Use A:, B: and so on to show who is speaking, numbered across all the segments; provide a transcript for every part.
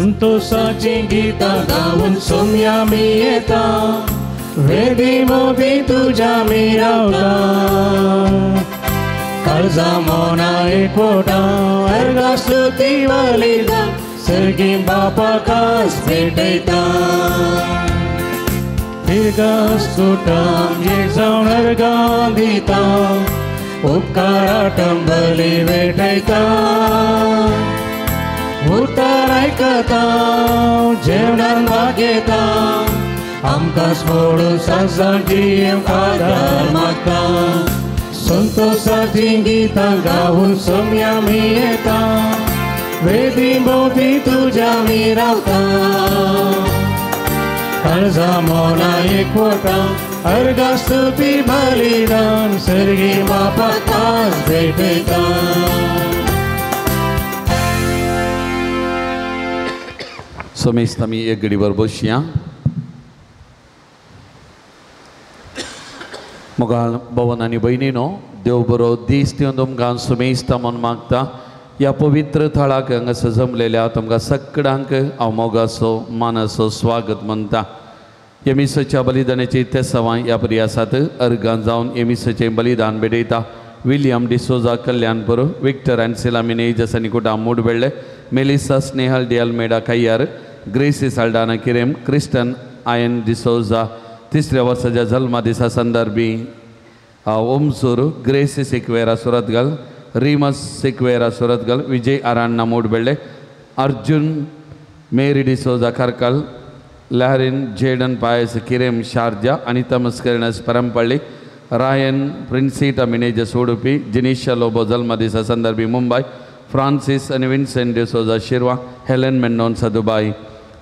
A: संतोषाची गीतां गावन सोम्या मी येता, वेदी मोदी तुज्या मी रावता. काळजा मोना एकवटा अर्गा स्तुती बलिदान, सर्गी बापा खास भेटयता. दीर्घ एक जावन अर्गां दिता, उपकाराटम बली भेटयता. उतर आयकता जेवणान भागयता, आमकां सोडून सदां जियेवंक आदार मागता. संतोषाची गीतां गावन सोम्या मी येता, वेदी भोंवती तुज्या मी रावता. काळजा मोना एकवटा अर्गा स्तुती बलिदान, सर्गी बापा खास भेटयता.
B: समेस्त आमी एक घडीभर बसया. मोगाळ भवन आनी भयणीनो, देव बरो दीस दिवन तुमकां सुमेस्त म्हूण मागता. ह्या पवित्र थळाक हांगासर जमलेल्या तुमकां सगळ्यांक हांव मोगाचो मानाचो स्वागत म्हणटा. येमिसाच्या बलिदानाची तेसावां ह्या परी आसात. अर्गां जावन येमिसाचें बलिदान भेटयता William D'Souza Kalyanpur, Victor Ancila Menezes आनी कुटा Mudbelle, Melissa Snehal de Almeida Kayyar, Gracy Saldanha Kirem, Kristen Ian D'Souza तिसऱ्या वर्साच्या जल्मा दिसा संदर्भी Omsur, Gracy Sequeira Surathkal, Remus Sequeira Surathkal, Vijay Aranna Mudbelle, Arjun Mary D'Souza Karkala, Laharin Jaden Pius Kirem Sharjah, Anita Mascarenhas Parampalli, Ryan Princita Menezes Udupi, Jinisha Lobo जल्मा दिसा संदर्भी Mumbai, Francis आनी Vincent D'Souza शिरवा, Helen Mendonsa Dubai.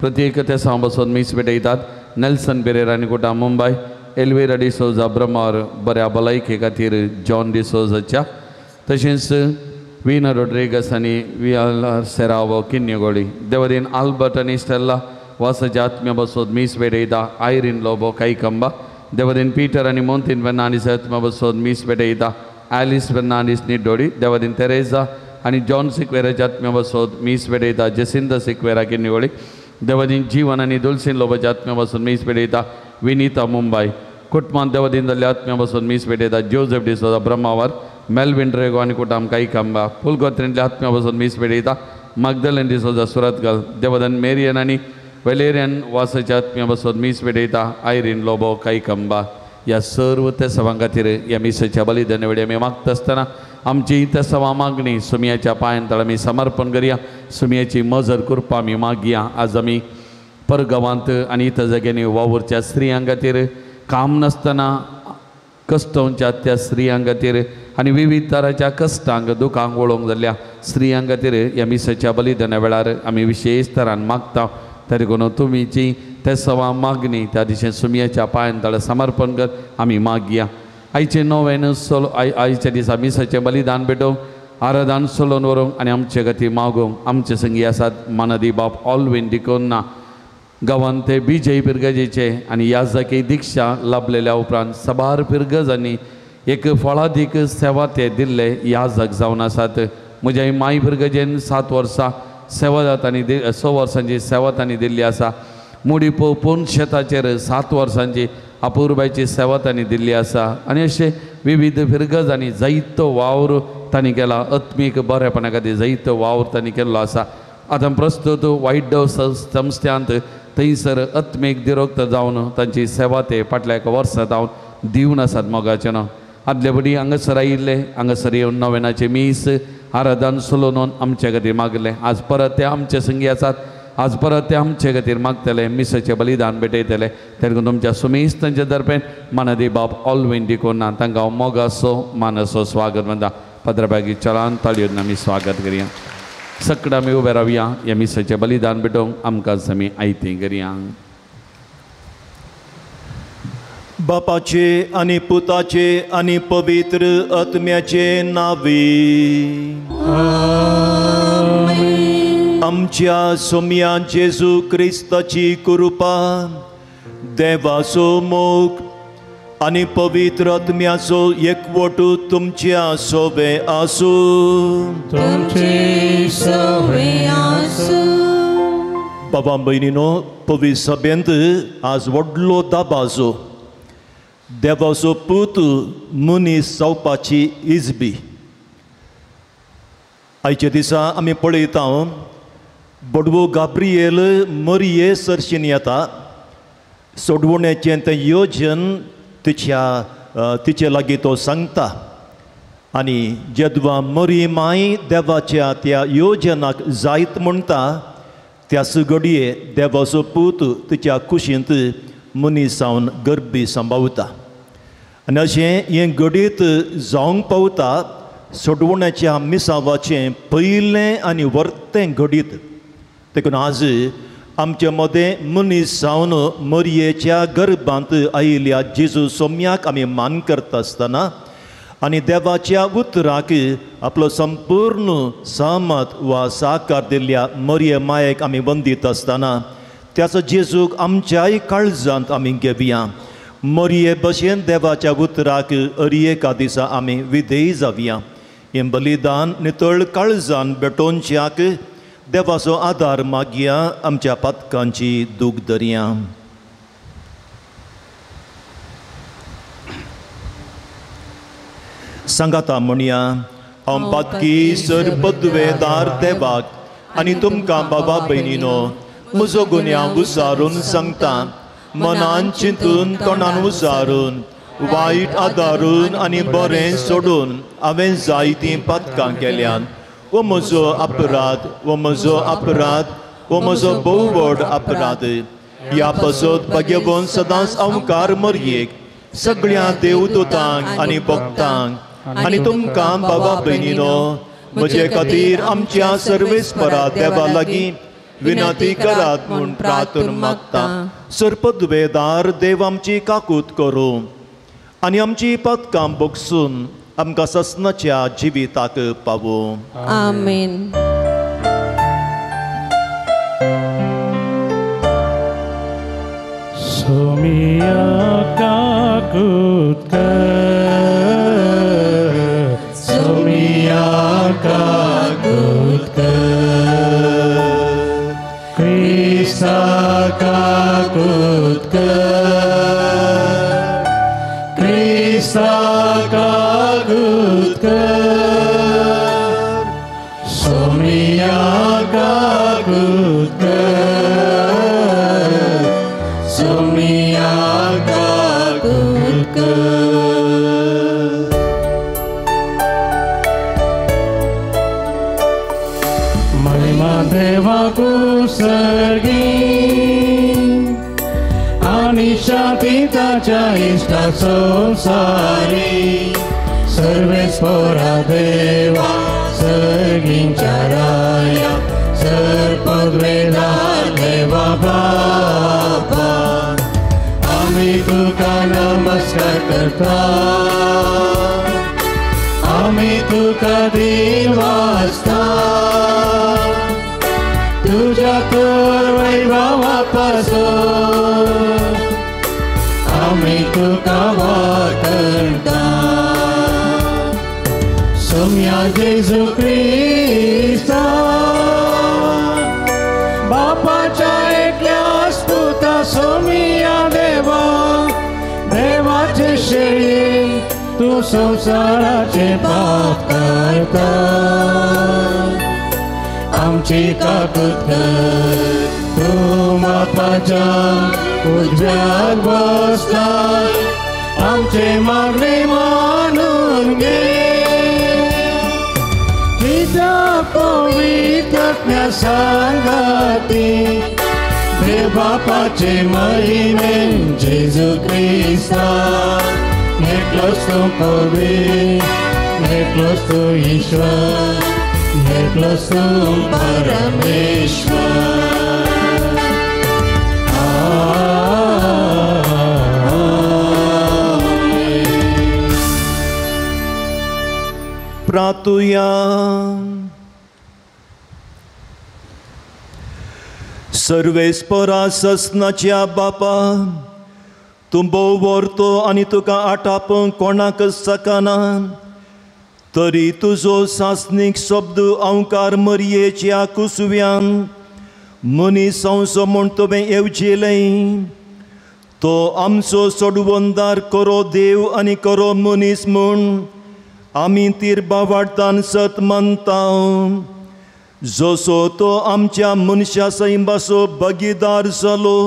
B: प्रत्येक तेसांव बसून मीस भेटयतात. Nelson Pereira आनी कुटा मुंबय, एल्वेरा डिसोजा ब्रह्मार बऱ्या भलायके खातीर जॉन डिसोजाच्या, तशेंच विना रोड्रिगस आनी वियाल सेरावो किन्यगोळी. देवदीन आल्बर्ट आनी स्टेल्ला वासाच्या आत्म्या बसोत मीस भेटयता आयरीन लोबो कैकंबा. देवदीन पीटर आनी मोंतीन फेर्नांडीस आत्म्या बसोत मीस भेटयता आलिस फेर्नांडीस निड्डोडी. देवदीन तेरेजा आनी जॉन सिक्वेराच्या आत्म्या बसोत मीस भेटयता जेसिंदा सिक्वेरा किन्यगोळी. देवदीन जीवन आनी दुलसीन लोबाच्या आत्म्या बसून मीस भेटयता विनीता मुंबय. कुटुंबांत देवदीन जाल्ल्या आत्म्या बसून मीस भेटयता जोसेफ डिसोजा ब्रह्मावर, मेल्विन ड्रेगो आनी कुटाम कैकंबा. फुलगोत्रेंतल्या आत्म्या बसून मीस भेटयता मागदलन डिसोजा सुरतगल. देवदन मेरियन आनी वेलेरियन वासाच्या आत्म्या बसून मीस भेटयता आयरीन लोबो कैकंबा. ह्या सर्व तेसवां खातीर ह्या मिसाच्या बलिदाना वेळी आमी मागता आसतना आमची तेसवां मागणी सुमयाच्या पांयां तळ आमी समर्पण करया. सुमयाची मजर कृपा आमी मागया. आज आमी परगांवांत आनी इतर जाग्यांनी वावुरच्या स्त्रियां खातीर, काम नासतना कश्टवच्या त्या स्त्रियां खातीर आनी विविध तराच्या कश्टांक दुखांक वळोवंक जाल्ल्या स्त्रियां खातीर ह्या मिसाच्या बलिदाना वेळार आमी विशेश तरान मागता. तरी कोण तुमीची तेसवां मागणी त्या दिशेन सुमयाच्या पांयां तळ समर्पण कर आमी मागया. आयचे नोवेन सोलो आयच्या दिसा मिसाचें बलिदान भेटोवंक आराधन सोलोवन व्हरूंक आनी आमचे खातीर मागोवंक आमचे संगी आसात मानदी बाप ऑलवीन डिकोन्ना. गांवांत ते बिजय पिरगजेचे आनी याजकी दिक्षा लाभलेल्या उपरांत साबार पिरगजांनी एक फळादीक सेवा ते दिल्ले याजक जावन आसात. म्हज्या माय पिरगजेन 7 वर्सां सेवा तांणी 6 वर्सांची सेवा तांणी दिल्ली आसा. मुडी पोन शेताचेर 7 वर्सांची अपुरबायची सेवा तांणी दिल्ली आसा. आनी अशे विविध फिरगजांनी जायतो वावर तांणी केला. आत्मीक बरेपणा खातीर जायतो वावर तांणी केल्लो आसा. आतां प्रस्तुत वायट डव संस्थ्यांत थंयसर आत्मीक दिरोक्त जावन तांची सेवा ते फाटल्या एका वर्सा जावन दिवन आसात. मोगाचें न्हू आदले पटी हांगासर आयिल्ले, हांगासर येवन नवेनाचें मीस आराधन सोलोवन आमचे खातीर मागलें. आज परत ते आमचे संगी आसात. आज परत ते आमचे खातीर मागतले, मिसाचें बलिदान भेटयतले. तेन्ना तुमच्या सुमेस तांच्या दरपेन मानदी बाप ऑलवीन डिकोन्ना तांकां हांव मोगाचो मानाचो स्वागत म्हणटा. पद्रबागी चलान ताळयो आमी स्वागत करया. सगळं आमी उबे रावया ह्या मिसाचें बलिदान भेटोवंक आमकां आमी आयतें करया.
C: बापाचे आनी पुताचे आनी पवित्र आत्म्याचे नांवे आमच्या सोम्या जेजू क्रिस्ताची कृपा, देवाचो मोग आनी पवित्र आत्म्याचो एकवट तुमच्या सोबे आसूं.
A: तुमचे सोबे आसूं.
C: बाबा भयणीनो, पवित्र सभेंत आज व्हडलो दबाजो, देवाचो पूत मनीस जावपाची इजबी. आयच्या दिसा आमी पळयता बडवो गाब्रिएल मरिये सरशीन येता, सोडवण्याचें तें योजन तिचे लागीं तो सांगता आनी जेदवा मरी माय देवाच्या त्या योजनाक जायत म्हणटा त्याच घडये देवाचो पूत तिच्या कुशींत मनीस जावन गर्भी सांबावता आनी अशें हें घडीत जावंक पावता सोडवण्याच्या मिसावाचें पयलें आनी वर्तें घडीत. देखून आज आमचे मदें मनीस जावन मरयेच्या गर्भांत आयिल्ल्या जेजू सोम्याक आमी मान करता आसतना आनी देवाच्या उतराक आपलो संपूर्ण सहमत वा साकार दिल्ल्या मरये मायेक आमी वंदीत आसतना त्याचो जेजूक आमच्याय काळजांत आमी घेवया. मरये भशेन देवाच्या उतराक अरी एका दिसा आमी विधेयी जावया. हें बलिदान नितळ काळजान भेटोवच्याक देवाचो आदार मागया, आमच्या पातकांची दूख धरया. सांगाता म्हणया, हांव पातकी सर पदवेदार देवाक आनी तुमकां बाबा भयणीनो म्हजो गुन्यांव उसारून सांगता, मनान चिंतून तोंडान उसारून वायट आदारून आनी बरें सोडून हांवें जायतीं पातकां केल्यात. वो म्हजो अपराध, वो म्हजो अपराध, वो म्हजो भोव व्हड अपराध. ह्या पासत भाग्यवंत सदांच अंकार मरयेक सगळ्या देवदूतांक आनी भक्तांक आनी तुमकां बाबा भयणीनो म्हजे खातीर आमच्या सर्वेस्परा देवा लागीं विनंती करात म्हूण प्रार्थना मागता. सर्पदवेदार देव आमची काकूत करूं आनी आमची पातकां बगसून आमकां ससनाच्या जिविताक पावूं.
D: आमेन.
A: सोमिया काकूत कर, सोमिया काकूत कर, क्रिस्ता काकूत कर, क्रिस्ता काकूत कर, सोमिया काकूत कर, सोमिया काकूत कर. महिमा देवाकू सर्गी आनी शांती ताच्या इश्टा संवसारी, सर्वेस्परा देवा सर्गींच्या राया, सर्पदवेदार देवा बापा, आमी तुका नमस्कार करता, आमी तुका दिल वाजता, तुज्या तर वैभवा पासून आमी तुका वाकणता. सोम्या जेजू क्रिस्ता बापाच्या एकल्याच पुता सोमिया देवा, देवाचे शेळी तूं संवसाराचे पाप करता, आमची काकूत कर. तूं बापाच्या उजव्याक बसला, आमचे मागणे मानून घे, कित्याक पवित्र सांगाती देव बापाचे महिमे जेजू क्रिस्ता, एकलोच तूं पवित्र, एकलोच तूं ईश्वर, एकलोच तूं परमेश्वर.
C: प्रातुया. सर्वेस्परा ससनाच्या बापा, तूं भोव व्हरतो आनी तुका आटापूंक कोणाकच शकना, तरी तुजो सासणीक शब्द अंकार मरयेच्या कुसव्यान मनीस जावचो म्हूण तुवें येवजिलें. तो आमचो सोडवणदार करो देव आनी करो मनीस म्हूण आमी तिरबावाडतान सत मानता. जसो तो आमच्या मनशा सैंबाचो भागीदार जालो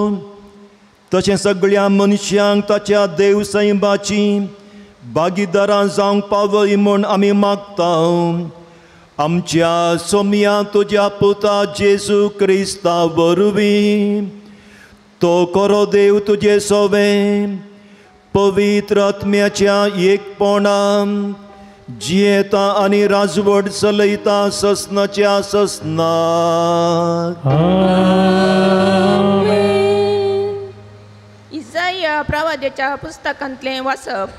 C: तशें सगळ्या मनशांक ताच्या देव सैंबाची भागीदारां जावंक पावय म्हूण आमी मागता. आमच्या सोम्या तुज्या पुता जेजू क्रिस्ता वरवीं तो करो देव तुजे सोवे पवित्र आत्म्याच्या एकपणान जियेता आनी राजवट चलयता ससनाच्या ससनाक.
D: इजाया प्रवाद्याच्या पुस्तकांतलें वाचप.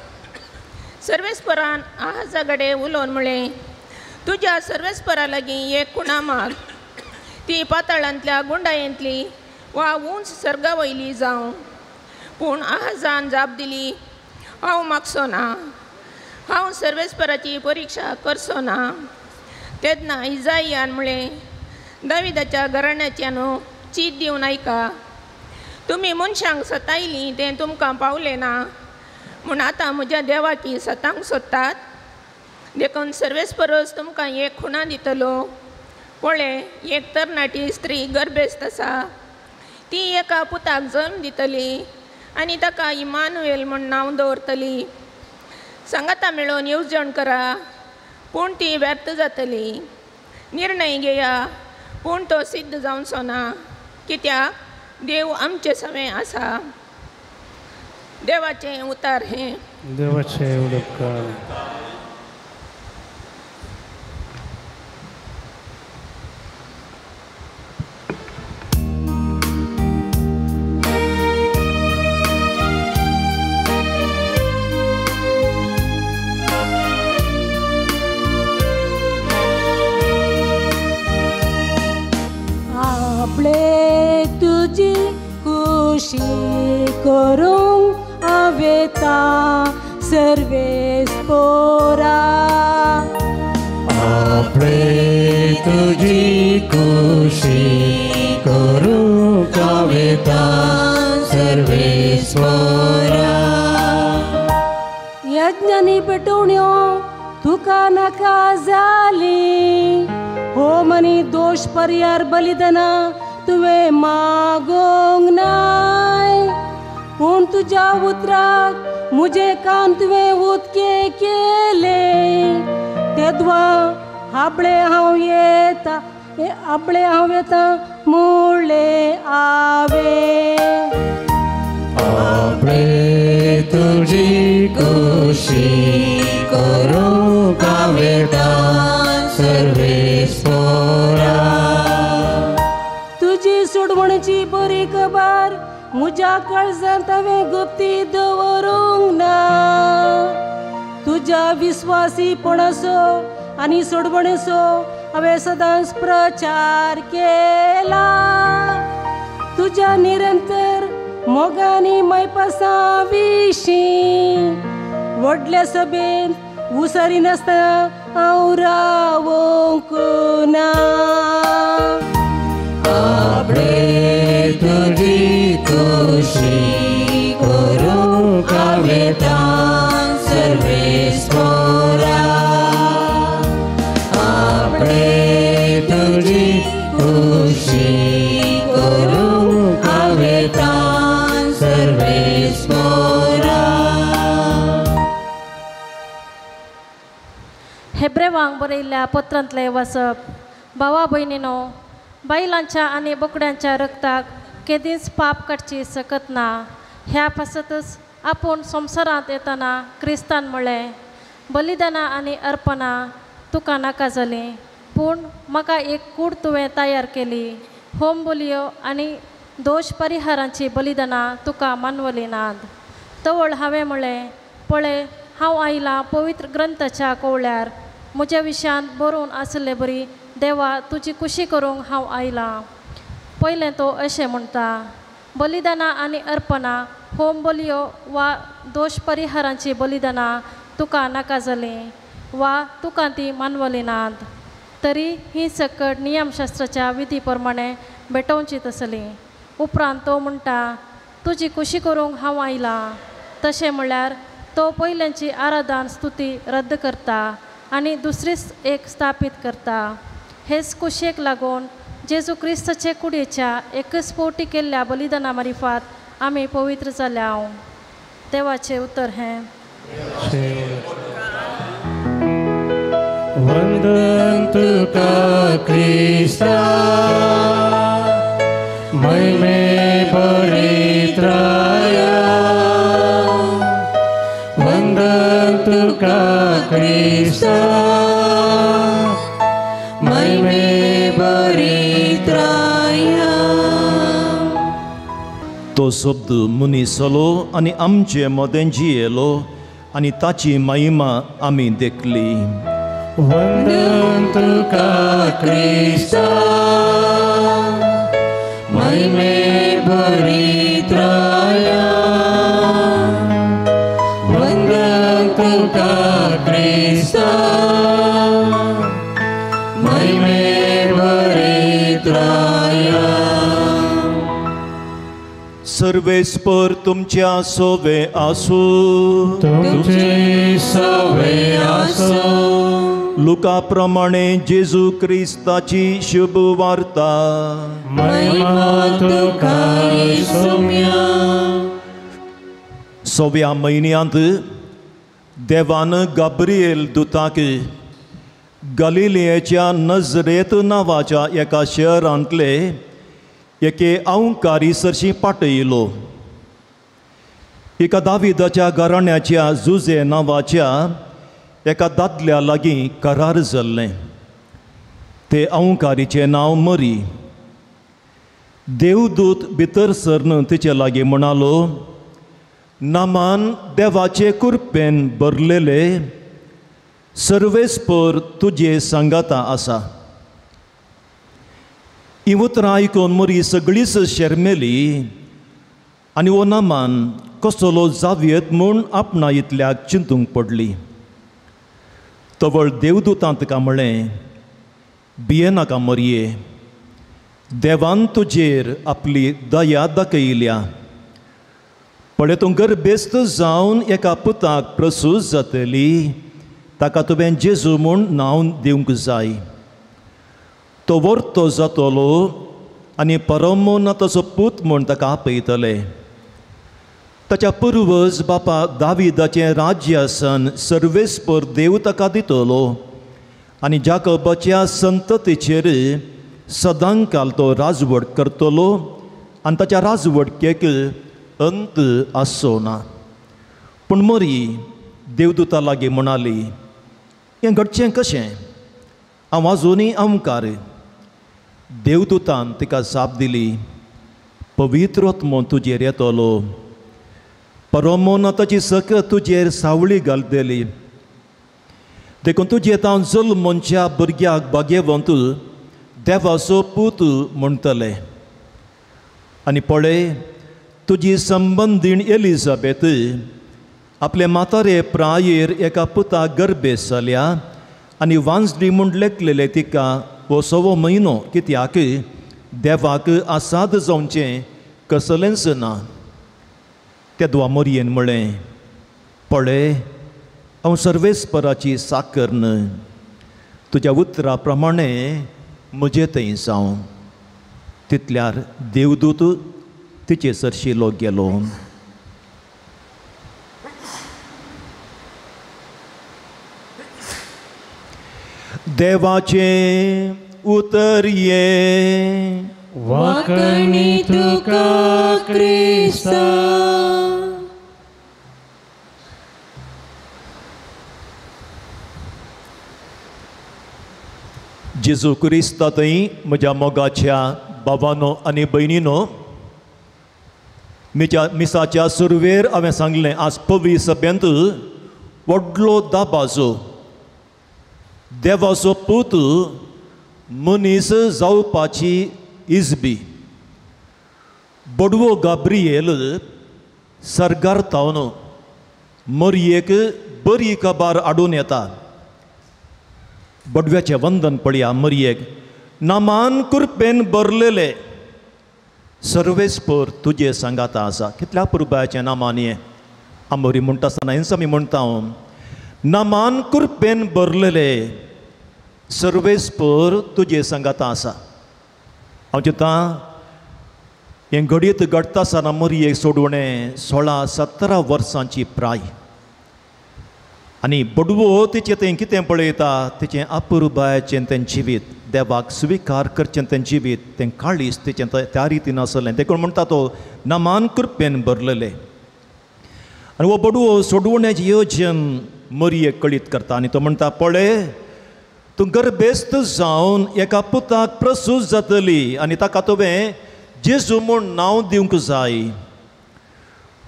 D: सर्वेस्परान आहाजा कडेन उलोवन म्हळें, तुज्या सर्वेस्परा लागीं एक खुणा माग, ती पाताळांतल्या गुंडायेंतली वा उंच सर्गा वयली जावं. पूण आहाजान जाप दिली, हांव मागचो ना, हांव सर्वेस्पराची परिक्षा करचो ना. तेन्ना इजायान म्हळें, दाविदाच्या घराण्याच्या न्हू चीत दिवन आयका, तुमी मनशांक सतायलीं तें तुमकां पावलें ना म्हूण आतां म्हज्या देवाकी सतांक सोदतात. देखून सर्वेस्परच तुमकां एक खुणा दितलो. पळय, एक तरणाटी स्त्री गर्भेस्त आसा, ती एका पुताक जल्म दितली आनी ताका इमानुएल म्हूण नांव दवरतली. सांगाता मेळोवन येवजण करा, पूण ती व्यर्थ जातली. निर्णय घेया, पूण तो सिद्ध जावचो ना, कित्याक देव आमचे सवें आसा. देवाचें उतार हें.
A: देवाचें उपकार.
E: आपले तुजी खुशी करूंक हांवेता सर्वेस्पोरा.
A: आपले तुजी खुशी करूंक हांवेता सर्वेस्पोरा.
E: यज्ञानी पेटोवण्यो तुका नाका जाली, होम आनी दोश परिहार बलिदानां तुवें मागोंक नाय. पूण तुज्या उतराक म्हजे कान तुवें उदके केले. तेद्वा आपले हांव येता, आपले हांव येता मुळ्ळे आवे.
A: आपले तुजी खुशी करूंक हांवेता सर्वेस्पोरा.
E: तुजी सोडवणची बरी खबर म्हज्या काळजांत हांवें गुप्ती दवरूंक ना. तुज्या विस्वासीपणाचो आनी सोडवणेचो हांवें सदांच प्रचार केला. तुज्या निरंतर मोगानी मैपासा विशीं व्हडल्या सभेंत उसरी नासतना हांव रावंक ना.
A: आपले तुजी खुशी करूंक हांवेता सर्वेस्पोरा. आपले तुजी खुशी करूंक हांवेता सर्वेस्पोरा.
F: हेब्रेवांक बरयल्ल्या पत्रांतलें वाचप. भावा भयणीनो, बायलांच्या आनी बोकड्यांच्या रक्ताक केदींच पाप काडची सकत ना. ह्या पासतच आपूण संवसारांत येतना क्रिस्तान म्हळें, बलिदानां आनी अर्पणां तुका नाका जालीं, पूण म्हाका एक कूड तुवें तयार केली. होम बलयो आनी दोश परिहारांची बलिदानां तुका मानवली नात. तवळ हांवें म्हळें, पळय हांव आयलां पवित्र ग्रंथाच्या कवळ्यार, म्हज्या विशयांत बरोवन आशिल्ले बरी देवा तुजी खुशी करूंक हांव आयलां. पयलें तो अशें म्हणटा, बलिदानां आनी अर्पणां, होम बलयो वा दोश परिहारांची बलिदानां तुका नाका जालीं वा तुका ती मानवली नात. तरी ही सकट नियमशास्त्राच्या विधी प्रमाणे भेटोवची तसली. उपरांत तो म्हणटा, तुजी खुशी करूंक हांव आयलां. तशें म्हणल्यार तो पयल्यांची आराधन स्तुती रद्द करता आनी दुसरीच एक स्थापीत करता. हेच कुशेक लागून जेजू क्रिस्ताचे कुडीच्या एकच फावटी केल्ल्या बलिदाना मारिफात आमी पवित्र जाल्या. देवाचें उतर हें.
A: वंदन तुका क्रिस्ता महिमे पवित्राया, वंदन तुका क्रिस्ता महिमे पवित्राया.
C: तो शब्द मनीस जालो आनी आमचे मदें जियेलो आनी ताची महिमा आमी देखली.
A: वंदन तुका क्रिस्ता महिमे पवित्राया, वंदन तुका क्रिस्ता महिमे पवित्राया.
C: सर्वेस्पर तुमच्या सोवे आसूं.
A: तुमचे सोवे आसूं.
C: लुका प्रमाणे जेजू क्रिस्ताची शुभ वार्ता.
A: महिमा तुका येसुम्या.
C: सव्या म्हयन्यांत देवान गाब्रिएल दुताक गलिलियेच्या नजरेत नांवाच्या एका शहरांतले एके अंकारी सरशी पाटयलो. एका दाविदाच्या घराण्याच्या जुजे नांवाच्या एका दादल्या लागीं करार जाल्लें. ते अंकारीचें नांव मरी. देवदूत भितर सरन तिचे लागीं म्हणालो, नामान देवाचे कुरपेन भरलेले सर्वेस्पर तुजे सांगाता आसा. ही उतरां आयकून मरी सगळीच शर्मेली आनी हो नामान कसलो जावयेत म्हूण आपणा इतल्याक चिंतूंक पडली. तवळ देवदूतान तिका म्हळें, भियेनाका मरये, देवान तुजेर आपली दया दाखयल्या. पळय तूं गर्भेस्त जावन एका पुताक प्रसूत जातली, ताका तुवें जेजू म्हूण नांव दिवंक जाय. तो वर्तो जातलो आनी परमोनाथाचो पूत म्हूण ताका आपयतले. ताच्या पुर्वज बापा दाविदाचें राज्यासन सर्वेस्पर देव ताका दितलो आनी जाकोबाच्या संततीचेर सदांकाल तो राजवट करतलो आनी ताच्या राजवटकेक अंत आसचो ना. पूण मरी देवदूता लागीं म्हणाली, हें घडचें कशें? हांव आजुनूय आमकार. देवदूतान तिका जाप दिली, पवित्र आत्मो तुजेर येतलो, परमोनाथाची सकत तुजेर सावळी घालतली, देखून तुजे तावन जल्मच्या भुरग्याक भाग्यवंत देवाचो पूत म्हणटले. आनी पळय, तुजी संबंदीण एलिझाबेथ आपले म्हातारे प्रायेर एका पुताक गर्भेस्त जाल्या आनी वांजली म्हूण लेखलेले तिका हो सवो म्हयनो, कित्याक देवाक आसाद जावचें कसलेंच ना. तेदवा मोरयेन म्हळें, पळय, हांव सर्वेस्पराची साकर न्हय, तुज्या उतरा प्रमाणे म्हजे थंय जावं. तितल्यार देवदूत तिचे सरशिलो गेलो. देवाचें उतर ये.
A: वाकणी तुका क्रिस्ता.
C: जेजू क्रिस्ता थंय म्हज्या मोगाच्या बाबानो आनी भयणीनो, मिसाच्या सुरवेर हांवें सांगलें, आज पवी सभेंत व्हडलो दाबाजो देवाचो पूत मनीस जावपाची इजबी बडवो गाब्रिएल सर्गार तावन मरयेक बरी खबर हाडून येता. बडव्याचें वंदन पळया मरयेक, नामान कुरपेन भरलेले. सर्वेस्पर तुजे सांगाता आसा. कितल्या पुरबायाचें नामान हें. आमोरी म्हणटा आसतना हेंच आमी म्हणटा, नामान कृपेन भरलेले सर्वेस्पर तुजे सांगाता आसा. हांव चिंता हें घडयेत घडटा आसतना मरयेक सोडवणें 16-17 वर्सांची प्राय आनी बडवो तिचें तें कितें पळयता, तिचें अपुरबायाचें तें जिवीत, देवाक स्विकार करचें तें जिवीत, तें काळीज तिचें त्या रितीन आसलें. देखून म्हणटा तो नामान कृपेन भरलेले. आनी हो बडवो सोडवण्याचें योजन मरयेक कळीत करता आनी तो म्हणटा, पळय तूं गर्भेस्त जावन एका पुताक प्रसूत जातली आनी ताका तुवें जेजू म्हूण नांव दिवंक जाय.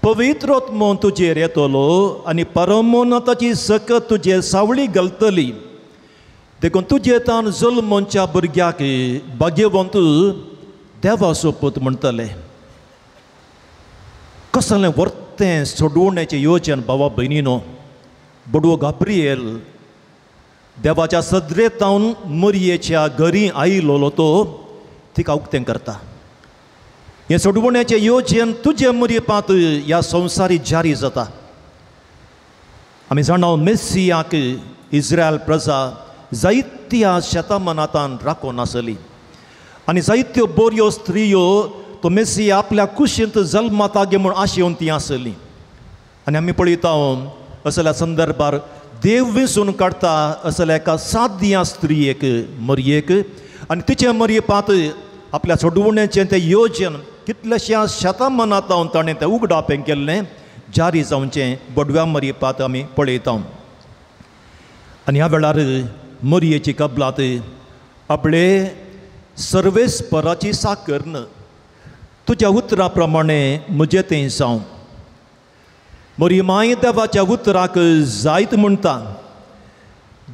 C: पवित्र आत्मो तुजेर येतलो आनी परमोनाथाची सकत तुजेर सावळी घालतली. देखून तुजे तान जल्मच्या भुरग्याक भाग्यवंत देवाचो पूत म्हणटले. कसलें वर्तें सोडवण्याचें योजन भावा भयणीनो. बडवो गाब्रिएल देवाच्या सदरेतावन मरयेच्या घरी आयिल्लो तो तिका उक्तें करता. हें सोडवण्याचें योजन तुजे मरयेपांत ह्या संवसारी जारी जाता. आमी जाणा मेसियाक इस्रायल प्रजा जायत्या शतमानांतान राखून आसली आनी जायत्यो बऱ्यो स्त्रियो तो मेसिया आपल्या कुशींत जल्माता गे म्हूण आशेवन ती आसली. आनी आमी पळयता असल्या संदर्भार देव वेंचून काडटा असल्या एका साद्या स्त्रियेक मरयेक आनी तिचे मरयेपांत आपल्या सोडवण्याचें तें योजन कितल्याश्या शतमानांत ताणें तें उगडापें केल्लें जारी जावचें बडव्या मरयेपांत आमी पळयता. आनी ह्या वेळार मरयेची कबलात आपले सर्वेस्पराची साकर तुज्या उतरा प्रमाणे म्हजें तें जावं. मरी माय देवाच्या उतराक जायत म्हणटा.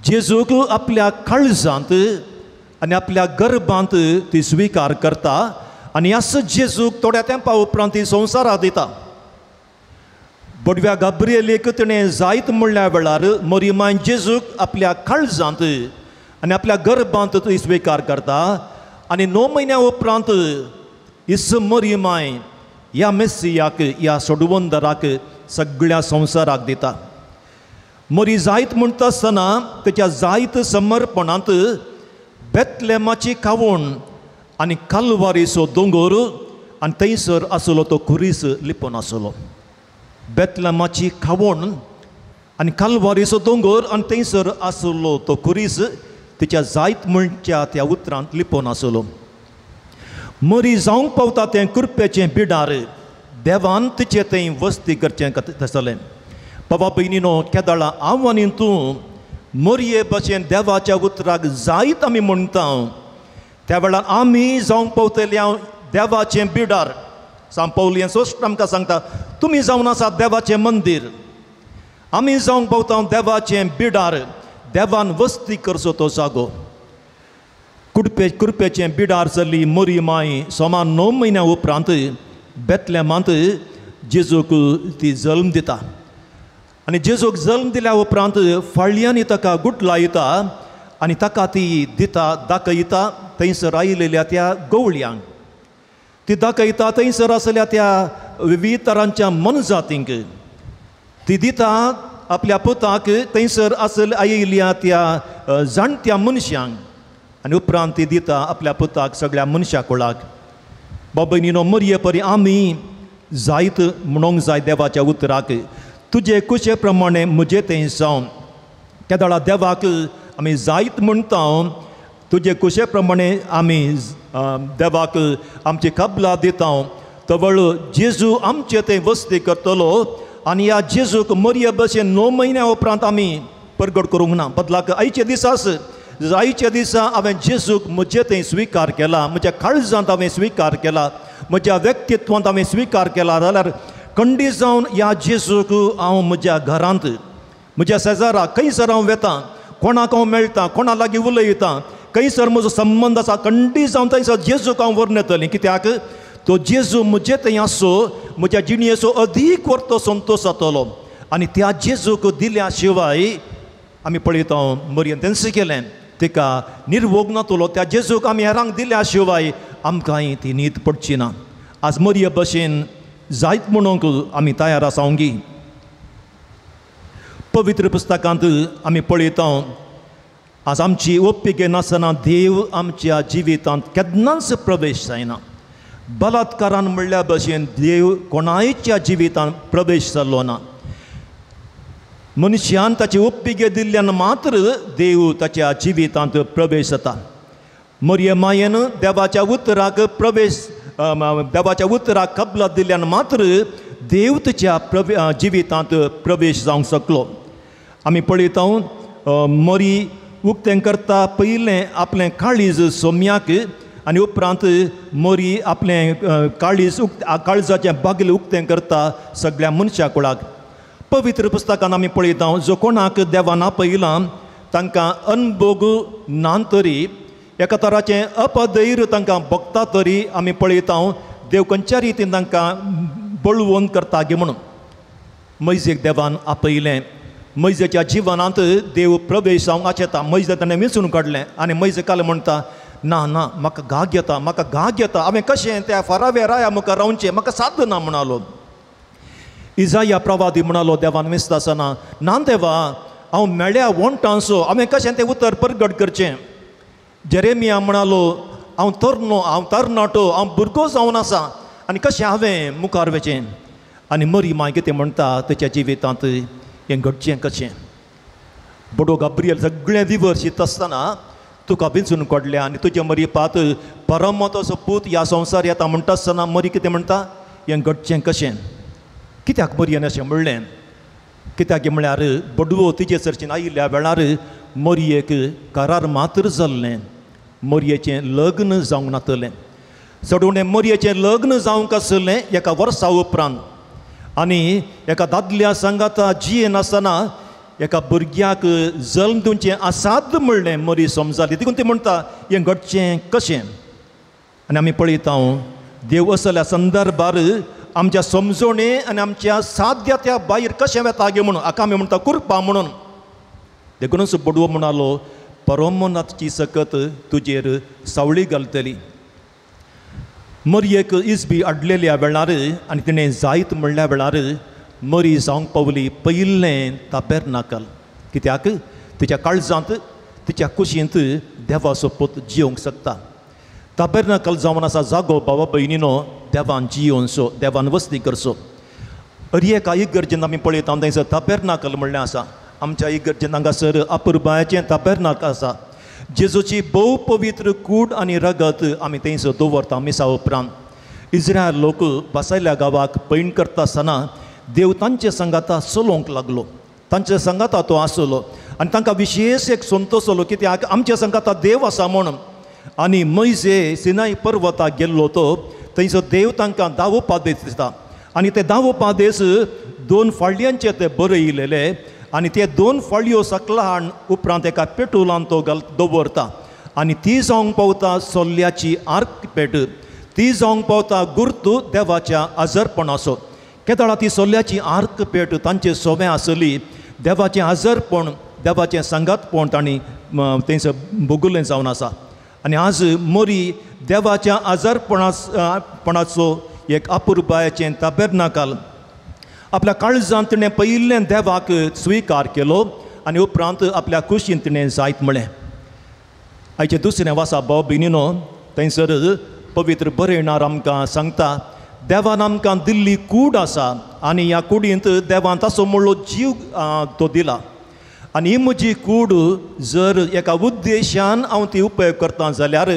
C: जेजूक आपल्या काळजांत आनी आपल्या गर्भांत ती स्विकार करता आनी आस जेजूक थोड्या तेंपा उपरांत ती संवसाराक दिता. बडव्या गाब्रिएलेक तिणें जायत म्हणल्या वेळार मरी माय जेजूक आपल्या काळजांत आनी आपल्या गर्भांत ती स्विकार करता आनी 9 म्हयन्या उपरांत इस मरी माय ह्या मेसियाक ह्या सोडवंदराक सगळ्या संवसाराक दिता. मरी जायत म्हणटा आसतना तेच्या जायत समर्पणांत बेतलेमाची खावण आनी कालवारीचो दोंगोर आनी थंयसर आसलो तो खुरीस लिपून आसलो. बेतलेमाची खावण आनी कालवारीचो दोंगोर आनी थंयसर आसलो तो खुरीस तिच्या जायत म्हणच्या त्या उतरांत लिपून आसलो. मरी जावंक पावता तें कृपेचें बिडार देवान तिचें थंय वस्ती करचें आसलें. बाबा भयणीनो, केदळा हांव आनी तूं मरये भशेन देवाच्या उतराक जायत आमी म्हणटा त्या वेळार आमी जावंक पावतले हांव देवाचें बिडार. सांत पावल हें स्पश्ट आमकां सांगता, तुमी जावन आसात देवाचें मंदीर, आमी जावंक पावता देवाचें बिडार. देवान वस्ती करचो तो जागो. कुडपेचें बिडार चल्ली मरी माय सोमा 9 म्हयन्या उपरांत बेतलेमांत जेजूक ती जल्म दिता आनी जेजूक जल्म दिल्या उपरांत फाळयांनी ताका गुटलायता आनी ताका ती दिता दाखयता थंयसर आयिल्ल्या त्या गवळयांक ती दाखयता. थंयसर आसल्या त्या विविध तरांच्या मनजातींक ती दिता आपल्या पुताक थंयसर आसल आयिल्ल्या त्या जाणट्या मनशांक आनी उपरांत ती दिता आपल्या पुताक सगळ्या मनशा कुळाक. बाबा भयणीनो, मरये परी आमी जायत म्हणूंक जाय देवाच्या उतराक, तुजे कुशे प्रमाणे म्हजें तें जावं. त्या वेळार देवाक आमी जायत म्हणटा, तुजे कुशे प्रमाणे आमी देवाक आमची कबला दिता. तवळ जेजू आमचे तें वस्ती करतलो आनी ह्या जेजूक मरये भशेन 9 म्हयन्या उपरांत आमी परगट करूंक ना. बदलाक आयचे दिसाच आयच्या दिसा हांवें जेजूक म्हजें थंय स्विकार केला, म्हज्या काळजांत हांवें स्विकार केला, म्हज्या व्यक्तित्वांत हांवें स्विकार केला जाल्यार खंडीत जावन ह्या जेजूक हांव म्हज्या घरांत, म्हज्या शेजारा, खंयसर हांव वेता, कोणाक हांव मेळटा, कोणा लागीं उलयता, खंयसर म्हजो संबंद आसा, खंडीत जावन थंयसर जेजूक हांव व्हरून येतलें. कित्याक तो जेजू म्हजे थंय आसो म्हज्या जिणयेचो अदीक व्हरतो संतोश जातलो. आनी त्या जेजूक दिल्या शिवाय आमी पळयता मरयेन तेंच केलें, तिका निर्वोग नातलो. त्या जेजूक आमी हेरांक दिल्या शिवाय आमकांय ती न्हीद पडची ना. आज मरिये भशेन जायत म्हणूंक आमी तयार आसावंगी. पवित्र पुस्तकांत आमी पळयता आज आमची ओपिके नासतना देव आमच्या जिवितांत केन्नाच प्रवेश जायना. बलात्कारान म्हणल्या भशेन देव कोणायच्या जिवितांत प्रवेश जाल्लो ना. मनशान ताची ओपिके दिल्ल्यान मात्र देव ताच्या जिवितांत प्रवेश जाता. मरिये मायेन देवाच्या उतराक प्रवेश देवाच्या उतराक कबलात दिल्ल्यान मात्र देव तिच्या जिवितांत प्रवेश जावंक शकलो. आमी पळयता मरी उक्तें करता पयलें आपलें काळीज सोम्याक आनी उपरांत मरी आपलें काळीज काळजाचें बागल उक्तें करता सगळ्या मनशा कुळाक. पवित्र पुस्तकान आमी पळयता जो कोणाक देवान आपयलां तांकां अनभोग ना तरी एका तराचें अपधैर्य तांकां भोगता तरी आमी पळयता देव खंयच्या रितीन तांकां बळवंत करता गे म्हणून. मैजेक देवान आपयलें, मैजेच्या जिवनांत देव प्रवेश जावंक आचेता. मैजे ताणें वेंचून काडलें आनी मैजे काल म्हणटा ना ना म्हाका घाग येता, म्हाका घाग येता, हांवें कशें त्या फाराव्या राया मुखार रावचें, म्हाका साध्य ना म्हणालो. इजाया प्रवादी म्हणालो देवान विसता आसतना ना देवा हांव मेळ्या वोंटांसो, हांवें कशें तें उतर परगट करचें. जेरेमिया म्हणालो हांव तरनो, हांव तरणाटो, हांव भुरगो जावन आसा आनी कशें हांवें मुखार वचें. आनी मरी माय कितें म्हणटा ताच्या जिवितांत हें घडचें कशें. बडो गाब्रियल सगळें विवर शित आसतना तुका वेंचून काडल्या आनी तुजे मरी पात परमताचो पूत ह्या संवसार येता म्हणटा आसतना मरी कितें म्हणटा हें घडचें कशें. कित्याक मरयेन अशें म्हणलें? कित्याक म्हळ्यार बडवो तिजे सरचेन आयिल्ल्या वेळार मरयेक करार मात्र जाल्लें, मरयेचें लग्न जावंक नातलें. चडुणें मरयेचें लग्न जावंक आसलें एका वर्सा उपरांत आनी एका दादल्या सांगाता जियेनासतना एका भुरग्याक जल्म दिवचें असाध्य म्हणलें मरी समजाली. देखून ती म्हणटा हें घडचें कशें. आनी आमी पळयता देव असल्या संदर्भार आमच्या समजोणे आनी आमच्या साध्य त्या भायर कशें वता गे म्हणून हाका आमी म्हणटा कुरपा म्हणून. देखूनच बडवो म्हणालो परमनाथची सकत तुजेर सावळी घालतली. मरयेक इजबी आडलेल्या वेळार आनी तिणें जायत म्हणल्या वेळार मरी जावंक पावली पयिल्लें ताबेरनाकल. कित्याक तिच्या काळजांत तिच्या कुशींत देवाचो पूत जियोंक शकता. ताबेरनाकल जावन आसा जागो बाबा भयणीनो देवान जियोनसो, देवान वस्ती करचो. अरी एका इगर्जेन आमी पळयता थंयसर ताबेरनाकल म्हणलें आसा. आमच्या इगर्जेन हांगासर अपुरबायाचें ताबेरनाकल आसा. जेजूची भोव पवित्र कूड आनी रगत आमी थंयसर दवरता मिसा उपरांत. इस्रायल लोक बसायल्या गांवाक पैण करता आसतना देव तांचे सांगाता चलोवंक लागलो, तांचे सांगाता तो आसलो आनी तांकां विशेश एक संतोश जालो कित्याक आमच्या सांगाता देव आसा म्हणून. आनी मैजे सिनाय पर्वताक गेल्लो तो थंयसर देव तांकां दावो पादेस दिता आनी ते दावो पादेस दोन फाळयांचे ते बरयलेले आनी ते दोन फाळयो सकला हाडून उपरांत एका पेटुलान तो घाल दवरता आनी ती जावंक पावता सोल्ल्याची आर्क पेट, ती जावंक पावता गुर्तू देवाच्या आजरपणाचो. केदळा ती सोल्ल्याची आर्क पेट तांचे सोवें आसली, देवाचें आजरपण देवाचें सांगातपण तांणी थंयसर भोगुल्लें जावन आसा. आनी आज मरी देवाच्या आजारपणाचो एक अपुरबायाचें ताबेरनाकल आपल्या काळजांत तिणें पयिल्लें देवाक स्विकार केलो आनी उपरांत आपल्या कुशीन तिणें जायत म्हळें. आयचें दुसरें वासा भाव भयणीनो थंयसर पवित्र बरयणार आमकां सांगता देवान आमकां दिल्ली कूड आसा आनी ह्या कुडींत देवान ताचो म्हणलो जीव तो दिला आनी ही म्हजी कूड जर एका उद्देशान हांव ती उपयोग करता जाल्यार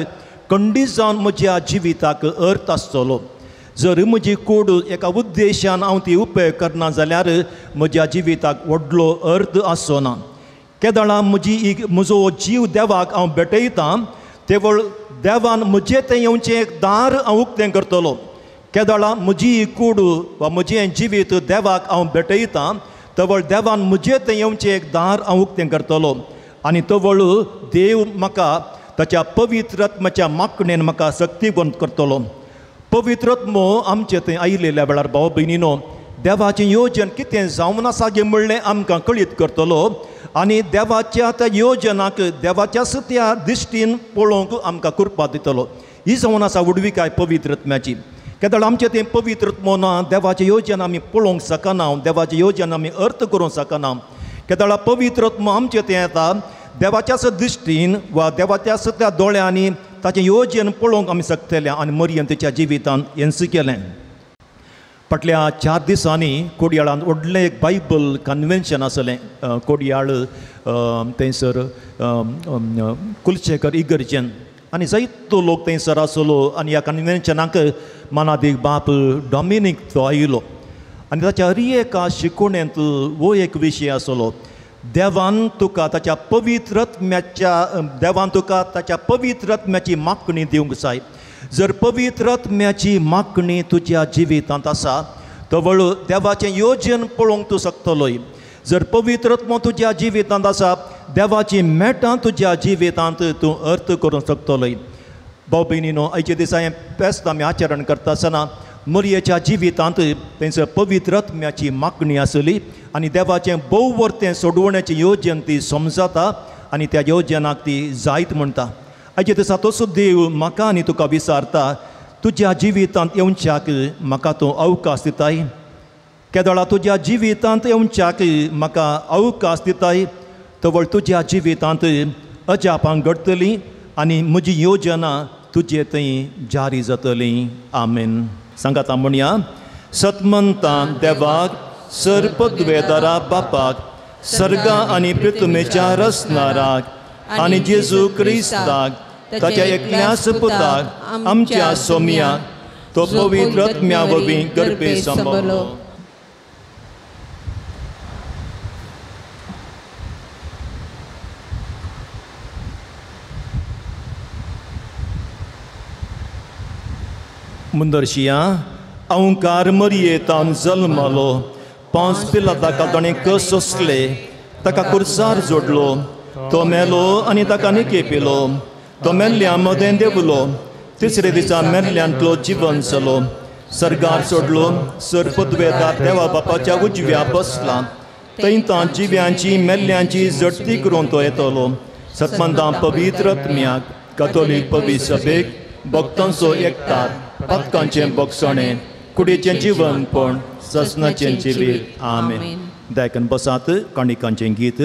C: खंडीत जावन म्हज्या जिविताक अर्थ आसतलो. जर म्हजी कूड एका उद्देशान हांव ती उपयोग करना जाल्यार म्हज्या जिविताक व्हडलो अर्थ आसचो ना. केदळा म्हजी म्हजो जीव देवाक हांव भेटयतां तेवळ देवान म्हजें तें येवचें एक दार हांव उक्तें करतलो. केदळा म्हजी कूड वा म्हजें जिवीत देवाक हांव भेटयतां तवळ देवान म्हजें तें येवचें एक दार हांव उक्तें करतलो आनी तवळ देव म्हाका ताच्या पवित्रत्माच्या मागणेन म्हाका शक्तिवंत करतलो. पवित्रत्मो आमचे थंय आयिल्ल्या वेळार भाव भयणीनो देवाचें योजन कितें जावन आसा गे म्हणलें आमकां कळीत करतलो आनी देवाच्या त्या योजनाक देवाच्याच त्या दिश्टीन पळोवंक आमकां कृपा दितलो. ही जावन आसा व्हडविकाय पवित्रत्म्याची. केदळ आमचें तें पवित्र ना देवाचें योजन आमी पळोवंक शकना, देवाचें योजन आमी अर्थ करूंक शकना. केदळा पवित्र आत्मो आमचें तें येता देवाच्याच दृश्टीन वा देवाच्याच त्या दोळ्यांनी ताचें योजन पळोवंक आमी शकतले. आनी मरियम तिच्या जिवितान हेंच केलें. फाटल्या 4 दिसांनी कोडयाळांत व्हडलें एक बायबल कन्वेन्शन आसलें. कोडयाळ थंयसर कुलशेखर इगर्जेन आनी जायतो लोक थंयसर आसलो. आनी ह्या कन्वेन्शनाक मानादीक बाप डॉमिनीक तो आयलो आनी ताच्या हर एका शिकोवणेंत हो एक विशय आसलो, देवान तुका ताच्या पवित्र आत्म्याच्या देवान तुका ताच्या पवित्र आत्म्याची मागणी दिवंक जाय. जर पवित्र आत्म्याची मागणी तुज्या जिवितांत आसा तवळ देवाचें योजन पळोवंक तूं शकतलोय. जर पवित्र आत्मो तुज्या जिवितांत आसा देवाची मेटां तुज्या जिवितांत तूं अर्थ करूंक शकतलोय. भाव भयणीनो, आयच्या दिसा हें फेस्त आमी आचरण करता आसतना मरियेच्या जिवितांत तेंचो पवित्र आत्म्याची मागणी आसली आनी देवाचें भोव वर्तें सोडवण्याचें योजन ती समजता आनी त्या योजनाक ती जायत म्हणटा. आयच्या दिसा तसो देव म्हाका आनी तुका विचारता, तुज्या जिवितांत येवच्याक म्हाका तूं अवकाश दिताय? केदळा तुज्या जिवितांत येवच्याक म्हाका अवकाश दिताय तवळ तुज्या जिवितांत अजापां घडटलीं आनी म्हजी योजना तुजे थंय जारी जातली. आमेन. सांगाता म्हणया, सतमंतान देवाक सर पदवेदारा बापाक सर्गा आनी पृथ्वीच्या रचणाराक आनी जेजू क्रिस्ताक ताच्या एकल्याच पुताक आमच्या सोम्याक तो पवित्र आत्म्या वरवीं गर्भे संभवलो. मुंदरशिया अंकार मरियेतान जल्मलो, 5 पिलाताका ताणें कस सोंसले, ताका कुर्सार जोडलो, तो मेलो आनी ताका निकेपिलो, तो मेल्ल्या मदें देवलो, तिसरे दिसा मेल्ल्यांतलो जिवन जालो, सर्गार सोडलो, सर पदवेदार देवा बापाच्या उजव्या बसला, थंय तां जिव्यांची मेल्ल्यांची जडती करून तो येतलो. सतमंतां पवित्र आत्म्याक कथोलीक पवित्र सभेक भक्तांचो एकतार पातकांचें बक्षणें कुडीचें जिवनपण ससनाचें जिवीत. आमेन. दायकन बसात काणिकांचें गीत.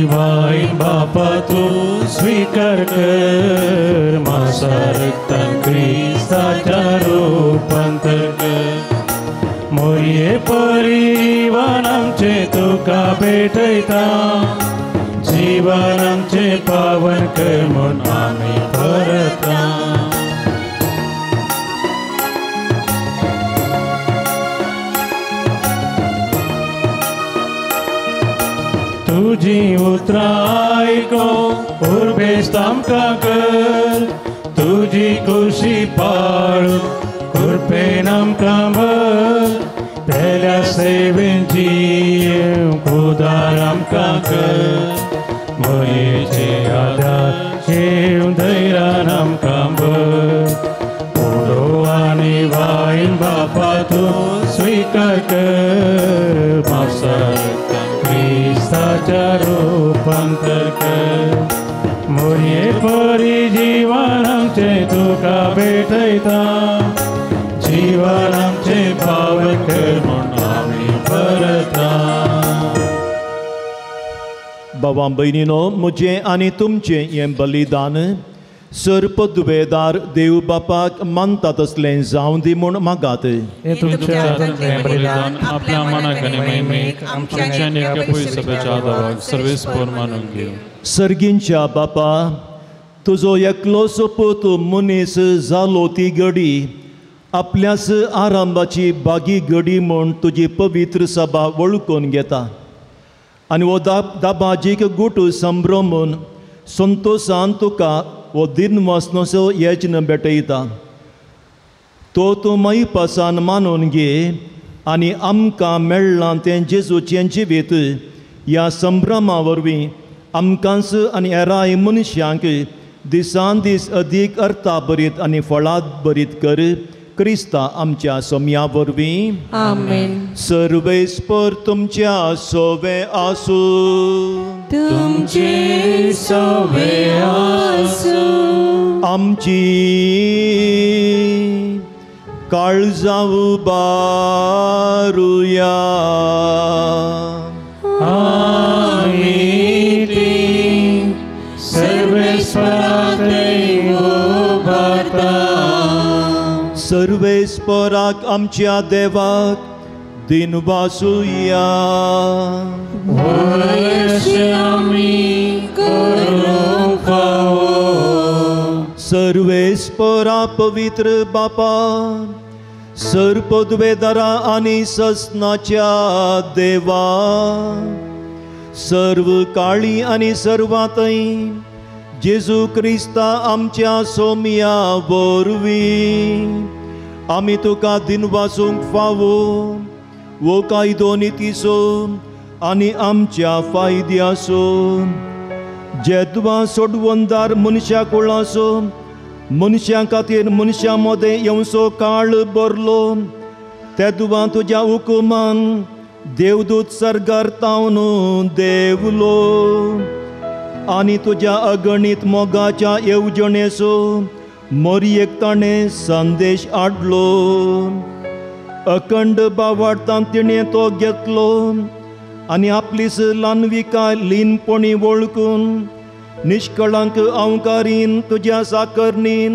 A: वाईन बापा तूं स्वीकार कर, मासा रक्तान क्रिस्ताच्या रूपांतर कर, मोरये परिवान आमचें तुका भेटयता, जीवन आमचें पावन कर म्हूण आमी परता. तुजी उतरां आयकोंक उर्बेस्त आमकां कर, तुजी कुशी पाळून कृपेन आमकां भर, पेल्या सेवेन जियेवंक उदार आमकां कर, मोरयेचे आदार घेवन धैर्यान आमकां भर. उडो आनी वायन बापा तूं स्वीकार कर, मासा क्रिस्ताच्या रूपांतर कर, मोरये परी जीवन आमचें तुका भेटयता, जीवन आमचें पावन कर म्हूण आमी परता.
C: बाबा भयणीनो, म्हजें आनी तुमचें हें बलिदान सर पदवेदार देव बापाक मानता तसलें जावं दी म्हूण मागात.
G: हें तुमच्या हातांतलें बलिदान आपल्या मनाक आनी महिमेक आमच्या आनी एका सभेच्या आदाराक सर्वेस्पर मानून घेवं.
C: सर्गींच्या बापा, तुजो एकलोच पूत मनीस जालो ती घडी आपल्याच आरंभाची बागी घडी म्हूण तुजी पवित्र सभा वळखून घेता आनी हो दाबाजीक गुट संभ्रमून संतोशान तुका हो दिनवासनसो यज्ञ भेटयता. तो तूं मैपासान मानून घे आनी आमकां मेळ्ळां तें जेजूचें जिवीत ह्या संभ्रमा वरवीं आमकांच आनी हेराय मनशांक दिसान दीस अदीक अर्था बरीत आनी फळात बरीत कर क्रिस्ता आमच्या सोम्या वरवीं.
E: आमेन.
C: सर्वेस्पर तुमच्या सोवे आसूं.
A: तुमचे सोवे आसूं.
C: आमची काळजां उबारुया.
A: आमी ती सर्वेस्पराक उबारता.
C: सर्वेस्पराक आमच्या देवाक दिनवासुया.
A: वयशी आमी करूंक फावो.
C: सर्वेस्परा पवित्र बापा सर्पद्वेदरा आनी ससनाच्या देवा सर्व काळी आनी सर्वांतय जेजू क्रिस्ता आमच्या सोम्या वरवीं आमी तुका दिनवासूंक फावो वो कायदो नितीचो आनी आमच्या फायद्याचो. जेदवा सोडवंदार मनशा कुळाचो मनशां खातीर मनशां मदें येवचो काळ भरलो तेदवा तुज्या हुकुमान देवदूत सर्गार तावन देवलो आनी तुज्या अगणीत मोगाच्या येवजणेचो मोरयेक ताणें संदेश हाडलो. अखंड बावाडतान तिणें तो घेतलो आनी आपलीच ल्हानविकाय लीनपणी वळखून निष्कळंक अंकारीन तुज्या साकरणीन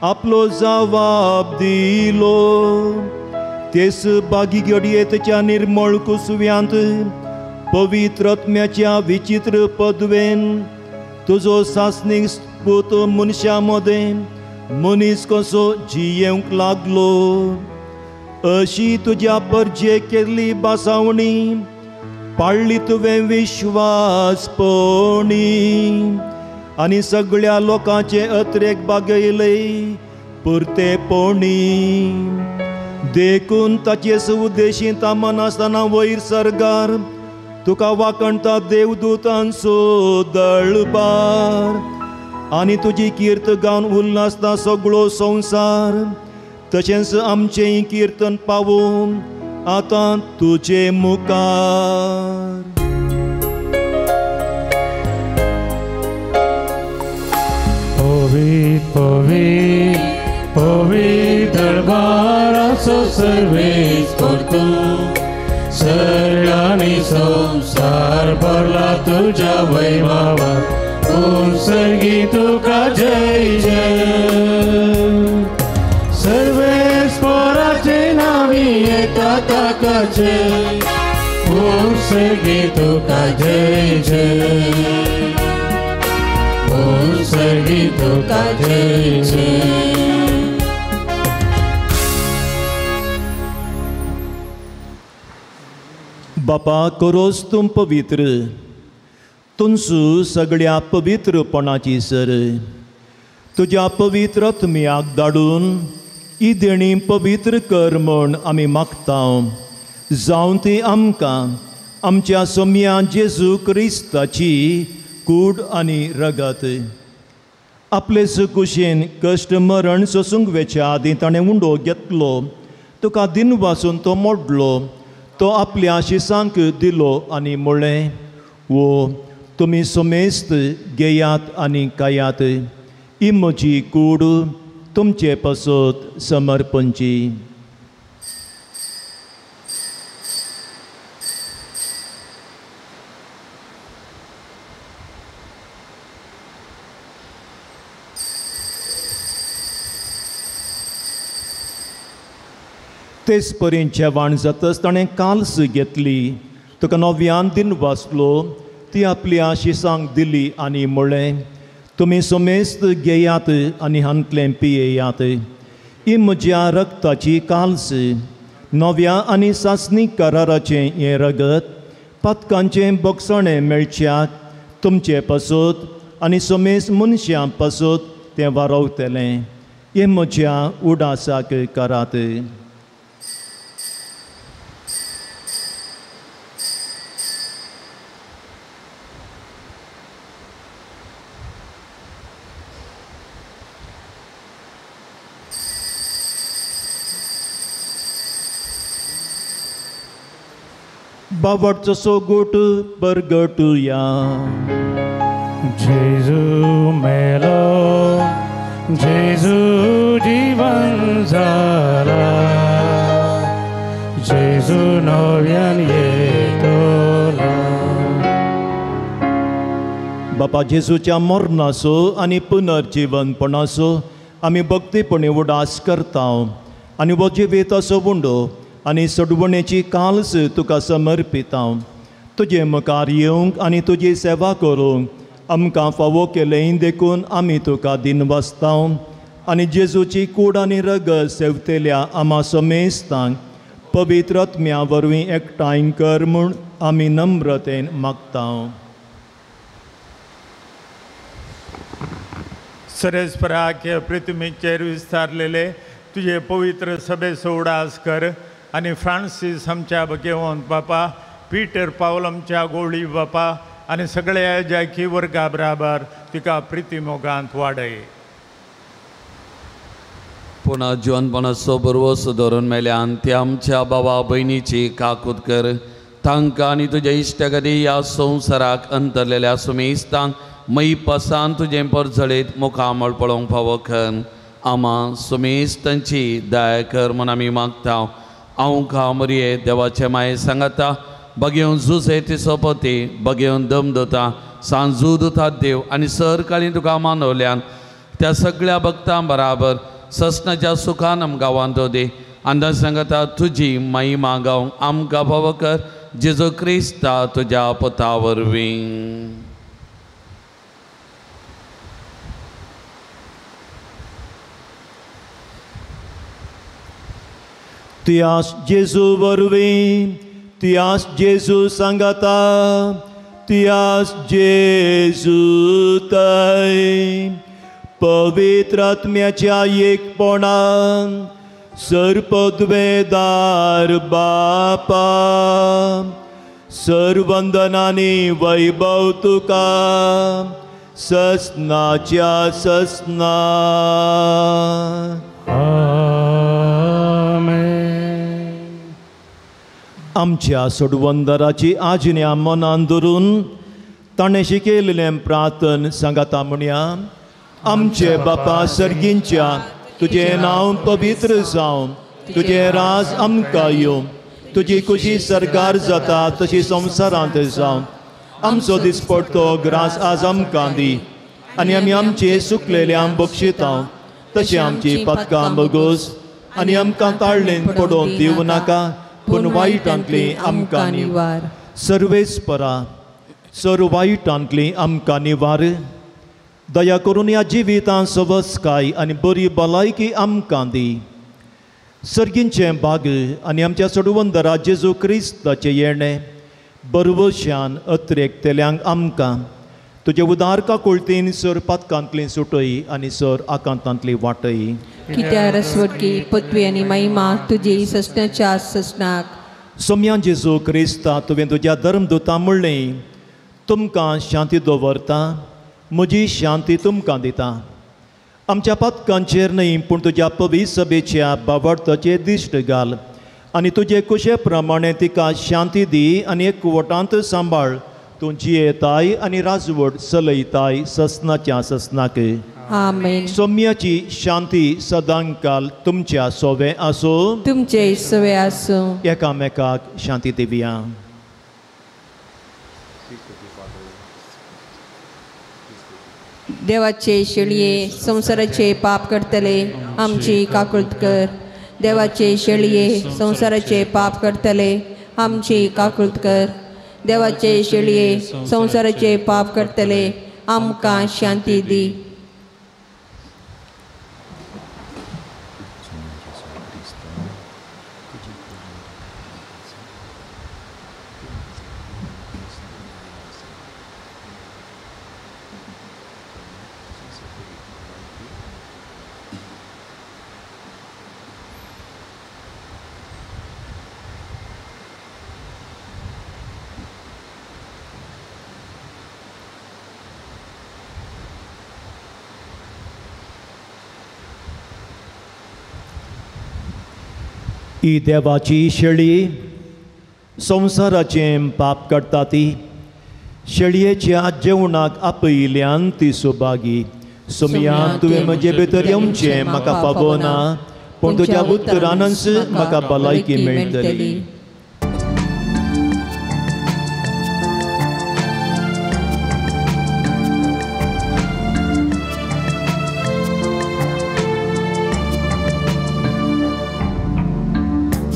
C: आपलो जवाब दिलो. तेच बागी घडये तुज्या निर्मळ कुसव्यांत पवित्र आत्म्याच्या विचित्र पदवेन तुजो सासणीक पूत मनशां मदें मनीस कसो जियेवंक लागलो. अशी तुज्या परजे केल्ली बासावणी पाळ्ळी तुवें विश्वासपणी आनी सगळ्या लोकांचे अत्रेक बागयले पुरतेपणी. देखून ताचे उद्देशी तामनासतना वयर सर्गार तुका वाकणता देवदूतांचो दळबार आनी तुजी कीर्त गावन उल्लासता सगळो संवसार. तशेंच आमचें किर्तन पावोवन आतां तुजे मुखार.
A: पवित्र पवित्र पवित्र दरबाराचो सर्वेस्पर तूं सर्गानी संवसार भरला तुज्या वैभवान उत्सर्गी तुका जय जय. सर्वेस्पराचे नावी येता ताकाचे उत्सर्गी तुका जय जय. उत्सर्गी तुका जय जय.
C: बापा करोस तूं पवित्र तुमचो सगळ्या पवित्रपणाची सर तुज्या पवित्र आत्म्याक धाडून ही देणी पवित्र कर म्हण आमी मागता. जावं ती आमकां आमच्या सोम्या जेजू क्रिस्ताची कूड आनी रगत. आपले कुशीन कश्ट मरण सोसूंक वेच्या आदीं ताणें उंडो घेतलो तुका दिनवासून तो मोडलो तो आपल्या शिसांक दिलो आनी म्हळें वो तुमी समेस्त घेयात आनी खायात ही म्हजी कूड तुमचे पासत समर्पणची. तेच परीन जेवण जातच ताणें काल्स घेतली तुका नव्यान दिन वाचलो ती आपल्या शिसांक दिली आनी म्हळें तुमी समेस्त घेयात आनी हांतलें पियेयात ही म्हज्या रक्ताची काल्स नव्या आनी सासणी कराराचें हें रगत पातकांचें बोगसणें मेळच्याक तुमचे पासत आनी समेस्त मनशां पासत तें वारवतलें. हें म्हज्या उडासाक करात. बावटचो सोगूट परगटुया.
A: जेजू मेलो, जेजू जीवन जाला, जेजू नव्यान येतलो.
C: बापा जेजूच्या मरणाचो आनी पुनर्जीवनपणाचो आमी भक्तीपणी उडास करता आनी हो जिविताचो उंडो आनी सोडवणेची काल्स तुका समर्पिता. तुजे मुखार येवंक आनी तुजी सेवा करूंक आमकां फावो केलें देखून आमी तुका दिनवासता आनी जेजूची कूड आनी रगत सेवतेल्या आमा समेस्तांक पवित्र आत्म्या वरवीं एकठांय कर म्हूण आमी नम्रतेन मागता.
H: सरेस्पराक पृथ्वीचेर विस्तारलेले तुजे पवित्र सभेचो उडास कर आनी फ्रांसीस आमच्या भगेवंत बापा, पीटर पावल आमच्या गोळी बापा आनी सगळ्या जायकी वर्गा बराबर तिका प्रिती मोगांत वाडय.
B: पुन्हा जिवनपणाचो बरवस धरून मेल्यान ते आमच्या बाबा भयणीची काकूत कर. तांकां आनी तुज्या इश्टागती ह्या संवसाराक अंतरलेल्या सुमेस्तांक मई पसान तुजें परजळीत मुखामळ पळोवंक फावो कर. आमा सुमेस्तांची दया कर म्हूण आमी मागता. हांव खामरये देवाचे माये सांगता बगेवन जुजे ती सोपती बगेवन दम दता सांजू दुता देव आनी सरकाळी तुका मानवल्यान त्या सगळ्या भक्तां बराबर ससनाच्या सुखान आमकां वांटो दी. आनी सांगता तुजी महिमा गावंक आमकां फावो कर जेजू क्रिस्ता तुज्या पुता वरवीं.
C: तुयास जेजू वरवीं, तुयास जेजू सांगता, तुयास जेजू तय पवित्र आत्म्याच्या एकपणान सर्पद्वेदार बापा सर्वंदनानी वैभव तुका ससनाच्या ससना. आमच्या सोडवंदराची आज्ञा मनान धरून ताणें शिकयलेलें प्रार्थन सांगाता म्हणया. आमचे बापा सर्गींच्या, तुजें नांव पवित्र जावं, तुजें राज आमकां येवं, तुजी खुशी सरकार जाता तशी संवसारांत जावं. आमचो दिसपडतो ग्रास आज आमकां दी आनी आमी आमचे सुकलेल्यांक बक्षिता तशें आमची पदकां बगोस आनी आमकां ताळ्ळेन पडोवंक दिवं नाका पूण वायटांतली आमकां निवार. सर्वेस्परा सर्व वायटांतली आमकां निवार. दया करून ह्या जिवितांत सवस्काय आनी बरी भलायकी आमकां दी. सर्गींचें भाग आनी आमच्या सोडवंदरा जेजू क्रिस्ताचें येणें बरवशान अत्रेकतेल्यांक आमकां तुजे उदार काकुळतीन सर पातकांतली सुटय आनी सर आकांतांतली वाटय.
I: कित्याक रसवटकी पदवी आनी महिमा तुजी ससनाच्या ससनाक.
C: सोम्या जेजू क्रिस्ता, तुवें तुज्या धर्मदूता म्हणलें तुमकां शांती दवरता, म्हजी शांती तुमकां दिता. आमच्या पातकांचेर न्हय पूण तुज्या पवित्र सभेच्या बावडताचेर दिश्ट घाल आनी तुजे कुशे प्रमाणे तिका शांती दी आनी एकवटांत सांबाळ. तूं जियेताय आनी राजवट चलयताय ससनाच्या ससनाक.
I: आमेन.
C: सौम्याची शांती सदांकाल तुमच्या सोवे आसूं,
I: तुमचे सोवे आसूं.
C: एकामेकाक शांती दिवया.
I: देवाचे शेळये संवसाराचे पाप करतले आमची काकुळट कर. देवाचे शेळये संवसाराचे पाप करतले आमची काकुळट कर. देवाचे शेळये संवसाराचे पाप करतले आमकां शांती दी.
C: ही देवाची शेळी संवसाराचें पाप काडटा ती शेळयेच्या जेवणाक आपयल्यान ती सुभागी. सोम्या तुवें म्हजे भितर येवचें म्हाका फावना, पूण तुज्या उतरानच म्हाका भलायकी मेळटली.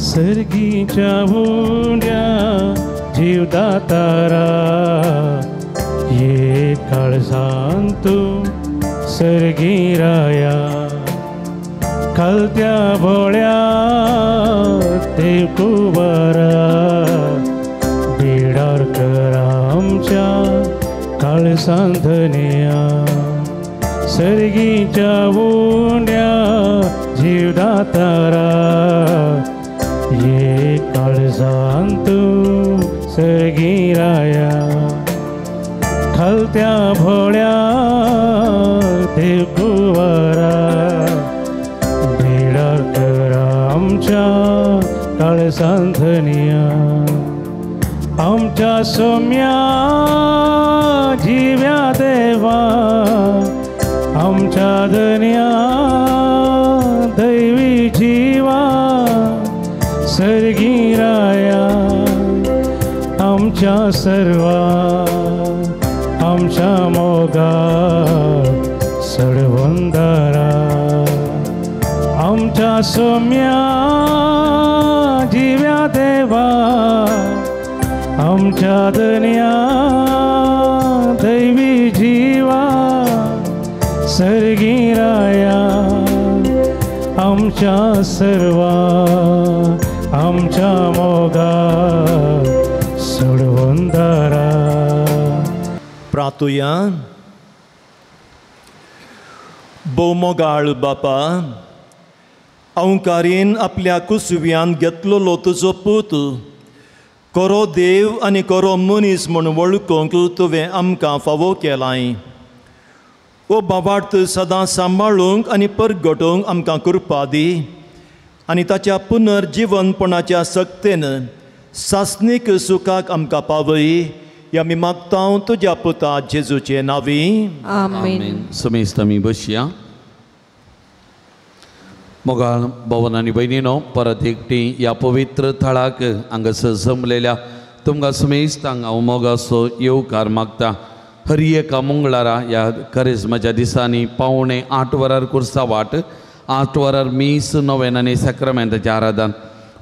A: सर्गीच्या उंड्या जीवदातारा ये काळजान तूं सर्गी राया, खालत्या भोळ्या देव कुंवरा बिडार कर आमच्या काळजान धनया. सर्गीच्या उंड्या जीवदातारा ये काळजान तूं सर्गी राया, खालत्या भोळ्या देव कुंवरा बिडार कर आमच्या काळजान धनया. आमच्या सोम्या जिव्या देवा, आमच्या धनया दैवी जिवा सर्गी राया, आमच्या सर्वा आमच्या मोगा सडवंदारा. आमच्या सोम्या जिव्या देवा, आमच्या धनया दैवी जिवा सर्गी राया, आमच्या सर्वा आमच्या मोगा सोडवंदारा.
C: प्रातुया. भोवमोगाळ बापा, अंकारीन आपल्या कुसव्यान घेतलेलो तुजो पूत कोरो देव आनी कोरो मनीस म्हूण वळखूंक तुवें आमकां फावो केलाय. ओ बाबार्थ सदां सांबाळूंक आनी परगटूंक आमकां कृपा दी आनी ताच्या पुनर्जिवनपणाच्या सक्तेन सासणीक सुखाक आमकां पावय. ह्या आमी मागता तुज्या पुता जेजूचे नांवी,
I: आमेन.
B: समेस्त आमी बसया. मोगाळ भवन आनी भयणीनो, परत एकटी ह्या पवित्र थळाक हांगासर जमलेल्या तुमकां समेस्तांक हांव मोगाचो येवकार मागता. हर एका मंगळारा ह्या करिज्माच्या दिसांनी 7:45 वरार कुर्सा वाट, 8 वरार मीस, नोवेन आनी साक्रामेंताचें आराधन,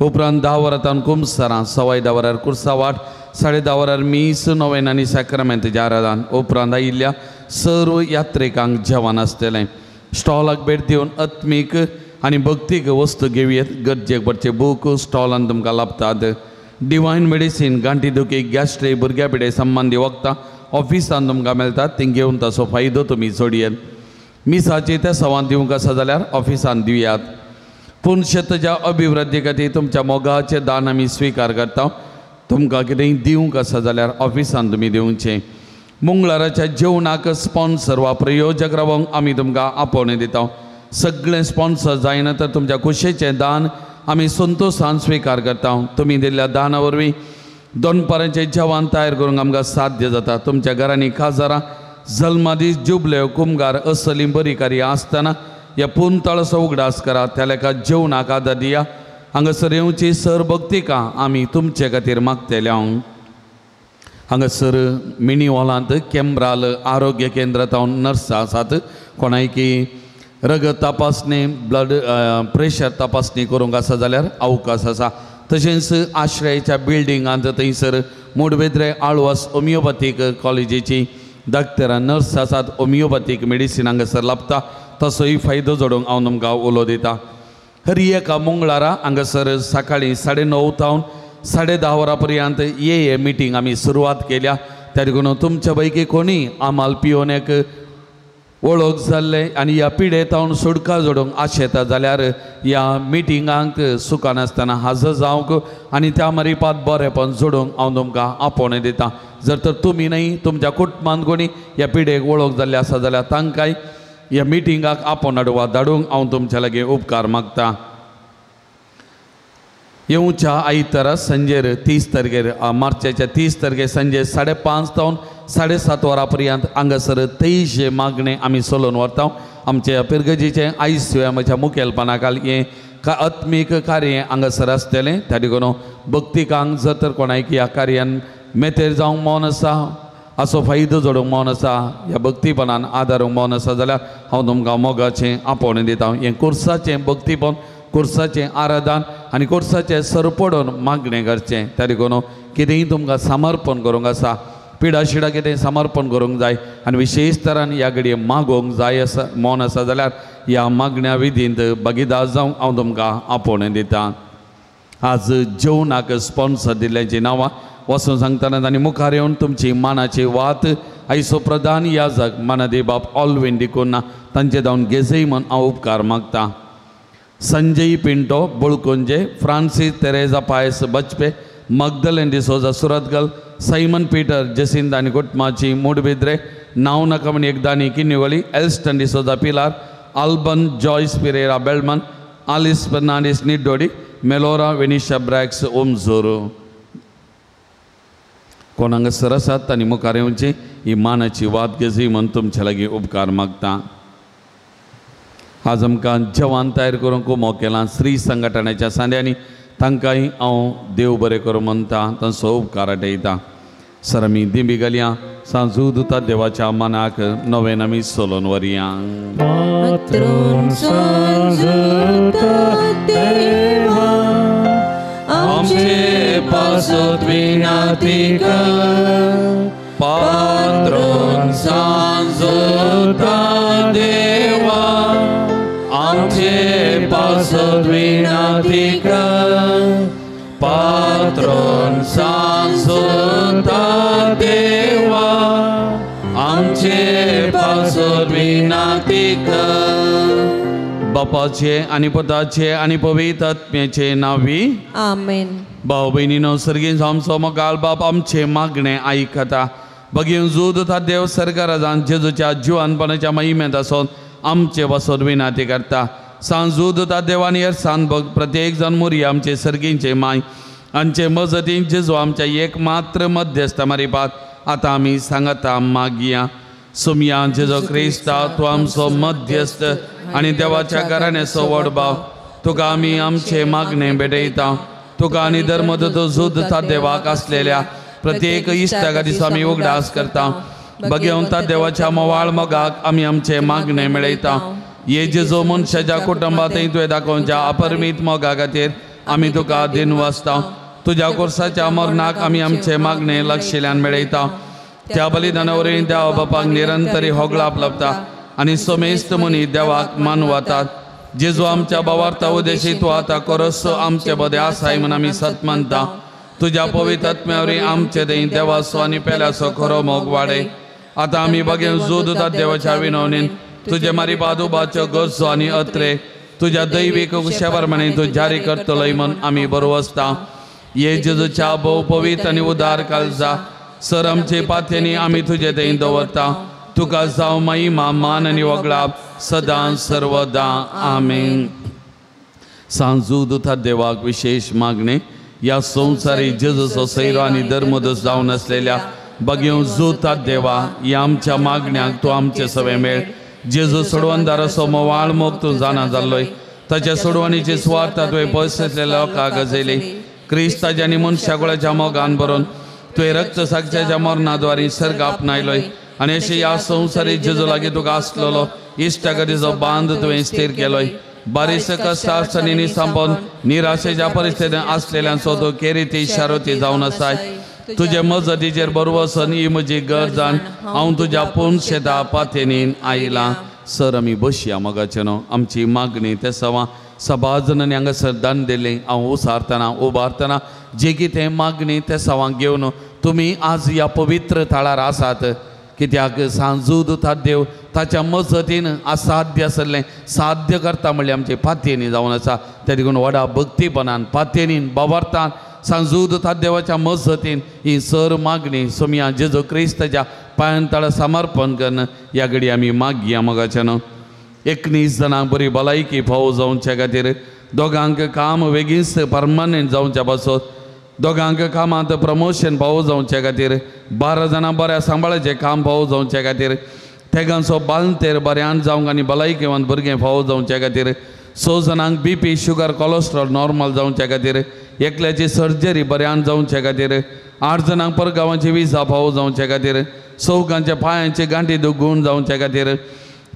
B: उपरांत 10 वरां कुमसरां, 10:15 वरार कुर्सा वाट, 10:30 वरार मीस, नोवेन आनी साक्रामेंताचें आराधन, उपरांत आयिल्ल्या सर्व यात्रिकांक जेवण आसतलें. स्टॉलाक भेट दिवन आत्मीक आनी भक्तीक वस्तू घेवयेत. गरजेक पडचे बूक स्टॉलान तुमकां लाभतात. डिवायन मेडिसीन, गांठी दुखी, गॅस्ट्रीक, भुरग्या पिडे संबंदी वखदां ऑफिसान तुमकां मेळटात, ती घेवन ताचो फायदो तुमी जोडयेत. मिसाची त्या सवान दिवंक आसा जाल्यार ऑफिसान दिवयात. पूण शेताच्या अभिवृद्धी खातीर तुमच्या मोगाचें दान आमी स्विकार करता. तुमकां कितेंय दिवंक आसा जाल्यार ऑफिसान तुमी दिवचें. मंगळाराच्या जेवणाक स्पॉन्सर वा प्रयोजक रावंक आमी तुमकां आपोवणें दिता. सगळें स्पॉन्सर जायना तर तुमच्या कुशेचें दान आमी संतोशान स्विकार करता. तुमी दिल्ल्या दाना वरवीं दनपारांचें जेवण तयार करूंक आमकां साध्य जाता. तुमच्या घरांनी खाजरां, जल्मादीस, जुबल्यो, कुमगार असलीं बरीं कार्यां आसतना ह्या पुनतळाचो उगडास करात. त्या लेखा जेवणाक आदार दिया. हांगासर येवची सर भक्तिका आमी तुमचे खातीर मागतले. हांव हांगासर मिनी हॉलांत केम्ब्राल आरोग्य केंद्रांत हांव नर्सां आसात. कोणायकी रगत तपासणी, ब्लड प्रेशर तपासणी करूंक आसा जाल्यार अवकाश आसा. तशेंच आश्रयाच्या बिल्डिंगांत थंयसर मुडबेद्रे आळवास होमियोपॅथीक कॉलेजीची डॉक्टरां नर्स आसात. होमियोपॅथीक मेडिसीन हांगासर लाभता, तसोय फायदो जोडूंक हांव तुमकां उलो दिता. हर एका मंगळारा हांगासर सकाळीं 9:30 तावन 10:30 वरां पर्यंत ये मिटींग आमी सुरवात केल्या. त्या देखून तुमच्या पैकी कोणी आमाल पिवन एक वळख जाल्ले आनी ह्या पिडे तावन सुटका जोडूंक आशेता जाल्यार ह्या मिटिंगांक सुकानासतना हाजर जावंक आनी त्या मारिपात बरेंपण जोडूंक हांव तुमकां आपोवणें दिता. जर तर तुमी न्हय तुमच्या कुटुंबांत कोणी ह्या पिडेक वळख जाल्ली आसा जाल्यार तांकांय ह्या मिटिंगाक आपोवन हाडूं वा धाडूंक हांव तुमच्या लागीं उपकार मागता. येवच्या आयतारा संजेर 30 तारखेर मार्चाच्या 30 तारखेर संजे 5:30 तावन 7:30 वरां पर्यंत हांगासर 23 मागणे आमी सोलोवन व्हरता. आमच्या पिरगजीचें आयसीएमाच्या मुखेलपणा खाल हें आत्मीक कार्य हांगासर आसतलें. त्या देखून भक्तिकांक जर तर कोणाक ह्या कार्यान मेतेर जावंक मौन आसा, असो फायदो जोडूंक मौन आसा, ह्या भक्तीपणान आदारूंक मौन आसा जाल्यार हांव तुमकां मोगाचें आपोवणें दिता. हें कोर्साचें भक्तीपण, कोर्साचें आराधन आनी कोर्साचें सरपडून मागणें करचें. त्या देखून कितेंय तुमकां समर्पण करूंक आसा, पिडा शिडा कितें समर्पण करूंक जाय आनी विशेश तरान ह्या घडये मागोवंक जाय आसा मौन आसा जाल्यार ह्या मागण्या विधींत भागीदार जावंक हांव तुमकां आपोवणें दिता. आज जेवणाक स्पॉन्सर दिल्ल्याचीं नांवां वचून सांगतना आनी मुखार येवन तुमची मानाची वात आयचो प्रधान याजक मानादी बाप ऑलविन डिकोना तांचे जावन गेजय म्हूण हांव उपकार मागता. Sanjay Pinto Bolkunje, Francis Teresa Paes Bajpe, Magdalene D'Souza Surathkal, Simon Peter Jacinda आनी कुटुंबाची Moodbidri, नांव नाका म्हण एकदानी Kinnivali, Elston D'Souza Pilar, Alban Joyce Pereira Belman, Alice Fernandes Niddodi, Melora Venisha Brax Omzoor. कोण हांगासर आसात तांणी मुखार येवची ही मानाची वात घेजी म्हूण तुमचे लागीं उपकार मागता. आज आमकां जेवण तयार करूंक उमो केलां स्त्री संघटनेच्या सांद्यांनी, तांकांय हांव देव बरें करूं म्हणटा, तांचो उपकार आटयता. सर आमी दिंबी घालया सांजू दुता देवाच्या मनाक नवेन आमी सोलोन वरया. आमचे पासत विनाती कर, पात्रून सांजता देवा, आमचे पासत विनाती कर, पात्रून सांजता देवा, आमचे पासत विनाती कर. बापाचे आनी पुताचे आनी पवित्र आत्म्याचे नांवी
I: आमेन.
B: भाव भयणीनो, सर्गीन आमचो मोगाळ बाप आमचे मागणें आयकता. बगीन जूद देव सरकारान जेजूच्या जिवानपणाच्या महिमेंत आसून आमचे वसोत विनाती करता. सांजूद देवान सान बग प्रत्येक जाण मुरी आमचे सर्गींचे माय आमचे मजतीन जेजू आमच्या एक मात्र मध्यस्थ मारिपात आतां आमी सांगता मागया. सुमया जेजू क्रिस्ता तूं आमचो मध्यस्थ आनी देवाच्या घराण्याचो व्हड भाव, तुका आमी आमचे मागणें भेटयता. तुका आनी धर्मदूत जुद देवाक आसलेल्या प्रत्येक इश्टाका दिसा आमी उगडास करता. बगेवंता देवाच्या मोवाळ मोगाक आमी आमचे मागणें मेळयता. हे जेजू मनशाच्या कुटुंबांतय तुवें दाखोवच्या अपरमीत मोगा खातीर आमी तुका दिन वाचता. तुज्या कोर्साच्या मरणाक आमी आमचे मागणें लक्षिल्यान मेळयता. त्या बलिदाना वरवीं देवा बापाक निरंतरी होगळाप लाबता आनी समेस्त मनी देवाक मानवतात. जेजू आमच्या भावार्था उद्देशी तूं आतां कोरस आमचे बदे आसाय म्हूण आमी सत मानता. तुज्या पवित्र आत्म्या वरवीं आमचे थंय देवाचो आनी पेल्याचो खरो मोग वाडय. आतां आमी बगेन जोद देवाच्या विनवणीन तुजे मारी बादुबाच्यो गरजो आनी अत्रे तुज्या दैवीक उशा प्रमाणे तूं जारी करतलोय म्हूण आमी बरो आसता. हे जेजूच्या भोव पवित्र आनी उदार काळजा सर आमचे पाथेनी आमी तुजे थंय दवरता. तुका जावं महिमा मान आनी वगळाप सदां सर्वदां आमेन. सांजू दुथा देवाक विशेष मागणें ह्या संवसारी जेजूचो सैरो आनी धर्मदोस जावन आसलेल्या बगेव जुता देवा ह्या आमच्या मागण्याक तूं आमचे सवे मेळ. जेजू सोडवणदाराचो मोवाळ मोग तूं जाणा जाल्लोय, ताच्या सोडवणीची सुवार्थ तुवें पयस आसलेल्या लोकांक गजयली. क्रिस्ताच्या आनी मनशाकुळाच्या मोगान भरून तुवें रक्त साक्षाच्या मरणाद्वारी सर्ग आपणायलोय आनी अशें ह्या संवसारी जेजू लागीं तुका आसलेलो इश्टागतीचो बांद तुवें स्थीर केलोय. बारीस कश्ट आसतना सांपोवन निराशेच्या परिस्थितींत आसलेल्यांचो तूं केरिती शारोती जावन आसाय. तुजे मजतीचेर बरवसन ही म्हजी गरजान हांव तुज्या पोनशेता पाथेनीन आयलां. सर आमी बसया मोगाचें न्हू आमची मागणी ते सवां सभाजनांनी हांगासर दान दिलें. हांव उसारतना उबारतना जे कितें मागणी ते सवांक घेवन तुमी आज ह्या पवित्र थळार आसात. कित्याक सांजू दुता देव ताच्या मजतीन असाध्य आसलें साध्य करता म्हणल्यार आमचे पातयेनी जावन आसा. त्या देखून व्हडा भक्तीपणान पातयेनीन बाबार्थान सांजू दुता देवाच्या मजतीन ही सर मागणी सोमया जेजू क्रिस्ताच्या पांयां तळा समर्पण करून ह्या घडी आमी मागया मोगाच्यान. 19 जाणांक बरी भलायकी फावो जावचे खातीर, दोगांक काम वेगींच परमनंट जावच्या पासत दोगांक कामांत प्रमोशन पावो जावचे खातीर 12 जाणां बऱ्या सांबाळाचें काम पावो जावचे खातीर तेगांचो बालतेर बऱ्यान जावंक आनी भलायकेवान भुरगें फावो जावचे खातीर 6 जाणांक बीपी शुगर कोलेस्ट्रॉल नॉर्मल जावचे खातीर एकल्याची सर्जरी बऱ्यान जावचे खातीर 8 जाणांक परगांवाची विजा फावो जावचे खातीर 4 पांयांचे गांठी दुगून जावचे खातीर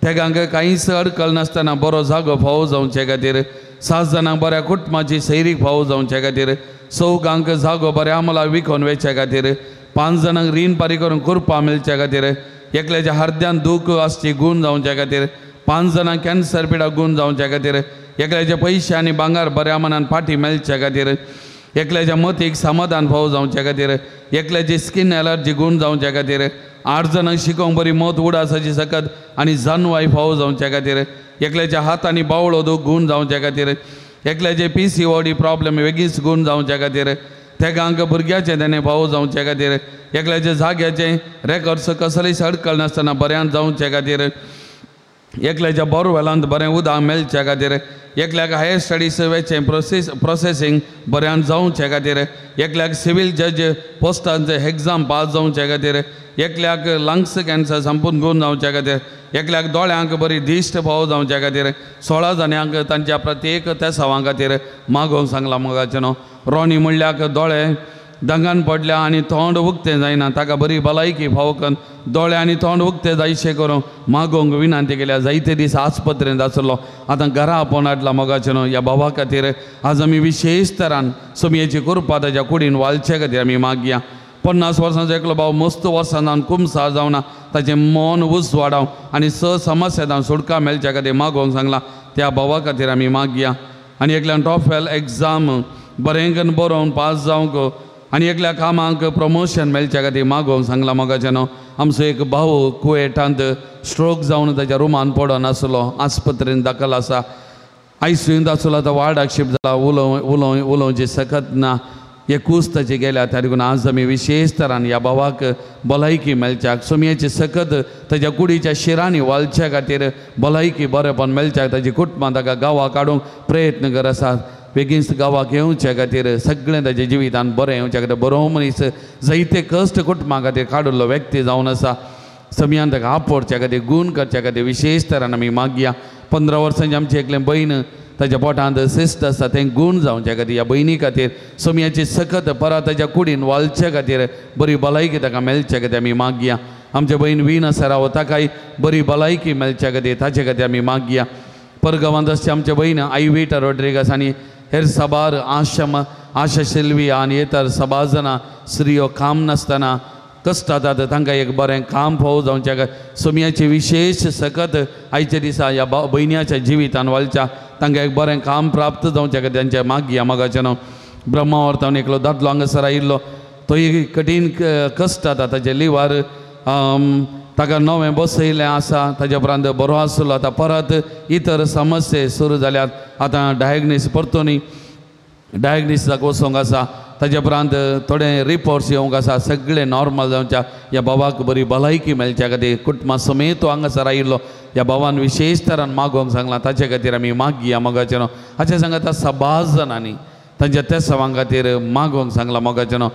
B: तेगांक कांयच अडकल नासतना बरो जागो फावो जावचे खातीर 7 जाणांक बऱ्या कुटुंबाची सैरीक फावो जावचे खातीर 4 जागो बऱ्या मला विकोन वेचे खातीर 5 जाणांक रीण पारी करून कुरपा मेळचे खातीर एकल्याच्या हर्द्यान दूख आसची गूण जावचे खातीर 5 जाणांक कॅन्सर पिडा गूण जावचे खातीर एकल्याचे पयशे आनी भांगर बऱ्या मनान फाटी मेळचे खातीर एकल्याच्या मतीक समाधान फावो जावचे खातीर एकल्याची स्कीन एलर्जी गूण जावचे खातीर 8 जाणांक शिकोवंक बरी मत उडासाची सकत आनी जानवाय फावो जावचे खातीर एकल्याच्या हात आनी बावळो दूख गूण जावचे खातीर एकल्याचे PCOD problem वेगींच गूण जावचे खातीर तेगांक भुरग्याचें तेणें फावो जावचे खातीर एकल्याच्या जाग्याचें रेकॉर्ड्स कसलीच अडकल नासतना बऱ्यान जावचे खातीर एकल्याच्या बोरवेलांत बरें उदक मेळचे खातीर एकल्याक हायर स्टडीज वेचें प्रोसेसींग बऱ्यान जावचे खातीर एकल्याक सिवील जज पोस्टांचे एग्जाम पास जावचे खातीर एकल्याक लंग्स कॅन्सर संपूर्ण गूण जावचे खातीर एकल्याक दोळ्यांक बरी दिश्ट फावो जावचे खातीर 16 जाणांक तांच्या प्रत्येक तेसावां खातीर मागोवंक सांगलां मोगाचें न्हू रोनी म्हणल्याक दोळे दंगान पडल्या आनी तोंड उक्तें जायना ताका बरी भलायकी फावो करून दोळे आनी तोंड उक्तें जायशें करूं मागोवंक विनंती केल्या. जायते दीस आस्पत्रेंत आसलो आतां घरा आपोवन हाडला मोगाचें न्हू ह्या भावा खातीर आज आमी विशेश तरान सोमयेची कृपा ताच्या कुडीन वालचे खातीर आमी मागया. 50 वर्सांचो एकलो भाव मस्त वर्सां जावन कुमसार जावना ताचें मन उजवाडाव आनी 6 समस्या जावन सुटका मेळच्या खातीर मागोवंक सांगलां त्या भावा खातीर आमी मागया. आनी एकल्यान टॉफेल एग्जाम बरें करून बरोवन पास जावंक आनी एकल्या कामाक प्रमोशन मेळच्या खातीर मागोवंक सांगलां मोगाचें न्हू. आमचो एक भाव कुवेटांत स्ट्रोक जावन ताच्या रुमान पडोन आसलो आस्पत्रेंत दाखल आसा आयसीयूंत आसलो आतां वार्डाक शिफ्ट जाला उलोवं उलोवची सकत ना एकूच ताची गेल्या. त्या देखून आज आमी विशेश तरान ह्या भावाक भलायकी मेळच्याक सोमयेची सकत ताच्या कुडीच्या शिरांनी वालच्या खातीर भलायकी बरेपण मेळच्याक ताची कुटुंबां ताका गांवाक काडूंक प्रयत्न कर आसात बेगीन गांवाक येवच्या खातीर सगळें ताच्या जिवितान बरें येवच्या खातीर बरो मनीस जायते कश्ट कुटुंबा खातीर काडिल्लो व्यक्ती जावन आसा. समयान ताका आपोवच्या खातीर गूण करच्या खातीर विशेश तरान आमी मागया. 15 वर्सांची आमची एकलें भयण ताच्या पोटांत सिस्ट आसा तें गूण जावच्या खातीर ह्या भयणी खातीर सोमयाची सकत परत ताच्या कुडीन वालच्या खातीर बरी भलायकी ताका मेळच्या खातीर आमी मागया. आमचे भयण वीन आसा राव ताकाय बरी भलायकी मेळच्या खातीर ताचे खातीर आमी मागया. परगांवांत आसची आमचे भयण आयविटा रोड्रिगस आनी हेर साबार आशा शेल्वी आनी इतर साबार जाणां स्त्रियो काम नासतना कश्ट जाता तांकां एक बरें काम फावो जावच्या सोमयाची विशेश सकत आयच्या दिसा ह्या भयण्याच्या जिवितान वालच्या तांकां एक बरें काम प्राप्त जावच्या खातीर तांच्या मागया मोगाचें न्हू. ब्रह्मावर्तावन एकलो दादलो हांगासर आयिल्लो तोय कठीण कश्ट जाता ताचें लिव्हर ताका नवें बसयलें आसा ताच्या उपरांत बरो आसलो आतां परत इतर समस्ये सुरू जाल्यात. आतां डायग्नीस परतून डायग्निसाक वचोंक आसा ताच्या उपरांत थोडे रिपोर्ट्स येवंक आसा सगळें नॉर्मल जावच्या ह्या भावाक बरी भलायकी मेळच्या खातीर कुटुंबा समेत तो हांगासर आयिल्लो ह्या भावान विशेश तरान मागोवंक सांगलां ताचे खातीर आमी मागया मोगाचें न्हू. हाचें सांगता साबार जाणांनी तांच्या तेसावां खातीर मागोवंक सांगलां मोगाचें न्हू.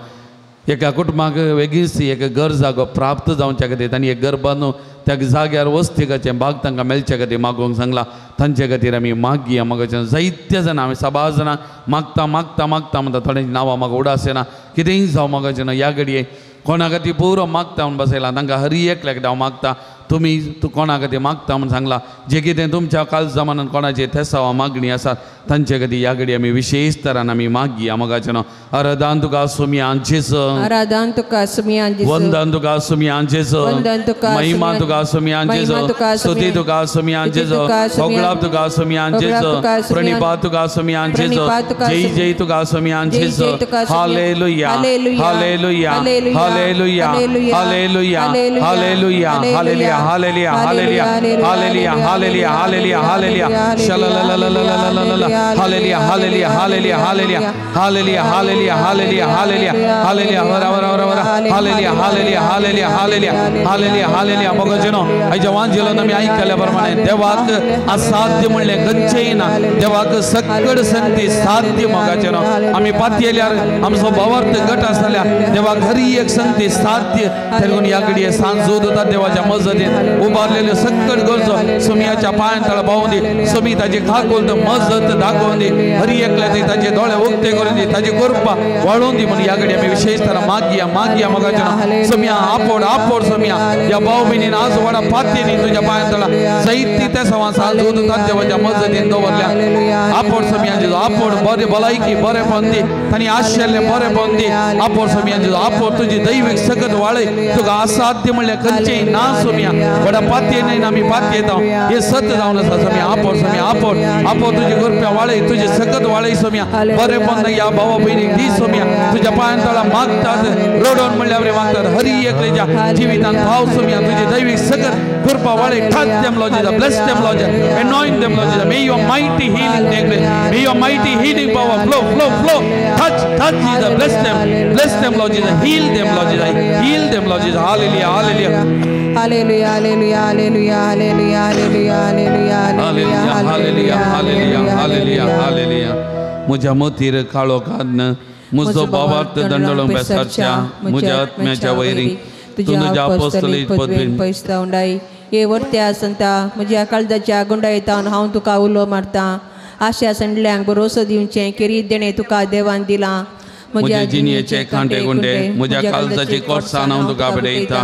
B: एका कुटुंबाक वेगींच एक घर जागो प्राप्त जावच्या खातीर तांणी एक घर बांदून त्या जाग्यार वस्तीकाचें भाग तांकां मेळच्या खातीर मागोवंक सांगलां तांचे खातीर आमी मागया मोगाचें. जायते जाणां आमी साबार जाणां मागता मागता मागता म्हणटा थोड्यांची नांवां म्हाका उडास येना कितेंय जावं मोगाचें न्हू. ह्या घडये कोणा खातीर पुरो मागता म्हूण बसयलां तांकां हर एकल्याक हांव मागता तुमी तूं कोणा खातीर मागता म्हूण सांगलां जें कितें तुमच्या काल जमानान कोणाचें तेसावां मागणी आसा तांचे खातीर ह्या घडये आमी विशेश तरान आमी मागया मोगाचें न्हू. आराधन तुका सुमयान जेजू,
I: आराधन तुका सुमयान जेजू,
B: वंदन तुका सुमयान जेजू,
I: वंदन तुका
B: महिमा तुका सुमयान जेजू, स्तुती तुका सुमयान जेजू, होगळाप तुका सुमयान जेजू, प्रणिपात तुका सुमयान जेजू, जय जय तुका सुमयान जेजू. Hallelujah hallelujah hallelujah hallelujah hallelujah hallelujah hallelujah hallelujah hallelujah hallelujah hallelujah hallelujah. शललललललललल Hallelujah hallelujah hallelujah hallelujah hallelujah hallelujah hallelujah hallelujah hallelujah वरा वरा वरा वरा hallelujah hallelujah hallelujah hallelujah hallelujah hallelujah. मोगाचेनो आयच्या वांजेलान आमी आयकल्या प्रमाणे देवाक असाध्य म्हणलें खंयचेंय ना, देवाक सकड संती साध्य. मोगाचेनो आमी पातयेल्यार आमचो भावार्थ गट आसतल्या देवाक हरी एक संती साध्य. तरी ह्या घडये सांजो दिता देवाच्या मजतीन उबारलेल्यो सकड गरजो सुमियाच्या पांयां तळा पावूं दी. सुमी ताची खाकोल मजत दाखोवन दी. हरी एकल्या ती ताचे दोळे उक्ते करून दी, ताची कृपा वाळोवन दी. म्हणून ह्या घडये आमी विशेष तरा मागया मागया मोगाचेनो सुमिया आपोड आपोड सुमिया ह्या भाव भयणीन आज व्हडा पातयेनी तुज्या पांयां तळा जायती त्या सवां सांजो दिता देवाच्या मजतीन दवरल्या. आपोड सुमिया जेजू आपोड बरे भलायकी बरेपण दी, तांणी आशिल्लें बरेपण दी. आपोड सुमिया जेजू आपोड तुजी दैवीक सकत वाळय. तुका असाध्य म्हणल्यार खंयचेंय ना सुमिया. व्हडा पातयेन आमी पातयेता हें सत जावन आसा सुमिया. आपोड सुमिया आपोड आपोड तुजी कृपा वाळय, तुजी सकत वाळय सुमिया. बरेपण ह्या भावा भयणीक दी सुमिया. तुज्या पांयां तळा मागतात रडोवन म्हणल्यार बरें मागतात. हरी एकल्याच्या जिवितान भाव सुमिया तुजी दैवीक सकत कृपा वाळय. Touch them, Lord Jesus. Bless them, Lord Jesus. Anoint them, Lord Jesus. May your mighty healing take place. May your mighty healing power flow, flow, flow. Touch, touch, Jesus. Bless them. Bless them, Lord Jesus. Heal them, Lord Jesus. Heal them, Lord Jesus. Hallelujah, hallelujah.
I: Hallelujah, hallelujah, hallelujah, hallelujah, hallelujah,
B: hallelujah, hallelujah, hallelujah, hallelujah, hallelujah. म्हज्या मतीर काळो कान्न म्हजो भावार्थ दंडळूंक बेसारच्या म्हज्या आत्म्याच्या vary तूं तुज्या अपोस्तलीक पदवीन
I: पैसता उंडाय हे वर्त्या संता म्हज्या काळजाच्या गुंडायतावन हांव तुका उलो मारता. आशा संडल्यांक भरोसो दिवचें केरीत देणें तुका देवान दिलां.
B: म्हज्या जिणयेचे कांटे गुंडे म्हज्या काळजाची कोर्सान हांव तुका बडयता.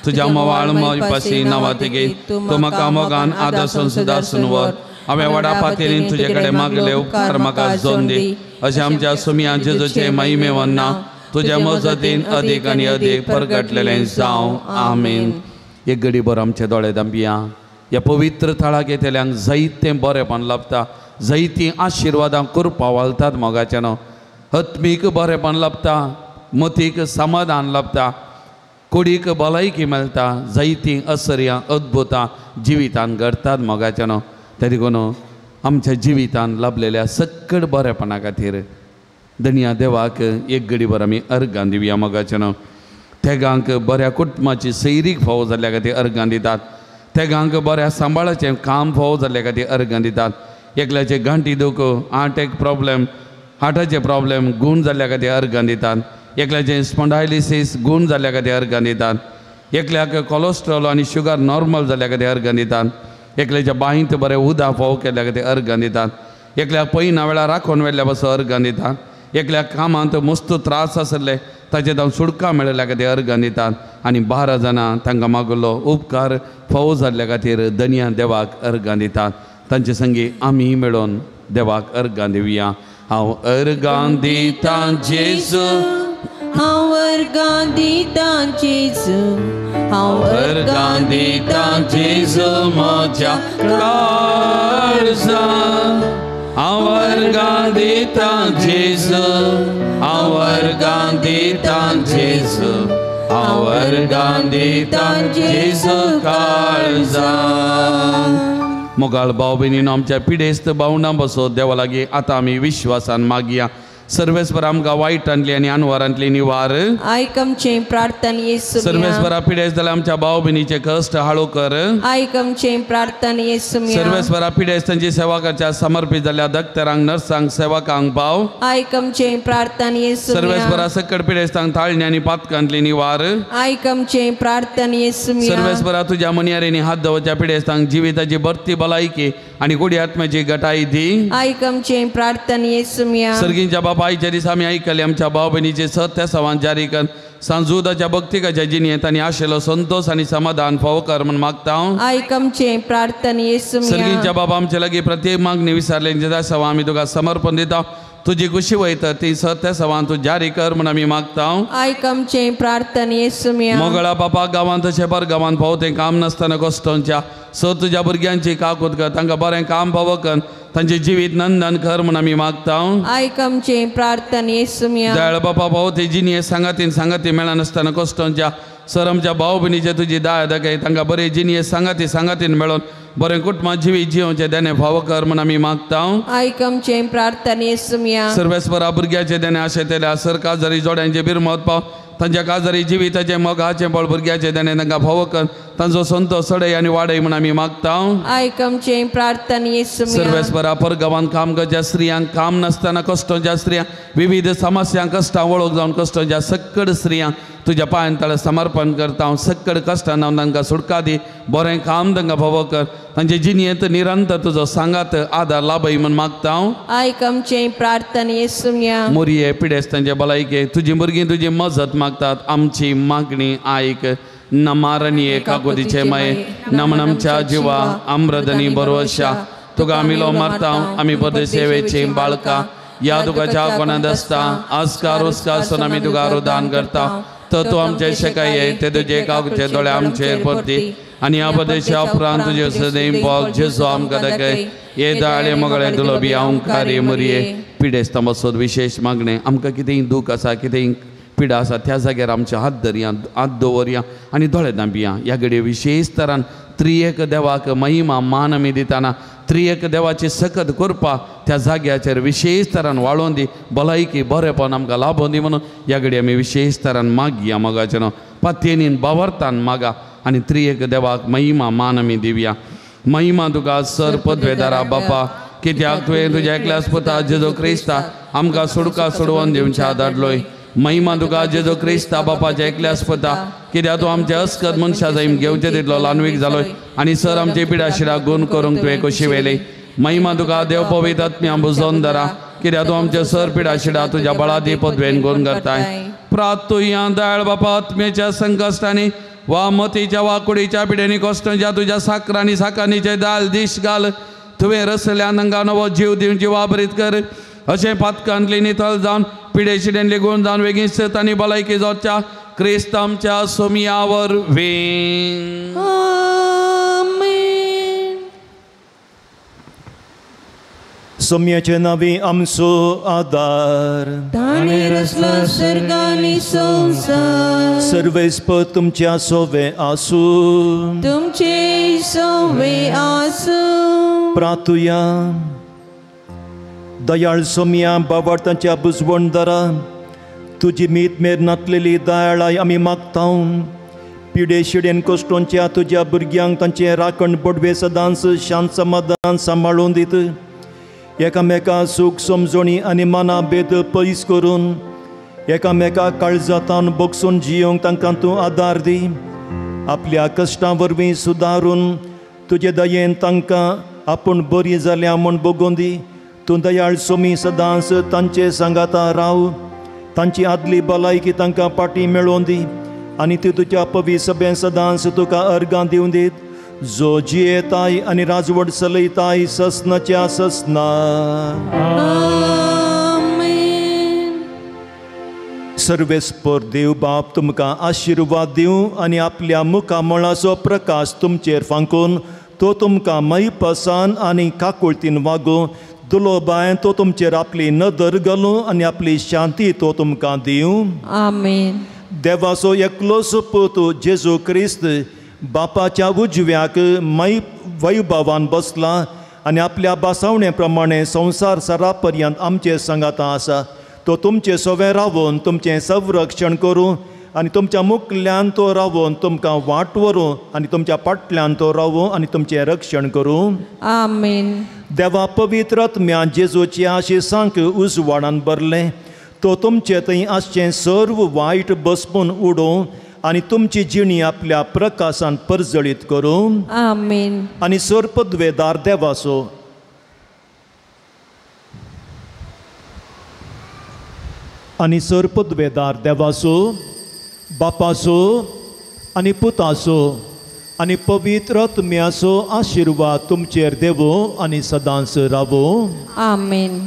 B: तुज्या मवाळ पाशी नांवा तिगे तूं म्हाका मोगान आदासून सुदासून व्हर. हांवें व्हडा पातयेन तुजे कडेन मागले उपकार म्हाका जोन दी. अशें आमच्या सुमया जेजूचे महिमे वन्ना तुज्या मजतीन अदीक आनी अदीक परगटलेलें जावं. आमेन. एक घडी भर आमचे दोळे दांपया. ह्या पवित्र थळाक येतल्यांक जायतें बरेपण लाभता, जायतीं आशिर्वादां कृपा वालतात. मोगाच्यानो आत्मीक बरेपण लाभता, मतीक समाधान लाभता, कुडीक भलायकी मेळटा, जायतीं असर्यां अद्भुतां जिवितान घडटात. मोगाच्यानो ते देखून आमच्या जिवितान लाभलेल्या सकड बरेपणा खातीर धनया देवाक एक घडी भर आमी अर्गां दिवया. मोगाच्यानो तेगांक बऱ्या कुटुंबाची सैरीक फावो जाल्ल्या खातीर अर्गां दितात. तेगांक बऱ्या सांबाळाचें काम फावो जाल्ल्या खातीर अर्गां दितात. एकल्याचे गांठी दुख, हार्ट एक प्रॉब्लेम, हार्टाचे प्रॉब्लेम गूण जाल्ल्या खातीर अर्गां दितात. एकल्याचें स्पॉन्डायलिसीस गूण जाल्ल्या खातीर अर्गां दितात. एकल्याक कोलेस्ट्रॉल आनी शुगर नॉर्मल जाल्ल्या खातीर अर्गां दितात. एकल्याच्या बांयत बरें उदक फावो केल्ल्या खातीर अर्गां दितात. एकल्याक पयना वेळार राखून व्हेल्ल्या पासून अर्गां दितात. एकल्याक कामांत मस्त त्रास आसले ताचे जावन सुटका मेळिल्ल्या खातीर अर्गां दितात. आनी 12 जाणां तांकां मागलो उपकार फावो जाल्ल्या खातीर धनया देवाक अर्गां दितात. तांचे संगी आमी मेळोन देवाक अर्गां दिवया. हांव अर्गां दितां जेजू,
I: हांव अर्गां दितां जेजू, हांव
B: अर्गां दितां जेजू म्हज्या काळजा. हांव अर्गां दितां जेजू, हांव अर्गां दितां जेजू, हांव अर्गां दितां जेजू काळजा. मोगाळ भाव भयणीनो आमच्या पिडेस्त भावंडां बसो देवा लागीं आतां आमी विश्वासान मागया. सर्वेस्पर आमकां वायटांतली आनी अनवारांतली निवार.
I: आयक आमचें प्रार्थना येसू.
B: सर्वेस्परा पिडेस्त जाल्यार आमच्या भाव भयणीचे कश्ट हाळू कर.
I: आयक आमचें प्रार्थना येसू.
B: सर्वेस्परा पिडेस्तांची सेवा करच्या समर्पित जाल्या दक्तरांक, नर्सांक, सेवकांक भाव.
I: आयक आमचें प्रार्थना येसू.
B: सर्वेस्परा सकट पिडेस्तांक ताळणी आनी पातकांतली निवार.
I: आयक आमचें प्रार्थना येसू.
B: सर्वेस्परा तुज्या मनियारींनी हात दवरच्या पिडेस्तांक जिविताची भरती भलायकी आनी गुडी आत्म्याची गटाई दी.
I: आयक आमचें प्रार्थना येसू.
B: सर्गींच्या बापायच्या दिसा आमी आयकले आमच्या भाव भयणीचे सत्य सवान जारी कर सांजुदाच्या भक्तिकाच्या जिणेंत आनी आशिल्लो संतोष आनी समाधान फावो कर म्हूण मागता.
I: आयक आमचें प्रार्थना येसू.
B: सर्गींच्या बाबा आमचे लागीं प्रत्येक मागणी विसरले सवा आमी तुका समर्पण दिता. तुजी खुशी वयता ती सत्य सवान तूं जारी कर म्हूण आमी मागता.
I: आयक आमचें प्रार्थना येसू.
B: मोगळा बापा गांवांत तशें पर गांवांत फावो तें काम नासतना कश्टोंच्या स तुज्या भुरग्यांची काकूत कर, तांकां बरें काम फावो कर, तांचें जिवीत नंदन कर म्हूण आमी मागता.
I: आयक आमचें प्रार्थना येसू.
B: दयाळ बापा फावो ते जिणये सांगातीन सांगाती मेळनासतना कश्टोंच्या सर आमच्या भाव भयणीचे तुजी दया दाखय तांकां बरे जिणये सांगाती सांगातीन मेळोन बरें कुटुंबां जिवीत जियोवचें देणे फावो कर म्हूण आमी मागता.
I: आयक आमचें प्रार्थने सुमया.
B: सर्वेस्परा भुरग्याचें देणे आशेतल्या सर काजारी जोड्यांचें बिरमत पाव तांच्या काजारी जिविताचें मोगाचें बळ भुरग्याचें देणे तांकां फावो कर तांचो संतोश चडय आनी वाडय म्हूण आमी मागता.
I: आयक आमचें प्रार्थने सुमया.
B: सर्वेस्परा परगांवांत काम करच्या स्त्रियांक काम नासतना कश्टांच्या स्त्रियांक विविध समस्यांक कश्टां वळख जावन कश्टांच्या सक्कड स्त्रियांक तुज्या पांयान तळ्यार समर्पण करता हांव. सक्कड कश्टां तांकां सुटका दी बरें काम तांकां फावो कर तांचे जिणयेंत निरंतर तुजो सांगात आदार लाभय म्हूण मागता हांव.
I: आयक आमचें प्रार्थने सुमया.
B: मोरये पिडेस्तांचे भलायके तुजी भुरगीं तुजी मजत मागतात आमची मागणी आयक. नमारणी कागोदीचे माये नमन आमच्या जिवा आम्रदनी बरोवशा तुका आमी लो मारता आमी परदेशेवेची बाळका ह्या तुकाच्या कोणांत आसता आस्कार उस्कार सोन आमी तुका रुदान करता. तर तूं आमचे शेकाये ते तुजे कागचे दोळे आमचेर परती आनी ह्या प्रदेशा उपरांत तुजे सदैव बोग जेजू आमकां दाखय. हे दयाळे मोगळे दुलोबी ओंकारी मुरये पिडेस्तां बसत विशेश मागणें आमकां कितेंय दूख आसा कितेंय पिडा आसा त्या जाग्यार आमचे हात धरया हात दवरया आनी दोळे दांपया. ह्या घडये विशेश तरान त्रियेक देवाक महिमा मान आमी दितना त्रियेक देवाची सकत करपा त्या जाग्याचेर विशेश तरान वाळोवन दी भलायकी बरेपण आमकां लाभोवन दी म्हणून ह्या घडये आमी विशेश तरान मागया मोगाचें न्हू पातयेनीन बावरतान मागा आनी त्रियेक देवाक महिमा मान आमी दिवया. महिमा तुका सर पदवेदारा बापा कित्याक तुवें तुज्या एकल्याच पुता जेजू क्रिस्ता आमकां सुडका सोडोवन दिवच्या धाडलोय. महिमा तुका जेजू क्रिस्ता बापाच्या एकल्याच पुता कित्याक तूं आमच्या अस्कत मनशा जाय घेवचे तितलो ल्हानवीक जालोय आनी सर आमचे पिडा शिडा गुण करूंक तुवें कशी व्हेली. महिमा तुका देव पवित्र आत्म्या बुजोवन धरा कित्याक तूं आमचे सर पिडा शिडा तुज्या बळादी पदवेन गुण करताय. प्रातुया दयाळ बापा आत्म्याच्या संकश्टांनी वा मतीच्या वा कुडीच्या पिड्यांनी कश्टांच्या तुज्या साकरांनी साकांनीचे दाल दीश घाल तुवें रसल्या नंगा नवो जीव दिवन जिवाभरीत कर अशें पातकांतली नितळ जावन पिडे शिड्यांतली गुण जावन वेगीं सत आनी भलायकी जावच्या क्रिस्त आमच्या सोमिया वरवीं.
C: सोम्याचे नावी आमचो आदार
I: ताणें रचला सर्ग आनी संवसार.
C: सर्वेस्पर तुमच्या सोवे आसूं
I: तुमचे सोवे आसूं.
C: प्रातुया दयाळ सोम्या बाबार्थांच्या बुजवणदारा तुजी मीत मेर नातलेली दयाळाय आमी मागता. पिडे शिडेन कश्टोंच्या तुज्या भुरग्यांक तांचे राखण बडवे सदांच शांत समाधान सांबाळून दीत एकामेका सूख समजणी आनी मना भेद पयस करून एकामेका काळजातान बगसून जियोंक तांकां तूं आदार दी. आपल्या कश्टां वरवीं सुदारून तुजे दयेन तांकां आपूण बरी जाल्या म्हूण बगोवन दी. तूं दयाळ सोमी सदांच तांचे सांगाता राव तांची आदली भलायकी तांकां पाटी मेळोवन दी आनी ती तुज्या पवी सभेन सदांच तुका अर्गां दिवन दीत जो जियेताय आनी राजवट चलयताय ससनाच्या ससना. सर्वेस्पर देव बाप तुमकां आशिर्वाद दिवं आनी आपल्या मुखामळाचो प्रकाश तुमचेर फांकून तो तुमकां मैपसान आनी काकुळतीन वागूं. दुलोबायन तो तुमचेर आपली नदर घालूं आनी आपली शांती तो तुमकां दिवं.
I: आमेन.
C: देवाचो एकलोच पूत जेजू क्रिस्त बापाच्या उजव्याक मै वैभवान बसला आनी आपल्या बासावणे प्रमाणे संवसार सरा पर्यंत आमचे सांगाता आसा. तो तुमचे सोवे रावून तुमचें संरक्षण करूं आनी तुमच्या मुखल्यान तो रावून तुमकां वाट व्हरूं आनी तुमच्या फाटल्यान तो रावूं आनी तुमचें रक्षण करूं.
I: आमेन.
C: देवा पवित्र आत्म्या जेजूचे आशिसांक उजवाडान भरलें तो तुमचे थंय आसचें सर्व वायट बसपून उडोवं आनी तुमची जिणी आपल्या प्रकाशान परजळीत करूं.
I: आमेन.
C: आनी सर पदवेदार देवाचो आनी सर पदवेदार देवाचो बापाचो आनी पुताचो आनी पवित्र आत्म्याचो आशिर्वाद तुमचेर देवो आनी सदांच रावो.
I: आमेन.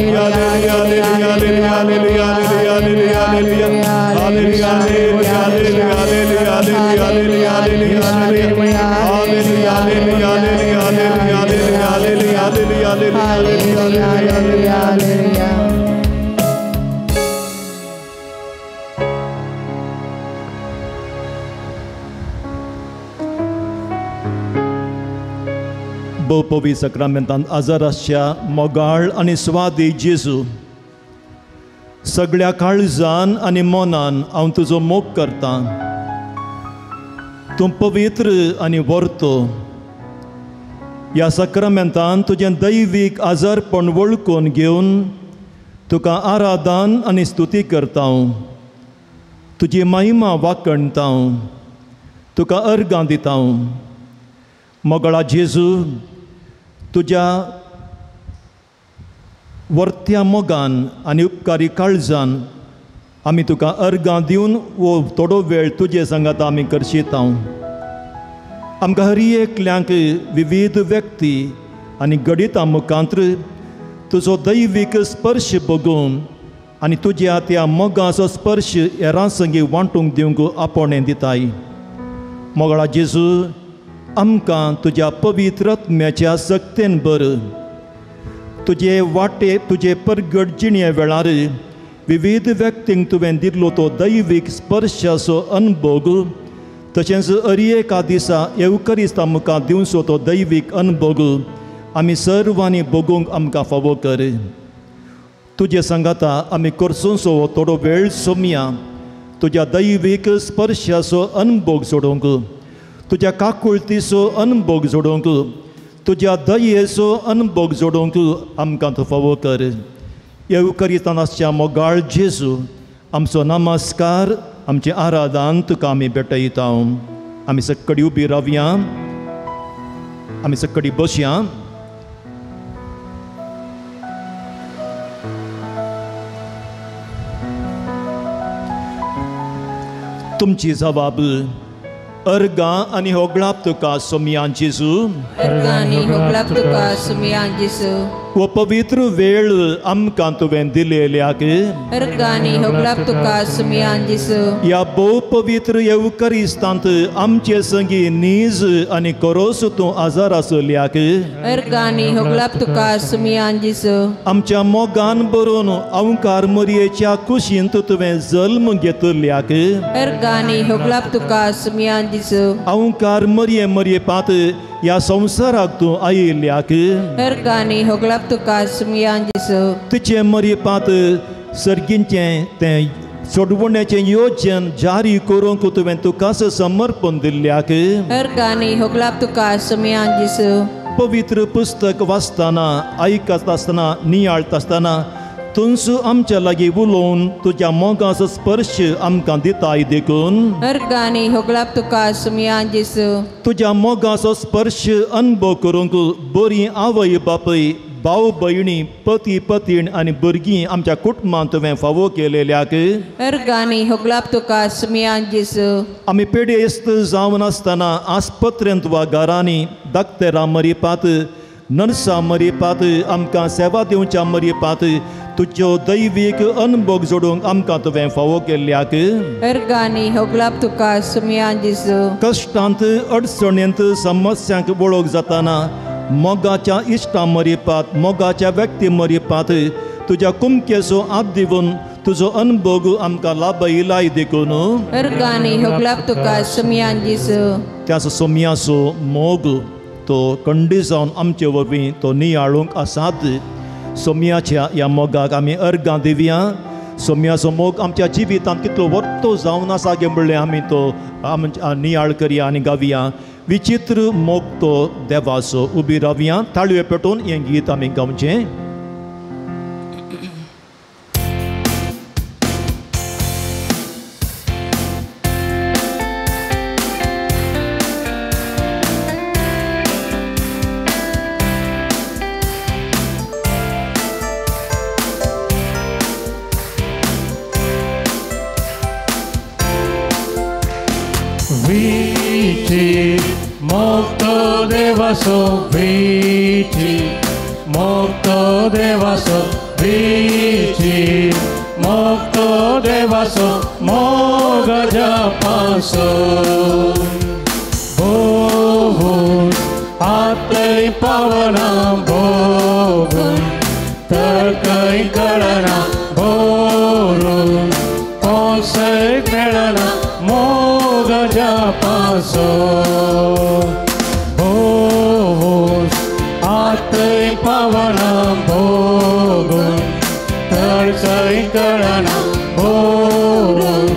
C: Hallelujah, hallelujah, hallelujah, hallelujah, hallelujah, hallelujah, hallelujah, hallelujah, hallelujah, hallelujah, hallelujah, hallelujah, hallelujah, hallelujah,
I: hallelujah, hallelujah.
C: भोवपवी सक्रामेंतान आजाराच्या मोगाळ आनी स्वादी जेजू, सगळ्या काळजान आनी मनान हांव तुजो मोग करतां. तूं पवित्र आनी व्हरतो. ह्या सक्रामेंतान तुजें दैवीक आजारपण वळखून घेवन तुका आराधन आनी स्तुती करता. तुजी महिमा वाखणता, तुका अर्गां दिता. मोगळा जेजू, तुज्या वर्त्या मोगान आनी उपकारी काळजान आमी तुका अर्गां दिवन वो थोडो वेळ तुजे सांगात आमी करशिता. आमकां हर एकल्यांक विविध व्यक्ती आनी घडितां मुखांत तुजो दैवीक स्पर्श बगून आनी तुज्या त्या मोगाचो स्पर्श हेरां संगी वांटूंक दिवंक आपोवणें दिताय. मोगळा जेजू, आमकां तुज्या पवित्र आत्म्याच्या सक्तेन बर तुजे वाटे तुजे परगट जिणे वेळार विविध व्यक्तींक तुवें दिल्लो तो दैवीक स्पर्शाचो अनुभव, तशेंच अरी एका दिसा येवकरिस्ता मुखार दिवचो तो दैवीक अनुभव आमी सर्वांनी भोगूंक आमकां फावो कर. तुजे सांगाता आमी करसोसो थोडो वेळ सोमया तुज्या दैवीक स्पर्शाचो अनुभव जोडूंक, तुज्या काकुळतीचो अनुभव जोडूंक, तुज्या दयेचो अनुभव जोडूंक आमकां तूं फावो कर. येवकरिस्तान आसच्या मोगाळ जेजू, आमचो नमस्कार, आमचें आराधन तुका आमी भेटयता. आमी सक्कडी उबी रावया, आमी सक्कडी बसया. तुमची जबाब अर्गां आनी होगळाप तुका सोमयान जेजू,
I: अर्गां आनी होगळाप तुका सोमयान जेजू.
C: हो पवित्र वेळ आमकां तुवें दिलेल्याक
I: अर्गां आनी होगळाप तुका सोमयान जेजू.
C: ह्या भोव पवित्र येवकरिस्तांत आमचे संगी नीज आनी करोस तूं आजार आसल्याक
I: अर्गां आनी होगळाप तुका सोमयान जेजू.
C: आमच्या मोगान बरोवन अवकार मरयेच्या कुशींत तुवें जल्म घेतल्याक
I: अर्गां आनी होगळाप तुका सोमयान जेजू.
C: अवकार मरये मरये पात ह्या संवसाराक तूं आयिल्ल्याक
I: अर्गां आनी होगळाप तुका सोमयान जेजू.
C: तुजे मरये पात सर्गींचें तें सोडवण्याचें योजन जारी करूंक तुवें तुकाच समर्पण दिल्ल्याक
I: अर्गां आनी होगळाप तुका सोमयान जेजू.
C: पवित्र पुस्तक वाचतना, आयकत आसतना, नियाळत आसतना तुंच आमच्या लागीं उलोवन तुज्या मोगाचो स्पर्श आमकां दिताय देखून
I: अर्गां आनी होगळाप तुका सोमयान जेजू.
C: तुज्या मोगाचो स्पर्श अनुभव करूंक बरी आवय बापूय, भाव भयणी, पती पतीण आनी भुरगीं आमच्या कुटुंबांत तुवें फावो केलेल्याक
I: अर्गां आनी होगळाप तुका सोमयान जेजू.
C: आमी पिडेस्त जावन आसतना आस्पत्रेंत वा घरांनी दाक्तेरां मरिपात, नर्सां मरिपात, आमकां सेवा दिवच्या मरिपात तुज्यो दैवीक अनुभव जोडूंक आमकां तुवें फावो केल्ल्याक
I: अर्गां आनी होगळाप तुका सोमयान जेजू.
C: कश्टांत, अडचणेंत, समस्यांक वळख जातना मोगाच्या इश्टां मरिपात, मोगाच्या व्यक्ती मरिपात तुज्या कुमकेचो हात दिवन तुजो अनुभव आमकां लाभयलाय देखून
I: अर्गां आनी होगळाप तुका सोमयान जेजू.
C: त्याच सोमयाचो मोग तो कंडी जावन आमचे वरवीं तो नियाळूंक आसात. सोमयाच्या ह्या मोगाक आमी अर्गां दिवया. सोमयाचो मोग आमच्या जिवितांत कितलो वर्तो जावन आसा गे म्हणलें आमी तो नियाळ करया आनी गावया. विचित्र मोग तो देवाचो. उबी रावया, ताळयो पेटोवन हें गीत आमी गावचें.
A: Vici, mocto devaso, vici, मोगतो देवासो विची मोगतो देवासो मोग जपासो भोगून आतय पावना भोगून तर्कय कळना भोरून कोसय मेळना मोग जपासो भोगून आतय पावना भोगून तर्कय कळना भोरून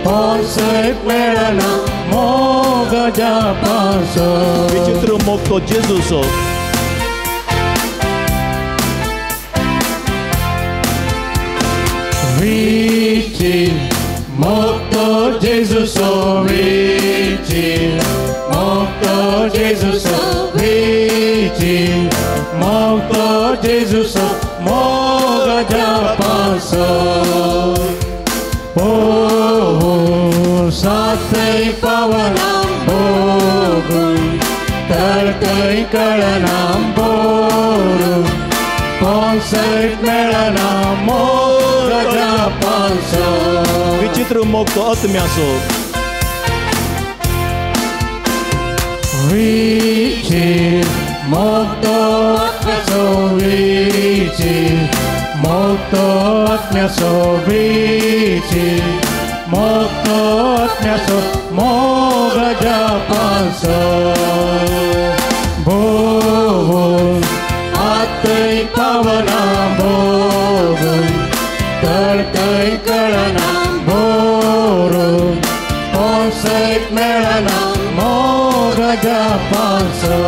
A: कोसय मेळना मोग जपासो.
C: विचित्र मोग तो जेजूचो.
A: विची मोगतो जेजूचो विची मोगतो जेजूचो विची मोगतो जेजूचो मोग जपासो भोगून सातय पावना भोगून तर्कय कळना भोरून कोसय मेळना मोग जपासो.
C: विचित्र मोग तो आत्म्याचो.
A: विची मोगतो आत्म्याचो विची मोगतो आत्म्याचो विची मोगतो आत्म्याचो मोग जपासो भोगून आतय पावना भोगून तर्कय कळना भोरून कोसय मेळना मोग जपासो.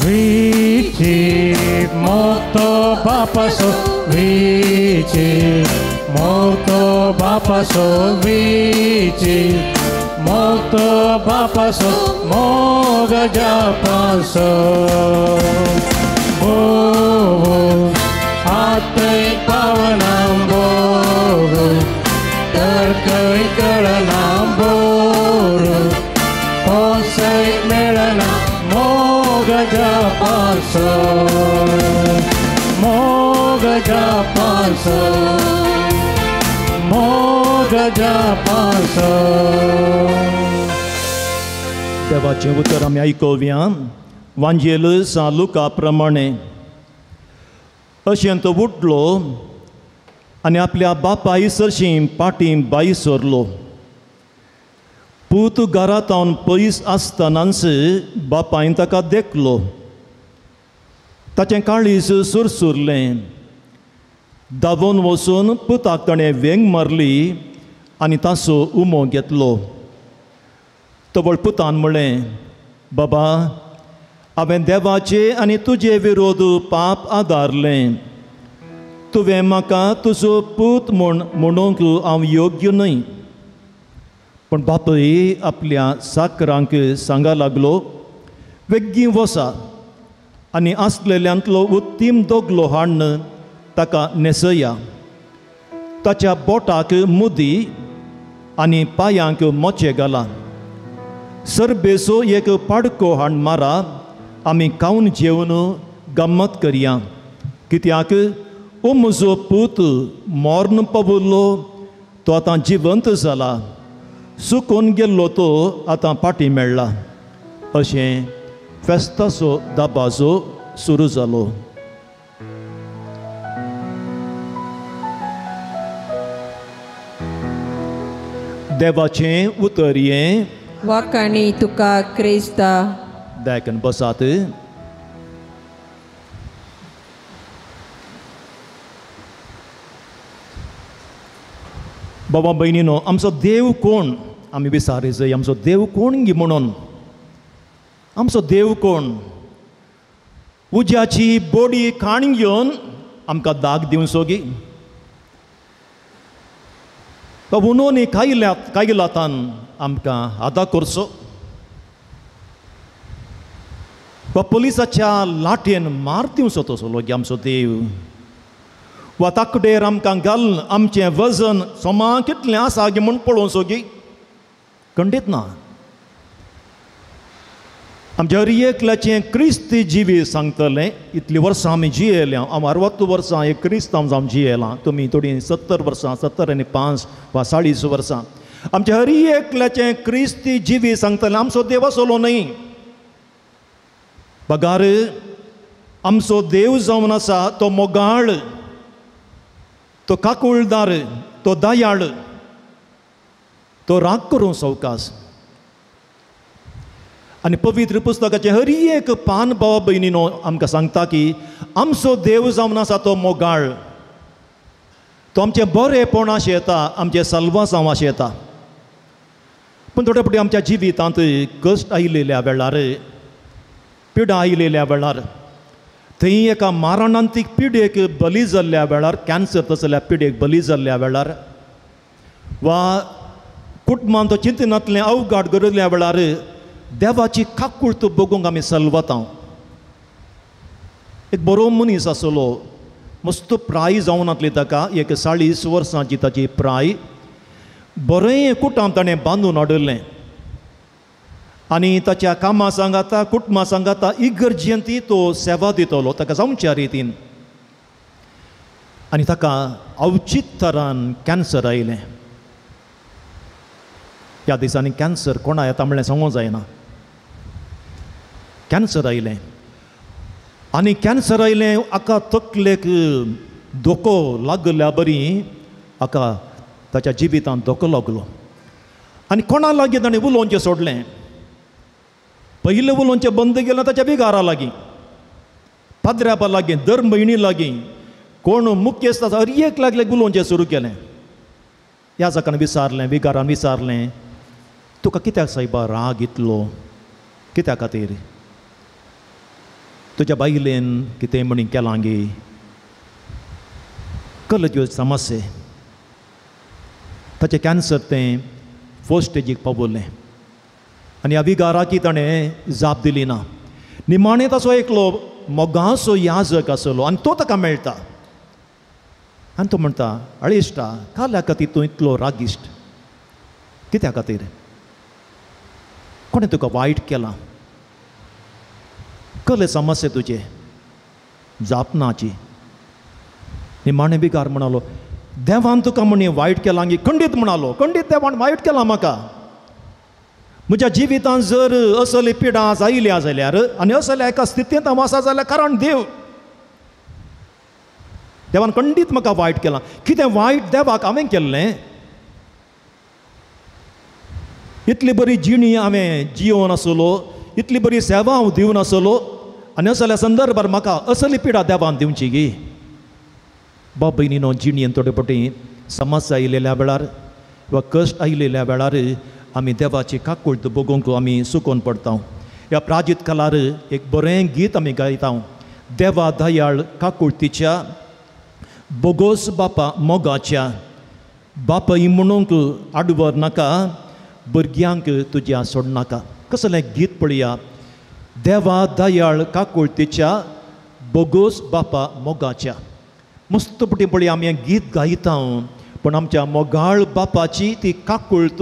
A: विची मोगतो बापासो विची मोगतो बापासो विची मोगतो बापासो मोग जपासो भोगून आतय पावना भोगून तर्कय कळना भोरून कोसय मेळना मोग जपासो मोग जपासो मोग जपासो.
C: देवाचें उतर आमी आयकुया वांजेल सा लुका प्रमाणे. अशें तो उठलो आनी आपल्या बापाय सरशीं पाटी बाई सरलो. पूत घरांत पयस आसतनाच बापायन ताका देखलो. ताचें काळीज सुरसुरलें. धांवून वचून पुताक ताणें वेंग मारली आनी ताचो उमो घेतलो. तवळ पुतान म्हळें, बाबा हांवें देवाचे आनी तुजे विरोध पाप आदारलें. तुवें म्हाका तुजो पूत म्हूण म्हणूंक हांव योग्य न्हय. पूण बापूय आपल्या साकरांक सांगा लागलो, वेगीं वसा आनी आसलेल्यांतलो उत्तीम दोगलो हाडून ताका न्हेसया. ताच्या बोटाक मुदी आनी पांयांक मोचे घाला. सरबेचो एक पाडको हाड मारा, आमी खावन जेवन गम्मत करया. कित्याक ओ म्हजो पूत मर्ण पावलो, तो आतां जिवंत जाला, सुकून गेल्लो तो आतां फाटीं मेळ्ळा. अशें फेस्ताचो दबाजो सुरू जालो. देवाचें उतर हें
I: वाखाणी तुका क्रिस्ता.
C: दायकन बसात. बाबा भयणीनो, आमचो देव कोण आमी विचारी जाय. आमचो देव कोण गी म्हणून आमचो देव कोण? उज्याची बोडी खाण घेवन आमकां दाग दिवचो गी? उनोनी कायल्या कायलातान आमकां आदा करचो? वा पुलिसाच्या लाठयेन मार दिवचो तसो गी आमचो देव? वा ताकडेर आमकां घालून आमचें वजन समा कितलें आसा गी म्हूण पळोवंक सोगी? खंडीत ना. आमच्या हर एकल्याचें क्रिस्ती जिवीत सांगतलें. इतलीं वर्सां आमी जियेल्या, हांव 60 वर्सां एक क्रिस्तांव जावन जियेलां, तुमी थोडीं 70 वर्सां, 70 आनी 5 वा 40 वर्सां. आमच्या हर एकल्याचें क्रिस्ती जिवीत सांगतलें आमचो देव असलो न्हय, बगार आमचो देव जावन आसा तो मोगाळ, तो काकुळदार, तो दयाळ, तो राग करूं सवकास. आनी पवित्र पुस्तकाचें हर एक पान भावा भयणीनो आमकां सांगता की आमचो देव जावन आसा तो मोगाळ, तो आमचें बरेंपण आशेता, आमचें सल्वासांव आशेता. पूण थोडे फावटी आमच्या जिवितांत कश्ट आयिल्ल्या वेळार, पिडा आयिल्ल्या वेळार, थंय एका मारणांतीक पिडेक बली जाल्ल्या वेळार, कॅन्सर तसल्या पिडेक बली जाल्ल्या वेळार, वा कुटुंबांत चिंतनांतलें अवघाट गरिल्ल्या वेळार देवाची काकूळत बगूंक आमी सलवता. एक बरो मनीस आसलो, मस्त प्राय जावन आसली ताका, एक 40 वर्सांची ताची प्राय. बरें कुटुंब ताणें बांदून हाडिल्लें आनी ताच्या कामा सांगाता, कुटुंबा सांगाता इगर्जेंत तो सेवा दितलो ताका जावच्या रितीन. आनी ताका अवचीत तरान कॅन्सर आयलें. ह्या दिसांनी कॅन्सर कोणा येता म्हणलें सांगूंक जायना. कॅन्सर आयलें आनी कॅन्सर आयलें हाका तकलेक धोको लागल्या बरी हाका ताच्या जिवितांत धोको लागलो. आनी कोणा लागीं ताणें उलोवचें सोडलें, पयलें उलोवचें बंद केलें ताच्या विगारा लागीं, पाद्र्यापा लागीं, दर म्हयनी लागीं, कोण मुख्यस्त आसा हर एक लागले उलोवचें सुरू केलें. ह्या जाकान विचारलें, विगारान विचारलें, तुका कित्याक सायबा राग इतलो, कित्या खातीर? तुज्या बायलेन कितें म्हणी केलां गे? कल त्यो समस्या ताचें कॅन्सर तें फर्स्ट स्टेजीक पावलें आनी ह्या विगाराकी ताणें जाप दिली ना. निमाणें ताचो एकलो मोगाचो याजक आसलो आनी तो ताका मेळटा आनी तो म्हणटा, अळिश्टा, काल्या खातीर तूं इतलो रागिश्ट, कित्या खातीर? कोणें तुका वायट केलां? कसले समस्या तुजे? जाप नाची. निमाणें विगार म्हणालो, देवान तुका म्हणी वायट केलां गी? खंडीत म्हणालो, खंडीत देवान वायट केलां म्हाका. म्हज्या जिवितांत जर असली पिडा आयल्या जाल्यार आनी असल्या एका स्थितींत हांव आसा जाल्यार कारण देव, देवान खंडीत म्हाका वायट केलां. कितें वायट देवाक हांवें केल्लें? इतली बरी जिणी हांवें जियोवन आसलो, इतली बरी सेवा हांव दिवन आसलो आनी असल्या संदर्भार म्हाका असली पिडा देवान दिवची गी? बाब भयणीनो, जिणेन थोडे फावटी समस्या आयिल्ल्या वेळार वा कश्ट आयिल्ल्या वेळार आमी देवाची काकूळत बगूंक आमी सुकोवन पडटा. ह्या प्राजीत कालार एक बरें गीत आमी गायता, देवा दयाळ काकुळतीच्या, बोगोस बापा मोगाच्या, बापय म्हणूंक आडवर नाका, भुरग्यांक तुज्या सोडनाका. कसलें गीत पळया, देवा दयाळ काकुळतीच्या, बोगोस बापा मोगाच्या. मस्त पटी पळया आमी हें गीत गायता, पूण आमच्या मोगाळ बापाची ती काकुळत,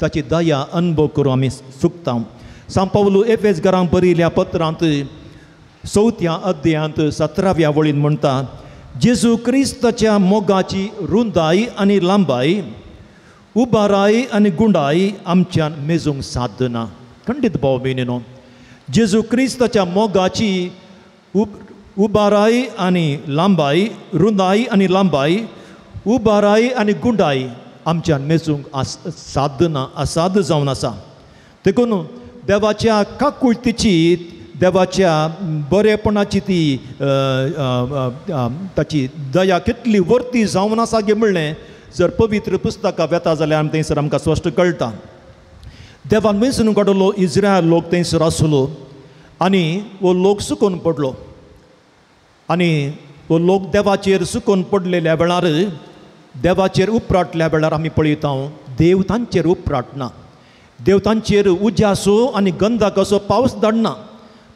C: ताची दया अनुभव करून आमी चुकता. सांव पावलू एफेस घरांक बरयल्या पत्रांत 4थ्या अध्यायांत 17व्या वळीन म्हणटा, जेजू क्रिस्ताच्या मोगाची रुंदाय आनी लांबाय, उबाराय आनी गुंडाय आमच्यान मेजूंक साध्य ना. खंडीत भाव भयणीनो, जेजू क्रिस्ताच्या मोगाची उबाराय आनी लांबाय, रुंदाय आनी लांबाय, उबाराय आनी गुंडाय आमच्यान मेजूंक साध्य ना, असाध्य जावन आसा. देखून देवाच्या काकुळतीची, देवाच्या बरेपणाची ती ताची दया कितली वर्ती जावन आसा गे म्हणलें जर पवित्र पुस्तकां वेता जाल्यार आमी थंयसर आमकां स्पश्ट कळटा. देवान वेंचून काडलो इस्रायल लोक थंयसर आसलो आनी हो लोक सुकून पडलो आनी हो लोक देवाचेर सुकून पडलेल्या वेळार, देवाचेर उपराटल्या वेळार आमी पळयता देव तांचेर उपराटना, देव तांचेर उज्यासो आनी गंधाकाचो पावस धाडना.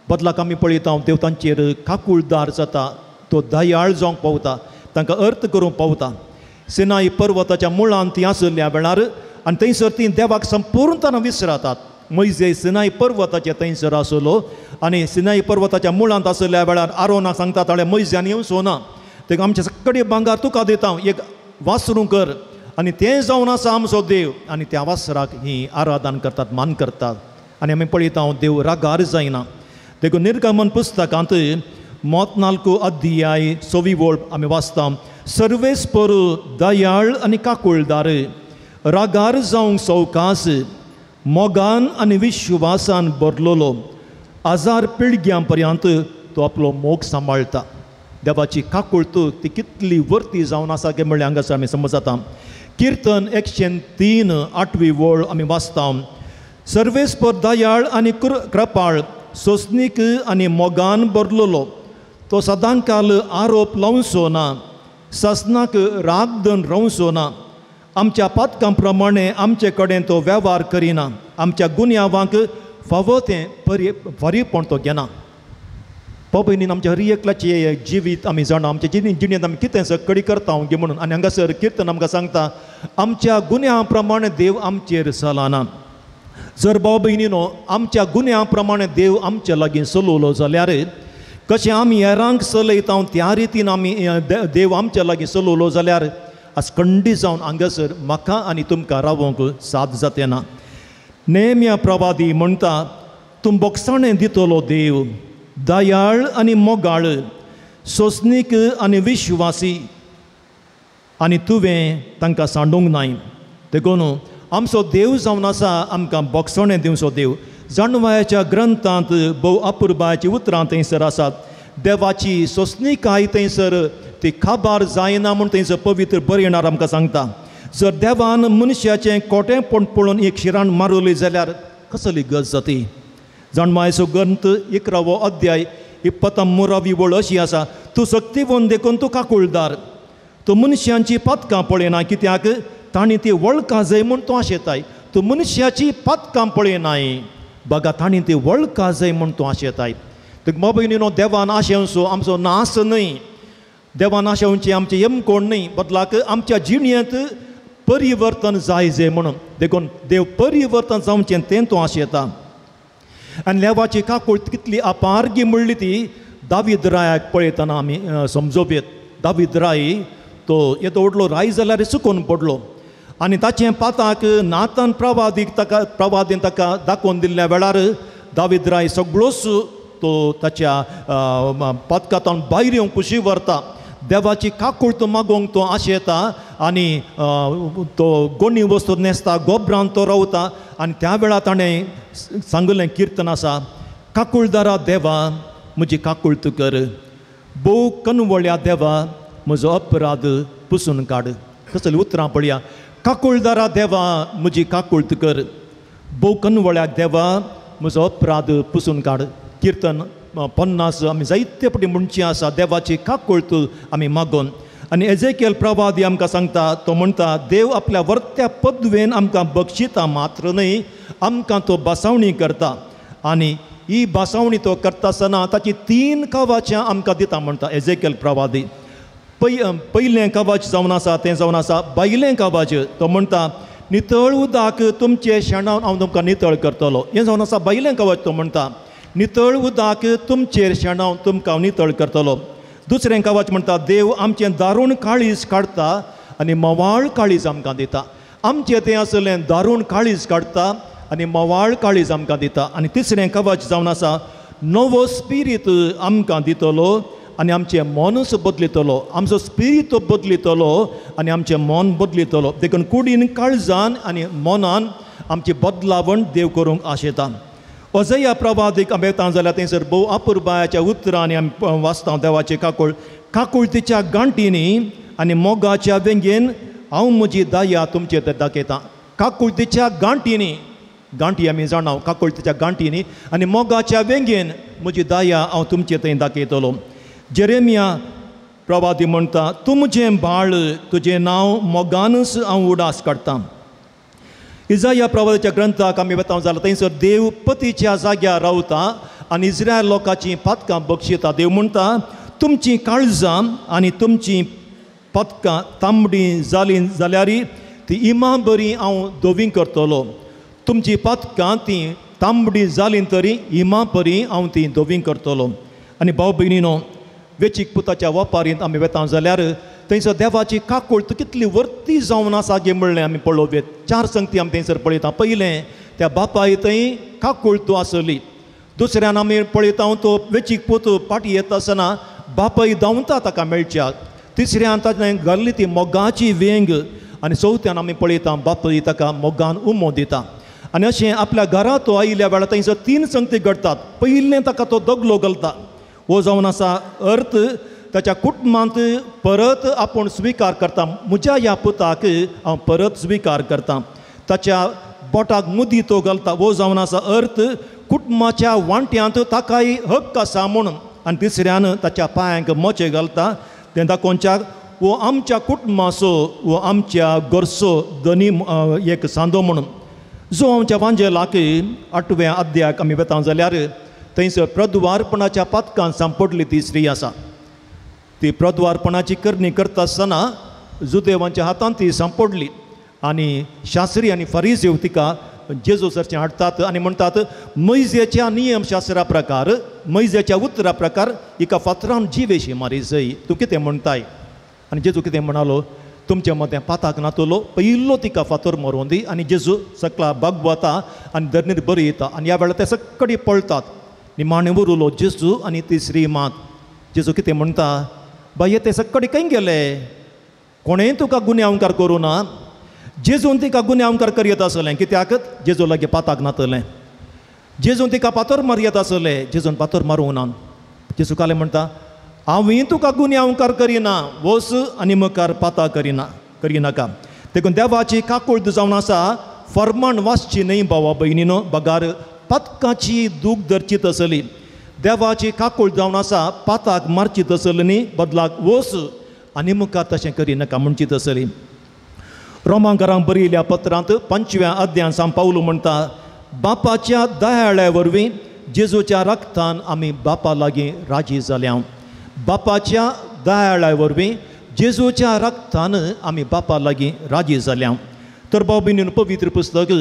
C: बदलाक आमी पळयता देव तांचेर काकुळदार जाता, तो दयाळ जावंक पावता, तांकां अर्थ करूंक पावता. सिनाई पर्वताच्या मुळान ती आशिल्ल्या वेळार आनी थंयसर ती देवाक संपूर्णतान विसरतात. मोयजे सिनाई पर्वताचे थंयसर आसलो आनी सिनाई पर्वताच्या मुळांत आशिल्ल्या वेळार आरोनाक सांगता ताणें मोयज्यान येवचो ना, तेका आमचे सगळे भांगर तुका दिता, एक वासरूं कर आनी तें जावन आसा आमचो देव. आनी त्या वासराक ही आराधन करतात, मान करतात. आनी आमी पळयता देव रागार जायना. देखून निर्गमन पुस्तकांत मोत नाल्को अध्याय सवी वळ आमी वाचता, सर्वेस्पर दयाळ आनी काकुळदार, रागार जावंक सवकास, मोगान आनी विश्वासान भरलेलो, हजार पिळग्यां पर्यंत तो आपलो मोग सांबाळटा. देवाची काकुळत ती कितली वर्ती जावन आसा काय म्हणल्यार हांगासर आमी समजता. किर्तन 103 आठवी वळ आमी वाचता, सर्वेस्पर दयाळ आनी कृपाळ, सोंसणीक आनी मोगान भरलेलो, तो सदांकाल आरोप लावचो ना, सासनाक राग धरून रावचो ना, आमच्या पातकां प्रमाणे आमचे कडेन तो वेव्हार करिना, आमच्या गुन्यांवांक फावो तें फारीपण तो घेना. पबयनीन आमच्या हर एकल्याचें जिवीत आमी जाणा, आमच्या जिणेंत आमी कितें सकडी करता गे म्हणून. आनी हांगासर किर्तन आमकां सांगता आमच्या गुन्यांवा प्रमाणे देव आमचेर चलना. जर भाव भयणीनो आमच्या गुन्यांवा प्रमाणे देव आमच्या लागीं चलवलो जाल्यार कशें आमी हेरांक चलयता त्या रितीन आमी देव आमच्या लागीं चलवलो जाल्यार आज खंडी जावन हांगासर म्हाका आनी तुमकां रावोंक साथ जाते ना. नेम्या प्रवादी म्हणटा, तूं बोगसाणें दितलो देव, दयाळ आनी मोगाळ, सोंसणीक आनी विश्वासी, आनी तुवें तांकां सांडूंक नाय. देखून आमचो देव जावन आसा आमकां बोगसणें दिवचो देव. जाणवायाच्या ग्रंथांत भोव अपुरबायाची उतरां थंयसर आसात. देवाची सोंसणीकाय थंयसर ती खाबार जायना म्हूण थंयसर पवित्र बरयणार आमकां सांगता. जर देवान मनशाचें कोटेंपण पळोवन एक शिराण मारली जाल्यार कसली गज जाती. जाणवायचो ग्रंथ 11वो अध्याय 23 वळ अशी आसा, तूं सक्तीवन देखून तूं काकुळदार, तूं मनशांची पातकां पळयना, कित्याक तांणी ती वळखां जाय म्हूण तूं आशेताय. तूं मनशाची पातकां पळयनाय, बघा तांणी ती वळखां जाय म्हूण तूं आशेताय. भाव भयणीनो देवान आशेवचो आमचो नास न्हय, देवान आशेवचें आमचें यमकोण न्हय, बदलाक आमच्या जिणेंत परिवर्तन जाय जाय म्हणून. देखून देव परिवर्तन जावचें तें तूं आशेता. आनी देवाची काकूळत कितली अपारगी म्हणली ती दावीद रायाक पळयतना आमी समजोवयेत. दावीद राय तो येदो व्हडलो राय जाल्यार चुकून पडलो आनी ताचें पाताक नातान प्रवादीक ताका प्रवादीन ताका दाखोवन दिल्ल्या वेळार दावीद राय सगळोच तो ताच्या पातकांतल्यान भायर येवंक कुशी व्हरता. देवाची काकूळत मागोवंक तो आशेता आनी तो गोणी वस्तू न्हेसता, गोबरान तो रावता. आनी त्या वेळार ताणें सांगलें किर्तन आसा, काकुळदारा देवा म्हजी काकूळत कर, भोव कनवळ्या देवा म्हजो अपराध पुसून काड. कसली उतरां पळया, काकुळदारा देवा म्हजी काकूळत कर, भोव कनवळ्या देवा म्हजो अपराध पुसून काड. किर्तन 50 आमी जायते पटी म्हणचें आसा देवाची काकूळत आमी मागोवन. आनी एजेकियल प्रवादी आमकां सांगता, तो म्हणटा देव आपल्या वर्त्या पदवेन आमकां बक्षिता मात्र न्हय, आमकां तो बसावणी करता. आनी ही बसावणी तो करता आसतना ताची 3 कवाच्यां आमकां दिता म्हणटा एजेकियल प्रवादी. पयलें कवच जावन आसा तें जावन आसा बायलें कवच. तो म्हणटा नितळ उदक तुमचें शेणान हांव तुमकां नितळ करतलो. हें जावन आसा बायलें कवच. तो म्हणटा नितळ उदक तुमचेर शेणान तुमकां हांव नितळ करतलो. दुसरें कवच म्हणटा देव आमचें दारूण काळीज काडटा आनी म्होंवाळ काळीज आमकां दिता. आमचें तें आसलें दारूण काळीज काडटा आनी म्होंवाळ काळीज आमकां दिता. आनी तिसरें कवच जावन आसा नवो स्पिरीत आमकां दितलो आनी आमचें मनूच बदलितलो, आमचो स्पिरीत बदलितलो आनी आमचें मन बदलितलो. देखून कुडीन काळजान आनी मनान आमची बदलावण देव करूंक आशेता. अजया प्रवादीक आमी येता जाल्यार थंयसर भोव अपुरबायाच्या उतरांनी आमी वाचता देवाची काकूळ. काकुळतीच्या गांठींनी आनी मोगाच्या वेंगेन हांव म्हजी दया तुमचेर दाखयता. काकुळतीच्या गांठींनी, गांठी आमी जाणा, काकुळतीच्या गांठींनी आनी मोगाच्या वेंगेन म्हजी दया हांव तुमचे थंय दाखयतलो. जेरेमिया प्रवादी म्हणटा तूं म्हजें बाळ, तुजें नांव मोगानूच हांव उडास काडटा. इजाया प्रवादाच्या ग्रंथाक आमी वता जाल्यार थंयसर देव पतीच्या जाग्यार रावता आनी इस्रायल लोकांची पातकां बक्षिता. देव म्हणटा तुमचीं काळजां आनी तुमचीं पदकां तांबडी जालीं जाल्यार ती इमा बरी हांव धवी करतलो. तुमची पदकां ती तांबडी जालीं तरी इमा बरी हांव ती धवी करतलो. आनी भाव भयणीनो, वेचीक पुताच्या वपारींत आमी वेता जाल्यार थंयसर देवाची काकूळत कितली वर्ती जावन आसा गे म्हणलें आमी पळोवयेत. चार संगती आमी थंयसर पळयता. पयलें, त्या बापाय थंय काकूळत आसली. दुसऱ्यान आमी पळयता तो वेचीक पूत फाटी येता आसतना बापाय धांवता ताका मेळच्याक. तिसऱ्यान ताणें घाल्ली ती मोगाची वेंग. आनी चवथ्यान आमी पळयता बापूय ताका मोगान उमो दिता. आनी अशें आपल्या घरा तो आयिल्ल्या वेळार थंयसर तीन संगती घडटात. पयलें ताका तो दगलो घालता, हो जावन आसा अर्थ ताच्या कुटुंबांत परत आपूण स्विकार करता, म्हज्या ह्या पुताक हांव परत स्विकार करता. ताच्या बोटाक मुदी तो घालता, हो जावन आसा अर्थ कुटुंबाच्या वांट्यांत ताकाय हक्क आसा म्हणून. आनी तिसऱ्यान ताच्या पांयांक मोचे घालता, तें दाखोवच्याक वो आमच्या कुटुंबाचो, वो आमच्या घरचो धनी एक सांदो म्हणून. जो आमच्या वांजेलाक आठव्या अध्याक आमी वेता जाल्यार थंयसर प्रद्वारपणाच्या पातकान सांपडली ती स्त्री आसा. ती प्रद्वारपणाची करणी करता आसतना जुदेवांच्या हातान ती सांपडली आनी शास्त्री आनी फरिजेव तिका जेजू सरचें हाडटात आनी म्हणटात, मैजेच्या नियमशास्त्रा प्रकार, मैजेच्या उतरा प्रकार हिका फातरान जिवेशी मारी जय, तूं कितें म्हणटाय? आनी जेजू कितें म्हणालो, तुमच्या मदें पाताक नातलो पयलो तिका फातर मारून दी. आनी जेजू सकला बागवता आनी धरणीर बरयता. आनी ह्या वेळार ते सकडी पळटात. निमाणें उरलो जेजू आनी ती स्त्री मात. जेजू कितें म्हणटा, बाये ते सकडी खंय गेले? कोणेंय तुका गुन्यांवकार करूं ना. जेजून तिका गुन्यांवकार करयत आसलें, कित्याक जेजू लागीं पाताक नातलें. जेजून तिका फातर मारयत आसलें, जेजून फातर मारूंक ना. जेजू कालें म्हणटा, हांवूय तुका गुन्यांवकार करिना, वच आनी मुखार पाता करिनाका. देखून देवाची काकूळत जावन आसा फर्माण वाचची न्हय भावा भयणीनो, बगार पातकाची दूख धरची तसली. देवाची काकूळत जावन आसा पाताक मारची तसली न्ही, बदलाक वच आनी मुखार तशें करिनाका म्हणची तसली. रोमांकारांक बरयल्या पत्रांत 5व्या अध्यायांत सांत पावलू म्हणटा, बापाच्या दयाळ्या वरवीं जेजूच्या रक्तान आमी बापा लागीं राजी जाल्या. बापाच्या दयाळ्या वरवीं जेजूच्या रक्तान आमी बापा लागीं राजी जाल्या. तर भाव भयणीन, पवित्र पुस्तक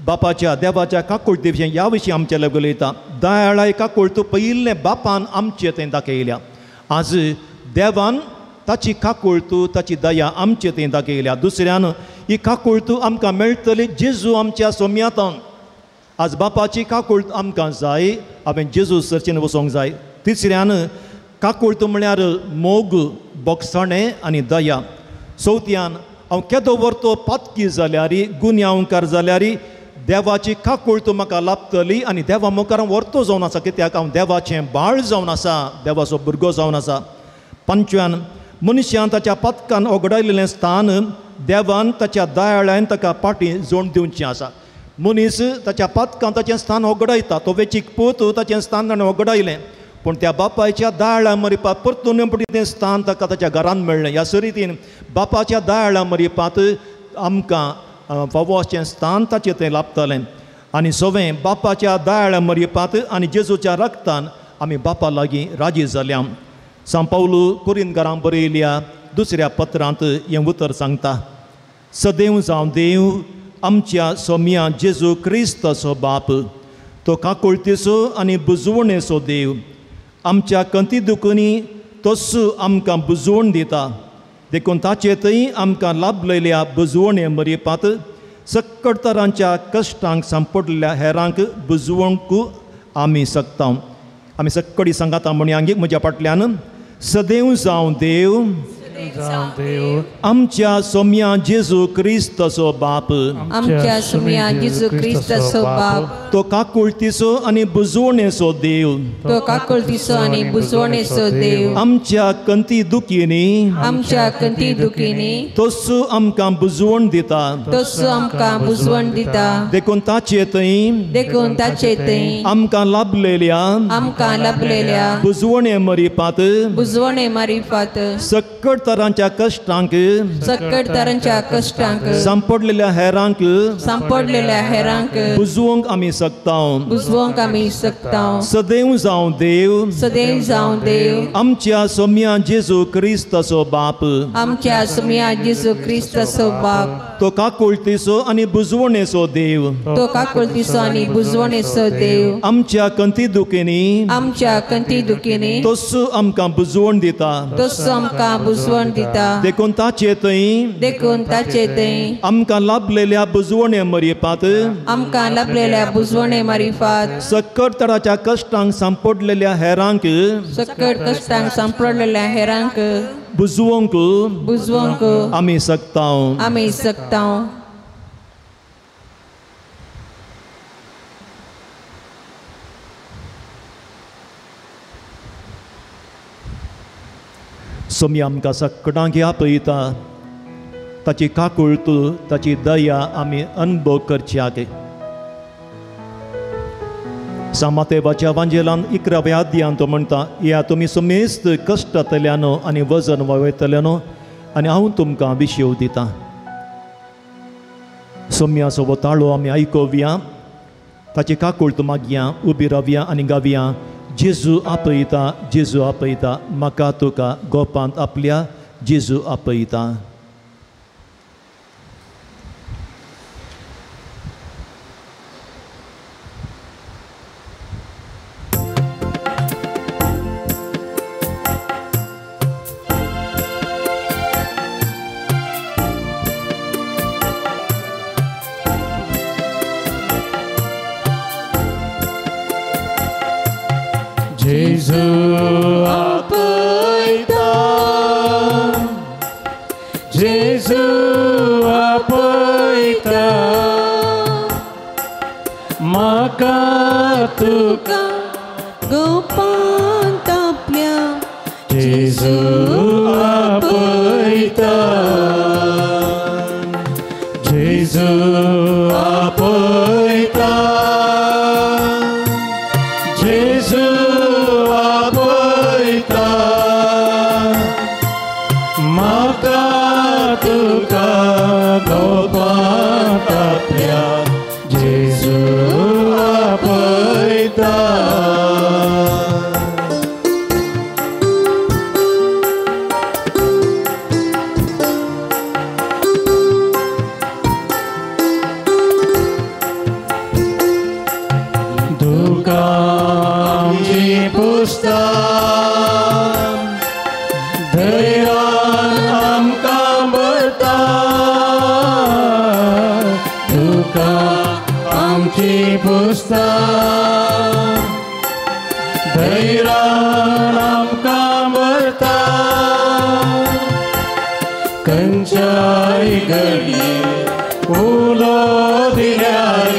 C: बापाच्या देवाच्या काकुळते विशीं ह्या विशीं आमच्या लागीं उलयता. दयाळाय काकुळत पयिल्लें बापान आमचे थंय दाखयल्या. आज देवान ताची काकुळत, ताची दया आमचे थंय दाखयल्या. दुसऱ्यान ही काकुळत आमकां मेळटली जेजू आमच्या सोम्यातान. आज बापाची काकुळत आमकां जाय, हांवें जेजू सरचेन वचोंक जाय. तिसऱ्यान काकुळत म्हळ्यार मोग, बोगसाणें आनी दया. चवथ्यान हांव केदो व्हरतो पातकी जाल्यार, गुन्यांवकार जाल्यार देवाची काकुळत म्हाका लाभतली आनी देवा मुखार हांव व्हरतो जावन आसा, कित्याक हांव देवाचें बाळ जावन आसा, देवाचो भुरगो जावन आसा. पंचव्यान मनशान ताच्या पातकान ओगडायलेलें स्थान देवान ताच्या दयाळ्यान ताका फाटीं जोड दिवचें आसा. मनीस ताच्या पातकान ताचें स्थान ओगडायता, तो वेचीक पूत ताचें स्थान ताणें ओगडायलें, पूण त्या बापायच्या दयाळ्या मरिपात परतून तें स्थान ताका ताच्या घरान मेळ्ळें. ह्या सरितीन बापाच्या दयाळ्या मरिपात आमकां फावो अशें स्थान ताचें थंय लाभतलें. आनी सवें बापाच्या दयाळ्या मरिपात आनी जेजूच्या रक्तान आमी बापा लागीं राजी जाल्या. सांत पावलू कोरिंतकारांक बरयल्या दुसऱ्या पत्रांत हें उतर सांगता, सदैव जावं देव आमच्या सोम्या जेजू क्रिस्ताचो बाप, तो काकुळतेचो आनी बुजवणेचो देव, आमच्या कंती दुखणी तोच आमकां बुजवण दिता. देखून ताचे थंय आमकां लाभलेल्या बुजवणे मरिपात सकट तरांच्या कश्टांक सांपडलेल्या हेरांक बुजवंक आमी शकता. आमी सकडी सांगाता म्हणयांगी म्हज्या फाटल्यान, सदैव जावं देव आमच्या सोम्या जेजू क्रिस्ताचो बाप,
I: आमच्या सोम्या जेजू क्रिस्ताचो बाप,
C: तो काकुळतीचो आनी बुजवणेचो देव,
I: तो काकुळतीचो आनी बुजवणेचो देव,
C: आमच्या कंती दुखीनी,
I: आमच्या कंती दुखीनी
C: तोच आमकां बुजवण दिता,
I: तोच आमकां बुजवण दिता.
C: देखून ताचे थंय,
I: देखून ताचे थंय
C: आमकां लाभलेल्या,
I: आमकां लाभलेल्या
C: बुजवणे मरिपात,
I: बुजवणे मारिफात
C: सकट तरांच्या कश्टांक
I: सकट तरांच्या कश्टांक
C: सांपडलेल्या हेरांक
I: सांपडलेल्या हेरांक
C: बुजवंक आमी शकता
I: बुजवंक आमी शकता।
C: सदैव जावं देव
I: सदैव जावं देव
C: आमच्या सोम्या जेजू क्रिस्ताचो बाप
I: आमच्या सोम्या जेजू क्रिस्ताचो बाप
C: तो काकुळतीचो आनी बुजवणेचो देव
I: तो काकुळतीचो आनी बुजवणेचो देव
C: आमच्या कंती दुखींनी
I: आमच्या कंती दुखींनी
C: तस्सो आमकां बुजवण दिता
I: तस्सो आमकां बुजवण दिता।
C: देखून ताचे थंय
I: देखून ताचे थंय
C: आमकां लाभलेल्या बुजवणे मरिपात
I: आमकां लाभलेल्या बुजवणे मारिफात
C: सकट तराच्या कश्टांक सांपडलेल्या हेरांक
I: सकट कश्टांक सांपडलेल्या हेरांक
C: बुजवंक
I: बुजवंक
C: आमी शकता
I: आमी शकता।
C: सोमी आमकां सकटांक आपयता ताची काकुळत ताची दया आमी अनुभव करच्याक। सामातेवाच्या वांजेलान 11व्या अध्यायान तो म्हणटा या तुमी समेस्त कश्टांतल्यानो आनी वजन वावयतल्यानो आनी हांव तुमकां विशेव दिता। सोम्याचो हो ताळो आमी आयकोवया ताची काकुळत मागया उबी रावया आनी गावया जेजू आपयता जेजू आपयता म्हाका तुका गोपांत आपल्या जेजू आपयता।
A: जेजू आपयता जेजू आपयता म्हाका तुका
I: गोपांत आपल्या
A: जेजू आपयता जेजू आपयता जेजू आपयता म्हाका तुका गोपांत आपल्या जेजू आपयता। दुकांची पुस्ता धैर्यान आमकां भरता दुकां आमची पुस्ता धैर्यान आमकां भरता खंयच्याय घडये उलो दिल्यार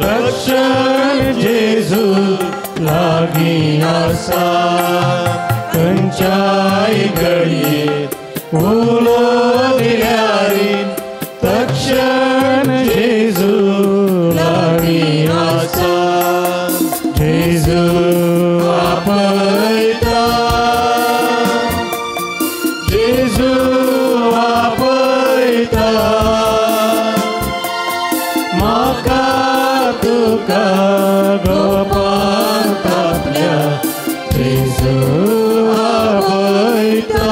A: तक्षण जेजू लागीं आसा खंयच्याय घडये उलो दिल्यार तक्षण जेजू लागीं आसा जेजू आपयता जेजू आपयता म्हाका तुका गोपांत आपल्या जेजू आपयता।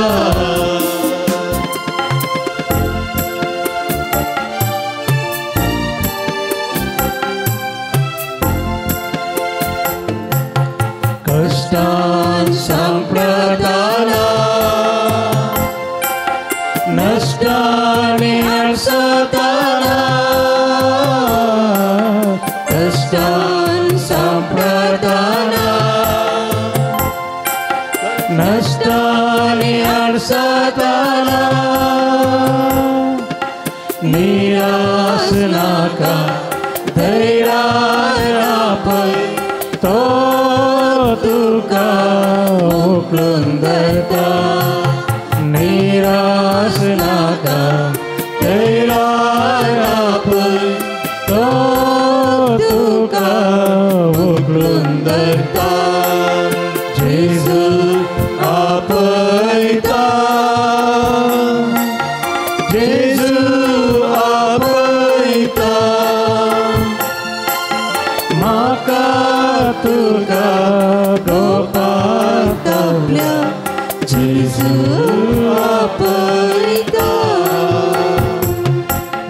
A: कश्टान सांपडताना नश्टाने अडसताना कश्टान सांपडताना नश्टाने अडसताना निराश नाका धैर्यान आपय तो तुका उखलून धरता निराश नाका धैर्यान आपय तो तुका उखलून धरता जेजू आपयता।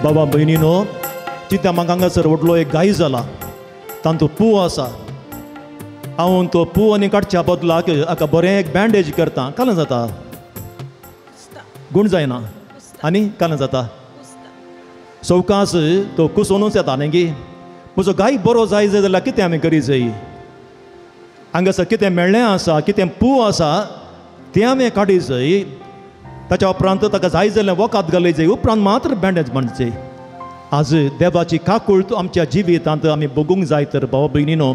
C: बाबा भयणीनो, चिंता म्हाका हांगासर व्हडलो एक गाय जाला, तांतू पू आसा. हांव तो पू आनी काडच्या बदलाक हाका बरें एक बँडेज करता, काल जाता गूण जायना आनी काल जाता सवकास तो कुसोनूच येता न्ही गी. म्हजो गाय बरो जाय जाल्यार कितें आमी करी जाय? हांगासर कितें मेळ्ळें आसा, कितें पू आसा तें आमी काडी जाय. ताच्या उपरांत ताका जाय जाल्यार वखद घालय जाय, उपरांत मात्र बँडेज बांदचे. आज देवाची काकूळत आमच्या जिवितांत आमी भोगूंक जाय तर भाव भयणीनो,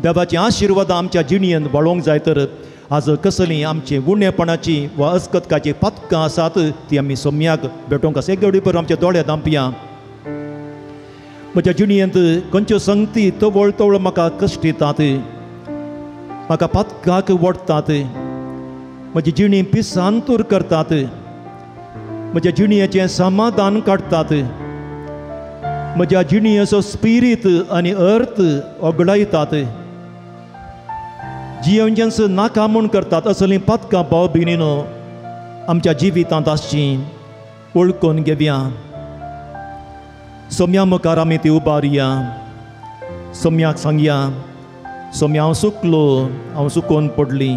C: देवाची आशिर्वादां आमच्या जिणेंत वाळोवंक जाय तर आज कसलीं आमची उणेपणाची वा अस्कतकाची पातकां आसात ती आमी सोम्याक भेटोवंक आसा. एक गवडी पर आमच्या दोळे धांपया. म्हज्या जिणेंत खंयच्यो संगती तवळ तवळ म्हाका कश्टितात, म्हाका पातकाक ओडटात, म्हजी जिणी पिसांतूर करतात, म्हज्या जिणेचें समाधान काडटात, म्हज्या जिणेचो स्पिरीत आनी अर्थ ओगडायतात, जियेवचेंच नाका म्हूण करतात. असलीं पातकां भाव भयणीनो आमच्या जिवितांत आसचीं वळखून घेवया. सोम्या मुखार आमी ती उबारया, सोम्याक सांगया, सोम्या हांव सुकलो, हांव सुकोवन पडली,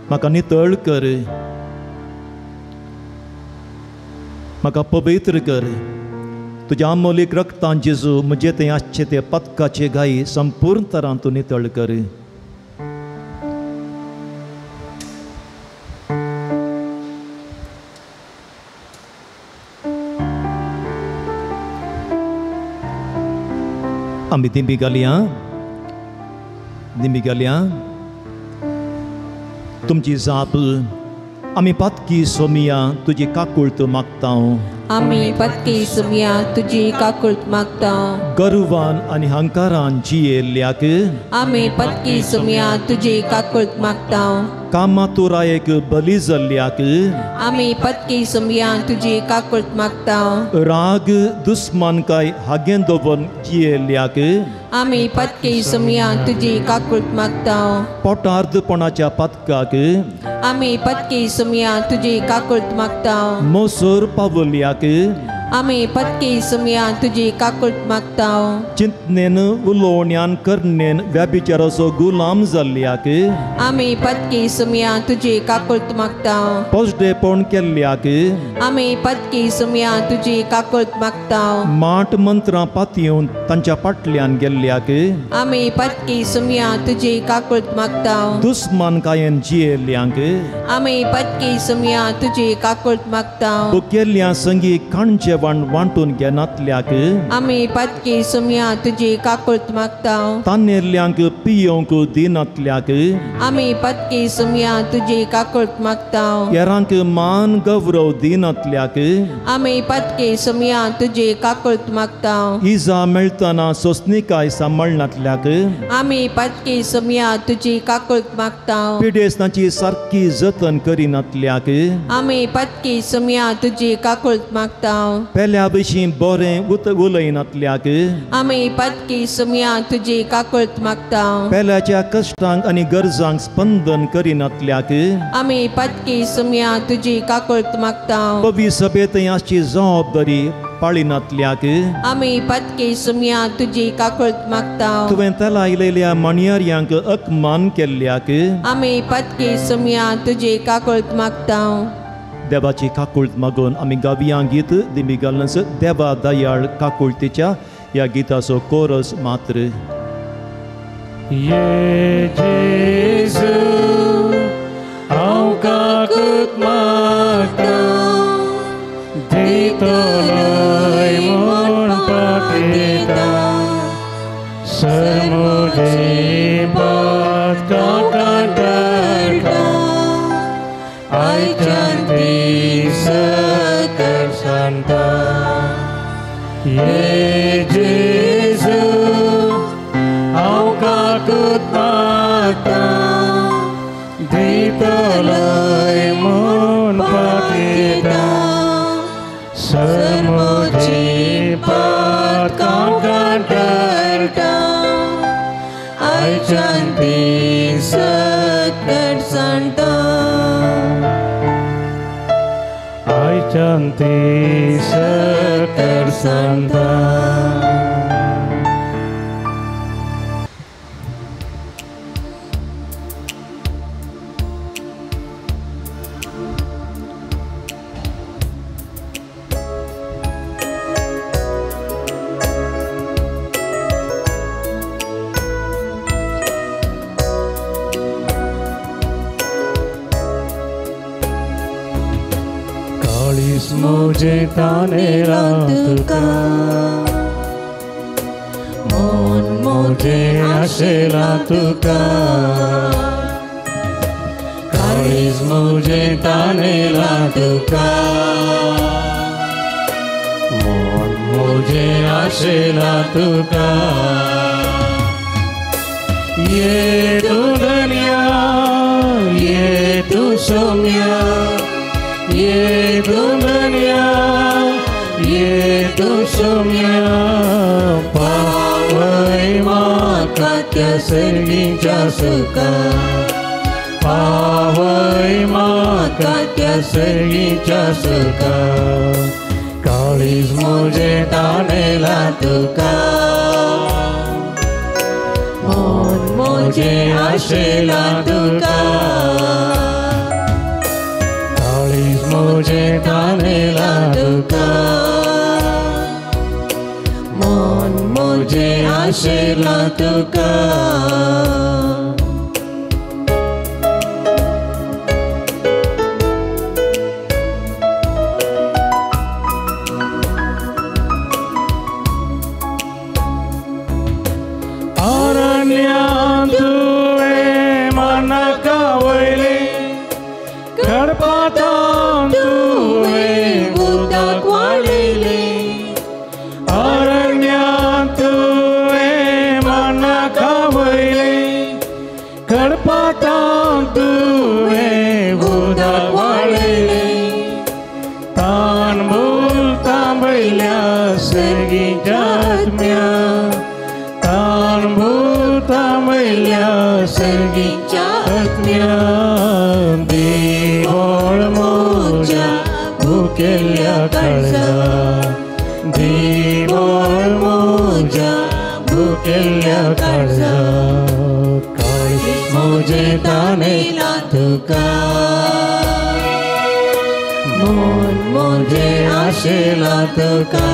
C: म्हाका नितळ कर, म्हाका पवित्र कर. तुज्या आमोलीक रक्तान जेजू म्हजे तें आसचे ते पदकाचे गायी संपूर्ण तरान तूं नितळ कर. आमी दिंबी घालया, दिंबी घालया. तुमची जाप आमी पातकी सोमिया तुजी काकूळत मागता.
I: आमी पातकी सोमिया तुजी काकूळत मागता.
C: गर्वान आनी हंकारान जियेल्ल्याक
I: आमी पातकी सोमिया तुजी काकूळत मागता.
C: कामातुरायेक बली जाल्ल्याक
I: आमी पातकी सोमिया तुजी काकूळत मागता.
C: राग दुस्मानकाय हागें दवरून जियेल्ल्याक
I: आमी पातकी सोमिया तुजी काकूळत मागता.
C: पोटार्दपणाच्या पातकाक
I: आमी पातकी सोमिया तुजी काकूळत मागता.
C: मोसोर पावल्याक
I: आमी पातकी सोमिया तुजी काकूळत मागता.
C: चिंतनेन उलोवण्यान करणेन व्याभिचाराचो गुलाम जाल्ल्याक
I: आमी पातकी सोमिया तुजी काकूळत मागता.
C: पोजडेपण केल्ल्याक
I: आमी पातकी सोमिया तुजी काकूळत मागता.
C: माट मंत्रां पातयेवन तांच्या फाटल्यान गेल्ल्याक
I: आमी पातकी सोमिया तुजी काकूळत मागता.
C: दुस्मानकायेन जियेल्ल्यांक
I: आमी पातकी सोमिया तुजी काकूळत मागता.
C: भुकेल्ल्या संगी खाण जेवण वांटून घेनातल्याक
I: आमी पातकी सोमिया तुजी काकूळत मागता.
C: तानेल्ल्यांक पियोवंक दिनातल्याक
I: आमी पातकी सोमिया तुजी काकूळत मागता.
C: हेरांक मान गौरव दिनातल्याक
I: आमी पातकी सोमिया तुजी काकूळत मागता.
C: इजा मेळटना सोसनिकाय सांबाळनातल्याक
I: आमी पातकी सोमिया तुजी काकूळत मागता.
C: पिडेस्तांची सारकी जतन करिनातल्याक
I: आमी पातकी सोमिया तुजी काकूळत मागता.
C: पेल्या विशीं बरें उलयनातल्याक
I: आमी पातकी सोमिया तुजी काकूळत मागता.
C: पेल्याच्या कश्टांक आनी गरजांक स्पंदन करिनातल्याक
I: आमी पातकी सोमिया तुजी काकूळत मागता.
C: पवी सभेंत आसची जबाबदारी पाळिनातल्याक
I: आमी पातकी सोमिया तुजी काकूळत मागता.
C: तुवें तलायलेल्या माणयार्यांक अपमान केल्ल्याक
I: आमी पातकी सोमिया तुजी काकूळत मागता.
C: देवाची काकूळत मागून आमी गावया गीत दिमी घालून देवा दयाळ काकूळतीच्या ह्या गिताचो कोरस मात्र.
A: ये जेजू हांव काकूत मागता, दितलोय म्हूण पातयेता, सर म्हजी पातकां काडटा, आयच्यान ती सकट सांडटा. ये जेजू हांव काकूत मागता, दितलोय म्हूण पातयेता, सर म्हजी पातकां काडटा, आयच्यान ती सकट सांडटा. शांती सकर सांता. मोजे तानेला तुका मन मोजे आशेला तुका काळीज मोजे तानेला तुका मन मोजे आशेला तुका. ये तू धन्या ये तू सौम्या ये तू धन्या ये तू सौम्या पावय म्हाका त्या सर्गीच्या सुखा पावय म्हाका त्या सर्गीच्या सुखा. काळीज मोजे तानेला तुका मन मोजे आशेला तुका मोजे तानेला तुका मन मोजे आशेला तुका. अरण्यांत तुवें मनाक वयलें खडपातां तुवें उदक वाडयलें. अरण्यांत तुवें मनाक वयलें खडपातां तुवें उदक वाडयलें. तान भुलतां वयल्या सर्गीच्या आत्म्या तान भुलतां वयल्या सर्गीच्या आत्म्या. देवळ मोज्या भुकेल्ल्या काळजा देवळ मोज्या भुकेल्ल्या काळजा. काळीज मोजे तानेला तुका मन मोजे आशेला तुका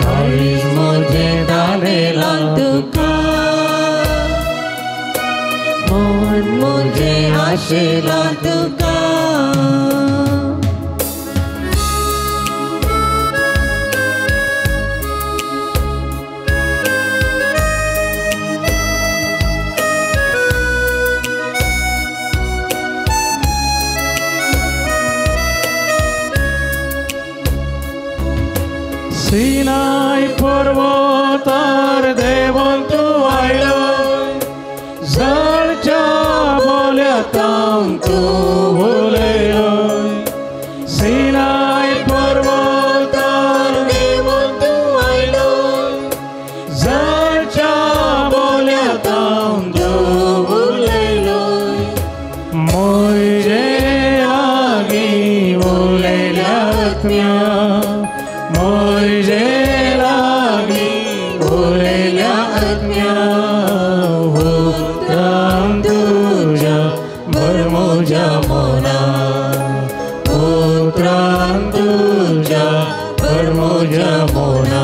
A: काळीज मोजे तानेला तुका मन मोजे आशेला तुका. सिनाय पर्वतार देवन तूं आयलो जळच्या बोल्यातावन तूं उलयलो. सिनाय पर्वतार देवन तूं आयलो जळच्या बोल्यातावन तूं उलयलो. मोजे लागीं उलयल्या आत्म्या मोजे लागीं उलयल्या आत्म्या. उतरां तुज्या भर म्हज्या मना उतरां तुज्या भर म्हज्या मना.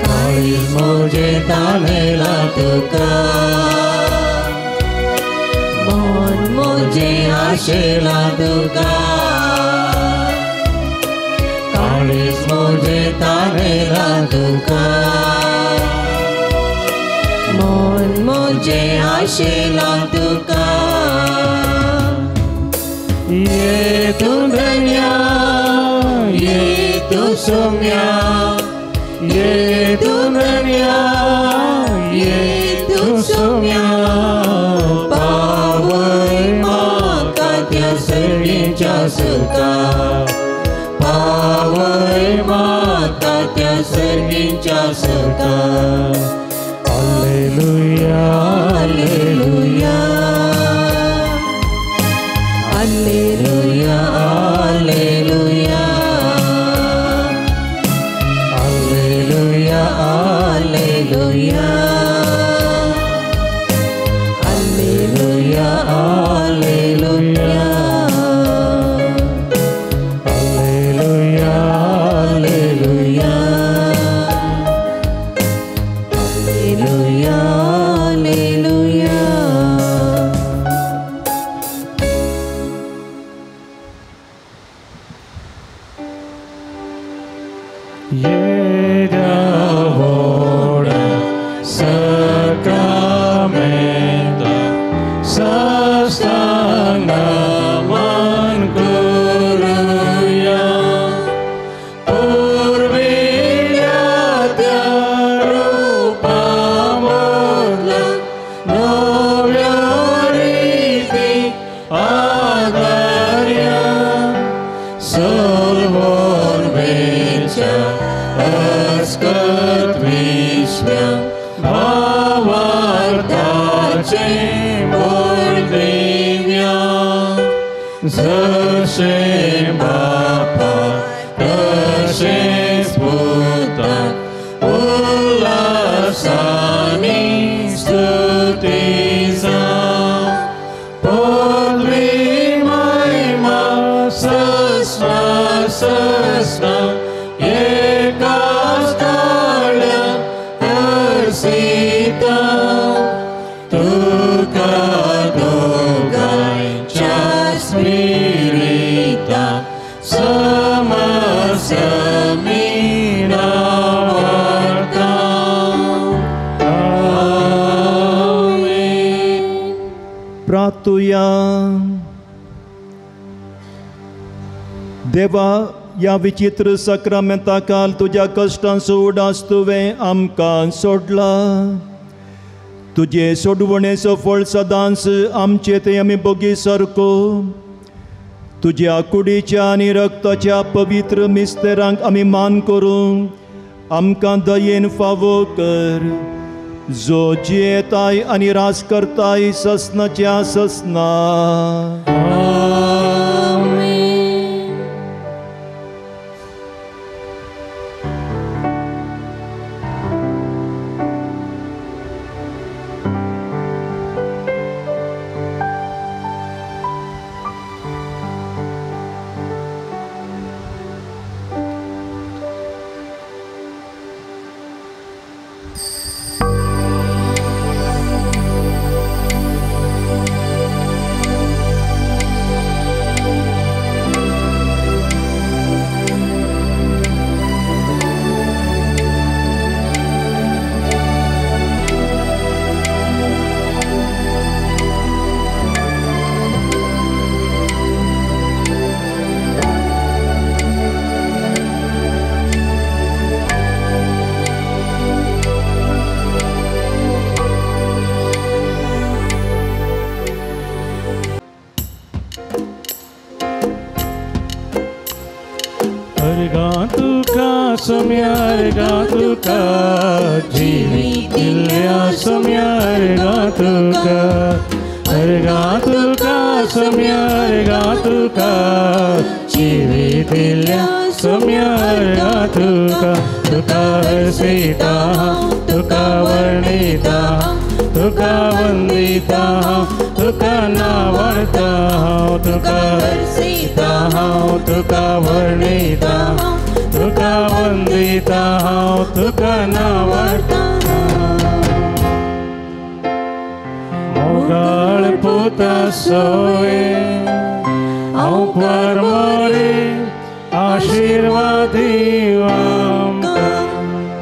A: काळीज मोजे तानेला तुका मन मोजे आशेला तुका काळीज मोजे तानेला तुका मन मोजे आशेला तुका. ये तू धन्या ये तू सौम्या ये तू धन्या ये तू सौम्या पावय म्हाका त्या सर्गीच्या सुखा पावय म्हाका त्या सर्गीच्या सुखा. Hallelujah hallelujah hallelujah
I: Alleluia, Alleluia, Alleluia,
A: Alleluia,
I: Alleluia, Alleluia, Alleluia.
G: येद्या sacramento sastanga मान करूया पुर्विल्ल्या त्या रूपामदल्या नव्या रिती आदार्या सलवोरवेच्या अस्कत विस्म्या भावार्थाचे बोल दिव्या जशें बापा तशेंच पुताक उल्हासानी स्तुती जावं पदवी महिमा सस्ना सस्ना एकाच ताळ्यान हर्षिता तुका दोगांयच्या स्पिरिता समसमी नांवार्ता. आमेन.
C: प्रार्थुया. देवा, ह्या विचित्र साक्रामेंता काल तुज्या कश्टांचो उडास तुवें आमकां सोडला. तुजे सोडवणेचो फळ सदांच आमचे ते आमी बोगी सारको तुज्या कुडीच्या आनी रक्ताच्या पवित्र मिस्तेरांक आमी मान करूंक आमकां दयेन फावो कर, जो जियेताय आनी राज करताय ससनाच्या ससना.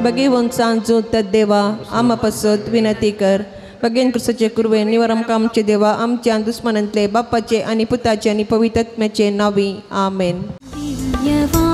I: भगवंत देवा आमा पासत विनंती कर. भगेन क्रिस्ताचे कुरवे निवर आमकां आमचे देवा आमच्या दुस्मनांतले बापाचे आनी पुताचे आनी पवित्र आत्म्याचे नांवी. आमेन.